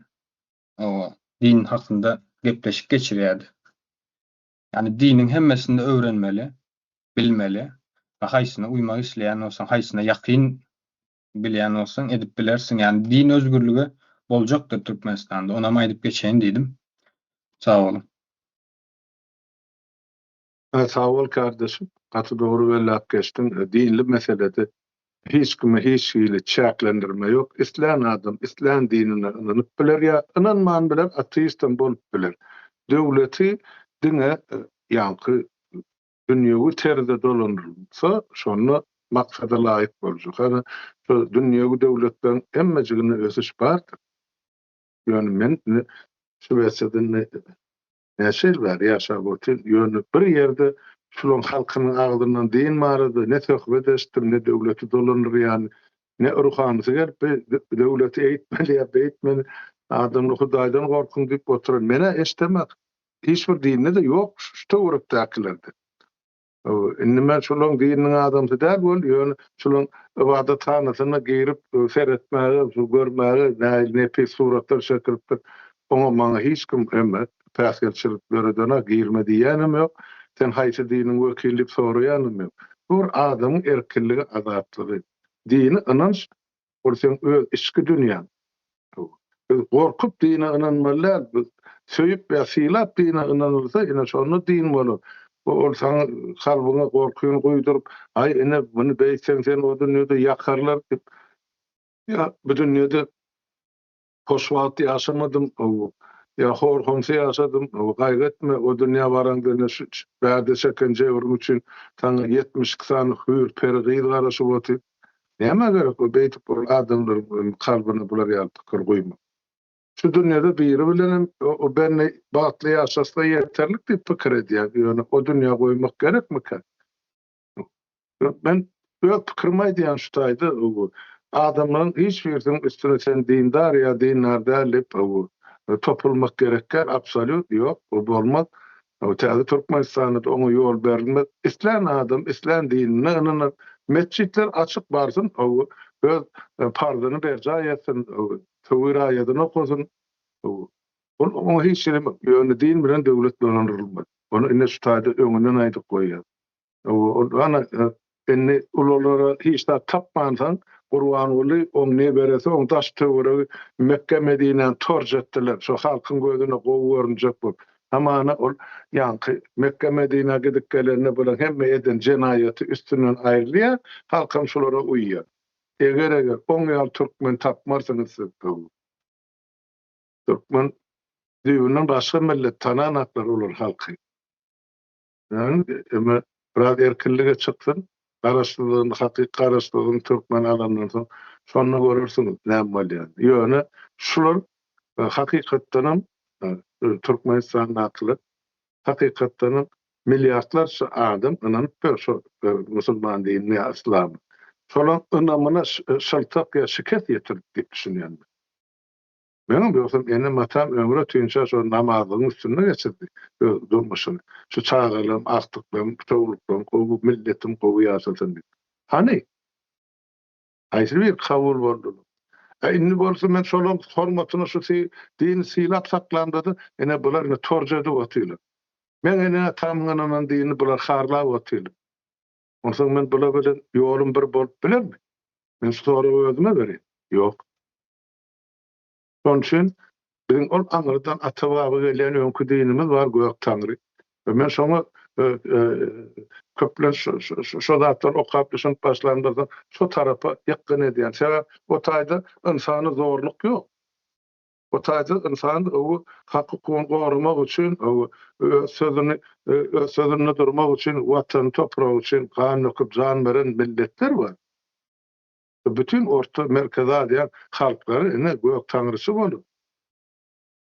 oba din hakynda gepleşik geçirýärdi. Ýagny diniň hemmesini öwrenmeli, bilmeli we haýsyna uýmak isleýän bolsaň, haýsyna ýakyn bilýän bolsaň edip bilersiň. Ýagny din özgürligi boljakdyr Türkmenistanda. Onam aýdyp geçeýin diýdim. Sag boluň. Sag bol kardeşim. Gaty dogry belläp geçdiň. Dinli meselede hiç kime hiç hili çäklendirme ýok. Islän adam islän dinine ynanyp biler ýa ynanman biler, ateistem bolup biler. Döwleti diňe ýaňky dünýewi terzde dolandyrylsa şonda maksada laýyk boljak. Hany şu dünýewi döwletleriň hemmejiginde ösüş bardyr. Ýöne men indi Şwesiýada indi Näçe ýyl bäri ýaşap otyryn, ýöne bir ýerde şulaň halkynyň agzyndan din barada ne söhbet eşitdim, ne döwleti dolandyrýan, ne ruhanysy gelip bi döwleti eýtmeli ýa beýtmeli, adamlar Hudaýdan gorkuň diýip oturan men-ä eşidemok. Hiç bir dinde-de ýok şu töwerekdäkilerde. Indi men şolaň dininiň adamsy däl bol, ýöne şolaň ybadathanasyna girip seretmäge, şu görmäge nähili nepis suratlar çekilipdir. Oňa maňa hiç kim hem päsgelçilik döredenok, girme diýýänem ýok, sen haýsy diniň wekili diýip soraýanam ýok. Bu bir adamyň erkinligi, azatlygy. Dini ynanç Ol seň öz içki dünýäň. Biz gorkup dine ynanmaly däl. Biz söýüp ýa sylap dine ynanylsa, ine şonda din bolar. Ol saňa kalbyňa gorkyny guýduryp, aý ine muny beýtseň seni o dünýede ýakarlar diýip, ýa bu dünýede Hoşwagt ýaşamadym, ýa hor-homsy ýaşadym, gaýgy etme, o dünýä baraňda ine şu bärde çeken jebriň üçin saňa 72 sany hüýr-peri gyz garaşyp otyr. Nämä gerek o beýdip ol adamlaryň kalbyna bular ýaly pikir guýmak? Şu dünýede biri bilenem o bende bagtly ýaşasa ýeterlik diýip pikir edýän, ýöne o dünýä goýmak gerekmikä? Men. Öz pikirimi aýdýan şu taýda adamlaryň hiç birisiniň üstüne sen dindar ýa dindar däl diýip topulmak gerek däl absolýut ýok bu bolmaz. Täze Türkmenistanda-da oňa ýol berilmez. Islän adam islän dinine ynanar. Metjitler açyk barsyn öz parzyny berjaý etsin töwir aýadyny okasyn. Ol oňa hiç hili ýöne din bilen döwlet dolandyrylmaz. Ony ine şu taýda öňünden aýdyp goýýas. Ol ana indi ululara hiç zat tapmansoň Gurbanguly oň neberesi oň daş töweregi Mekge Medinäni torç etdiler. Şo halkyň gözüne gowy görünjek bolup. Hamana ol ýaňky Mekge Medinä gidip gelende bulaň hemme eden jenaýaty üstünden aýrylýar, halkam şulara uýýar. Eger-eger oň ýaly türkmen tapmarsyňyz siz. Türkmen düýbünden başga millet tananaklar olar halky. Ýagny eme biraz erkinlige çyksyn, garaşsyzlygyny hakyky garaşsyzlygyny türkmen alandan soň şonda görersiňiz näme bolýanyny. Ýöne şular hakykatdanam Türkmenistandakylar hakykatdanam milliardlarça adam ynanyp ýör şo musulman dinine ýa yslama. Şolaň ynamyna şyltak ýa şikes ýetirdi diýip düşünýän men. Meňem ýogsam enem-atam ömri ötünçä şo namazlygyň üstünde geçirdi öz durmuşyny. Şu çagalarym, agtyklarym, çowluklarym gowy, milletim gowy ýaşasyn diýip. Hany? Haýsy biri kabul boldular? Ä indi bolsa men şolaň hormatyna şu dini sylap saklamda-da, ine bular ine torja edip otyrlar. Meň ene-atamyň ynanan dinini bular harlap otyrlar. Onsoň men bular bilen ýolum bir bolup bilermi? Men şu soragy özüme berýän. Ýok. Şonuň üçin biziň ol aňyrdan ata-baba gelýän öňki dinimiz bar Gök Taňry. We men şoňa köplenç şo zatlary okap düşünip başlanymdan soň şo tarapa ýykgyn edýän. Sebäp o taýda ynsana zorluk ýok. O taýda ynsan hak-hukugyny goramak üçin, öz sözüni öz sözünde durmak üçin, watany, topragy üçin gan döküp jan beren milletler bar. Bütin Orta, Merkezi Aziýaň halklary ine gök taňryçy bolup,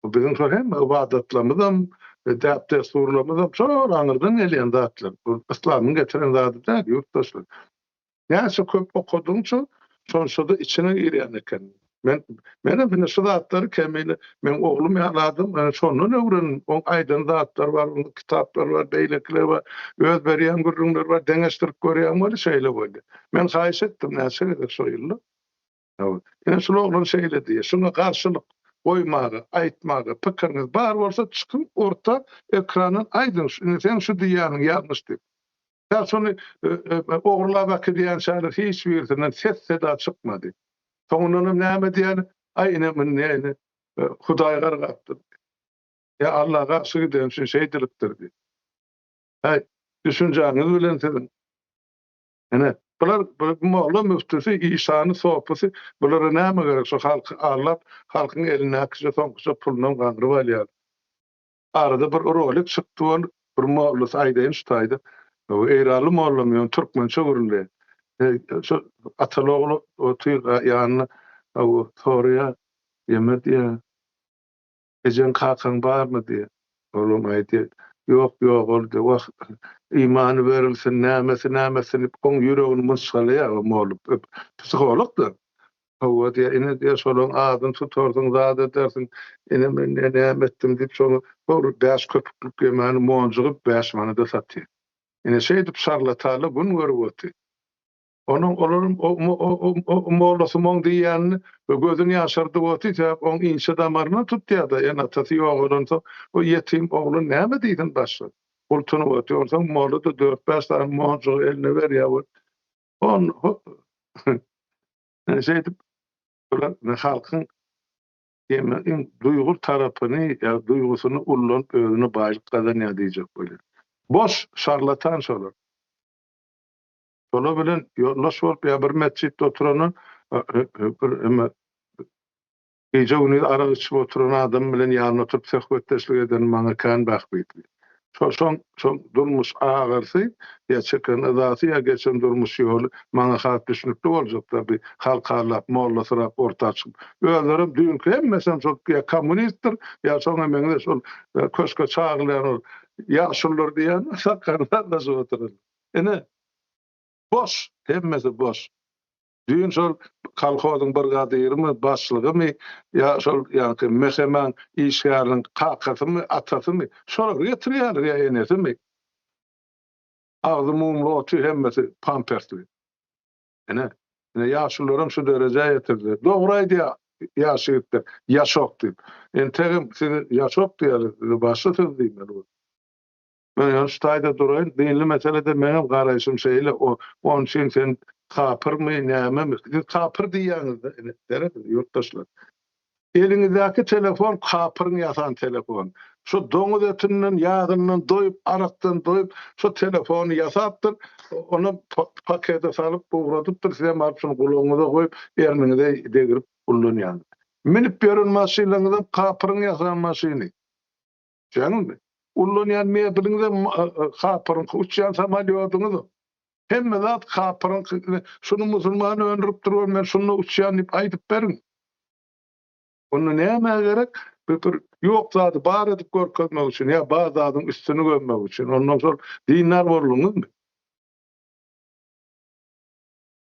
biziň şol hemme ybadatlarymyzam, däp-dessurlarymyzam şol aňyrdan gelýän zatlar. Bu yslamyň getiren zady däl, ýurtdaşlar. Näçe köp okadygyňça, şonça-da içine girýän eken. Men menem ine şu zatlary kemine meň oglum ýaly adam ine şondan öwrendim. Oň aýdan zatlary bar, onuň kitaplary bar, beýlekiler bar, öz berýän gürrüňleri bar, deňeşdirip görýän weli şeýle bolýar. Men haýyş etdim näçe gezek şo ýylda. Hawa. Ine şul oglan şeýle diýýär. Şuňa garşylyk goýmaga, aýtmaga pikiriňiz bar bolsa çykyň orta ekrandan aýdyň ine seň şu diýýäniň ýalňyş diýip. Tä şony ogurlap äkidýänçäler hiç birisinden ses-seda çykmady. Soňundanam näme diýýäni, aý ine muny ine Hudaý gargapdyr. Ýa Alla garşy giden üçin şeýdilipdir diýip. Häý, düşünjäňiz bilen siziň. Ine, bular molla müftüsi, işany, sopusy, bulara näme gerek, şu halky aldap, halkyň elindäkije soňkuja pulunam gaňryp alýar. Arada bir rolik çykdy ol, bir mollasy aýdaýyn şu taýda. Eýranly mollamy ýöne türkmençe gürleýär. Şu ataly ogly otyr ýanynda soraýar, ýeme diýýär. Ejeň kakaň barmy diýýär. Olam aýdýar, ýok ýogaldy. Wah, imany berilsin, nämesi nämesi diýip, oň ýüregini mynçgalaýar o molla. Psiholog-da. Hawa diýýär, ine diýýär, şolaň adyny tutarsyň, zat edersiň, ine men näme etdim diýip, şoňa bir bäş köpüklik ýemäni monjugy bäş manada satýar. Ine şeýdip şarlatanlar gün görüp otyr. Onuň olaryň o mollasy moň diýýänini gözüni ýaşardyp otyr, sebäp oň inçe damaryna tutýar-da, ene-atasy ýogalansoň, o ýetim oglan näme diýsin başga? Gultunyp otyr. Onsoň molla-da dört-bäş sany monjugy eline berýär we on Şeýdip, bular halkyň iň duýgur tarapyny ýa duýgusyny ullanyp özüne baýlyk gazanýar diýjek bolýar. Boş şarlatan şolar. Şolar bilen ýoldaş bolup ýa bir metjitde oturandan bir eme Gije-gündiz arak içip oturan adam bilen ýanynda oturyp söhbetdeşlik edeni maňa kän bähbitli. Şo şoň şoň durmuş agyrsy ýa çeken yzasy ýa geçen durmuş ýoly maňa has düşnükli boljakda bi halky aldap mollasyrap orta çykyp özlerem düýnki hemmesem şol ýa kommunistdir ýa şoňa meňzeş ol köşke çagylýan ol ýaşulular diýýän sakgalyny sallaşyp oturan. Ine. Boş, hemmesi boş. Düýn şol kolhozyň brigadirimi, başlygymy ýa şol ýaňky MHM-iň işgäriniň kakasymy, atasymy, şolary getirýärler ýa enesimi. Agzy mumly otyr hemmesi pampersli. Ine, ine ýaşulularam şu derejä ýetirdiler. Dogry aýdýar ýaş ýigitler, ýaşok diýip. Entegem sizi ýaşok diýýärler, size başga söz diýmeli. Men ýöne şu taýda duraýyn, dinli meselede meňem garaýşym şeýle, onuň üçin sen kapyrmy, nämemi, siz kapyr diýýäňiz-de, ine, serediň, ýurtdaşlar. Eliňizdäki telefon kapyryň ýasan telefony. Şu doňuz etinden, ýagyndan doýup, arakdan doýup, şu telefony ýasapdyr, onam pakete salyp ugradypdyr, sizem alyp şuny gulagyňyza goýup, erniňize degirip ullanýaňyz. Münüp ýören maşynlaryňyzam kapyryň ýasan maşyny. Düşýäňizmi? Ullanýan mebeliňizem kapyryňky, uçýan samolýodyňyzam. Hemme zat kapyryňky. Şuny musulman öndüripdir, men şunda uçýan diýip aýdyp beriň. Onda nämä gerek? Bu bir ýok zady bar edip görkezmek üçin ýa bar zadyň üstüni gömmek üçin. Ondan şol dindar bolduňyzmy?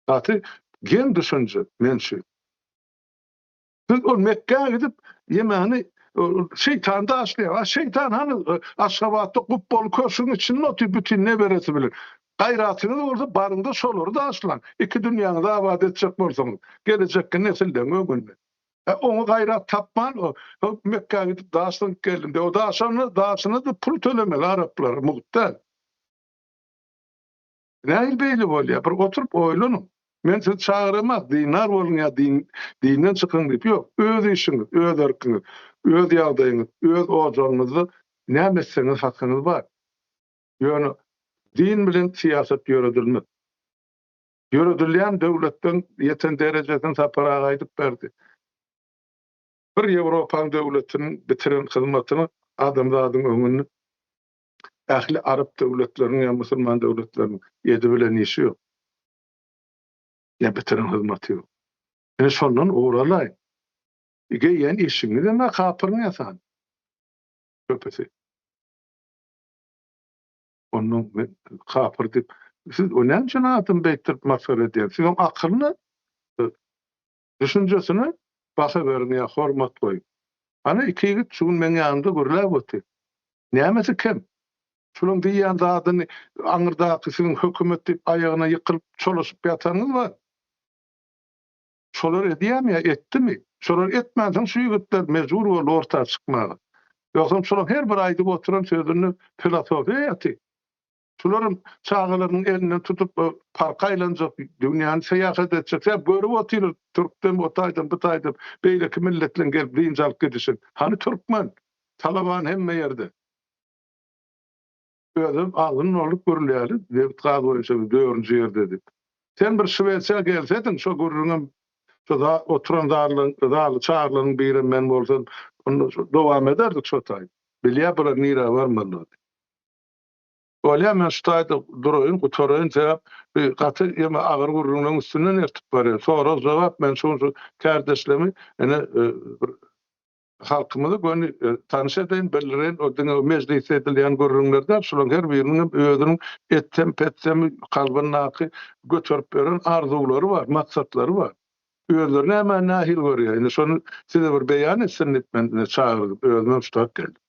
Gaty geň düşünje men üçin. Siz ol Mekgä gidip ýemeni şeýtan daşlaýar. A şeýtan hany Aşgabatda gupbaly köşgüň içinde otyr bütin neberesi bilen. Gaýratyňyz bolsa baryňda şolary daşlaň. Iki dünýäňizi abat etjek bolsaňyz. Gelejekki nesilleň öňünde. E oňa gaýrat tapman o Mekgä gidip daş zyňyp geldim diýip. O daşanda daşyna-da pul tölemeli araplara mugt däl. Nähili beýle bolýar? Bir oturyp oýlanyň. Men sizi çagyramak, dindar boluň ýa din, dinden çykyň diýip, ýok. Öz işiňiz, öz erkiňiz, öz ýagdaýyňyz, öz ojagyňyzda näme etseňiz hakyňyz bar. Ýöne din bilen syýasat ýöredilmez. Ýöredilýän döwletleň ýeten derejesini Sapar aga aýdyp berdi. Bir Ýewropaň döwletiniň bitiren hyzmatyny adamzadyň öňünde ähli arap döwletleriniň ýa musulman döwletleriniň edibilen işi ýok. Ýa bitiren hyzmaty ýok. Ine şondan ugur alaýyň. Geýýän işiňizem-ä kapyryň ýasany. Köpüsi. Ondan men kapyr diýip, siz o näme üçin adam beýtdirip masgara edýäňiz? Siz oň akylyna Düşünjesine baha beriň ýa hormat goýuň. Ana iki ýigit şu gün meň ýanymda gürläp otyr. Nämesi kem? Şulaň diýýän zadyny aňyrdaky siziň hökümet diýip aýagyna ýykylyp çolaşyp ýatanyňyz bar. Şolar edýämi ýa etdimi? Şolar etmänsoň şu ýigitler mejbur boldy orta çykmaga. Ýogsam şolaň her bir aýdyp oturan sözünde filosofiýa ýatyr. Şularam çagalarynyň elinden tutup parka aýlanjak, dünýäni syýahat etjek. Sebäp görüp otyrys türkden o taýdan bu taýdan beýleki milletleň gelip dynç alyp gidişini. Hany türkmen? Talaban hemme ýerde. Özem agzyny dolduryp gürlýärdi, nebit gaz boýunça biz dördünji ýerde diýip. Sen bir Şwesiýa gelsediň, şo gürrüňem şo oturan zalyň zaly çaglaryň birem men bolsam, onda dowam ederdik şo taý. Bilýär bular nirä barmalydygyny. Bolýa men şu taýda duraýyn gutaraýyn sebäp bi gaty ýeme agyr gürrüňleň üstünden ertip barýan sorag jogap men şu şu kärdeşlerimi ine bir halkymyzy göni tanyş edeýin bildireýin o diňe mejlisde edilýän gürrüňler däl şularyň her biriniň hem özüniň etsem petsemi kalbyndaky göterip ýören arzuwlary bar maksatlary bar özleri nämäni nähili görýär indi şony size bir beýan etsin diýip men ine çagyrdym özümem şu taýyp geldim.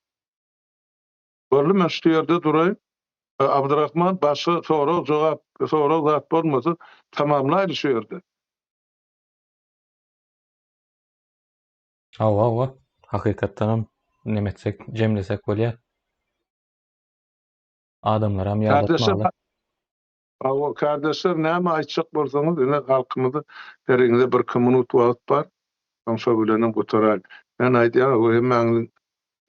Boldy men şu ýerde duraýyn. Abdyrahman başga sorag jogap sorag zat bolmasa tamamlaýly şu ýerde. Hawa hawa hakykatdanam neme etsek jemlesek bolýa. Adamlaram ýadatmaly. Hawa kardeşler näme aýtjak bolsaňyz ine halkymyza heriňize birki minut wagt bar soň şo bilenem gutaraýyn. Men aýdýan bu hemmäňiziň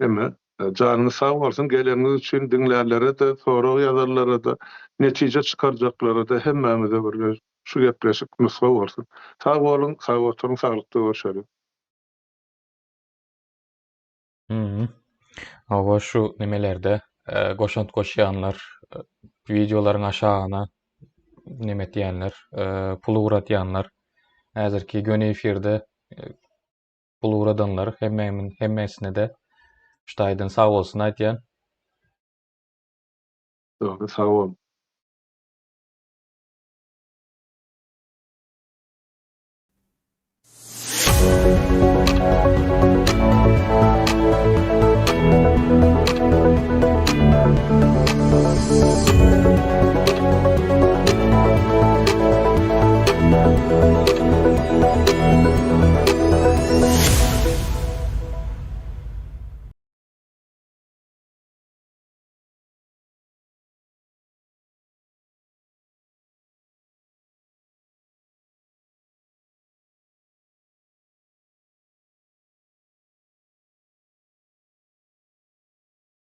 hemme janyňyz sag bolsun geleniňiz üçin diňlänlerede sorag ýazanlarada netije çykarjaklarada hemmämize bir şu gepleşik nusga bolsun. Sag boluň sag oturyň saglykda görşeliň. Hawa şu nemelerde goşant goşýanlar, wideolaryň aşagyna neme etýänler, pul ugratýanlar, häzirki göni efirde pul ugradanlar hemmesine-de şu taýdan sag bolsun aýtýan. Dogry sag bol.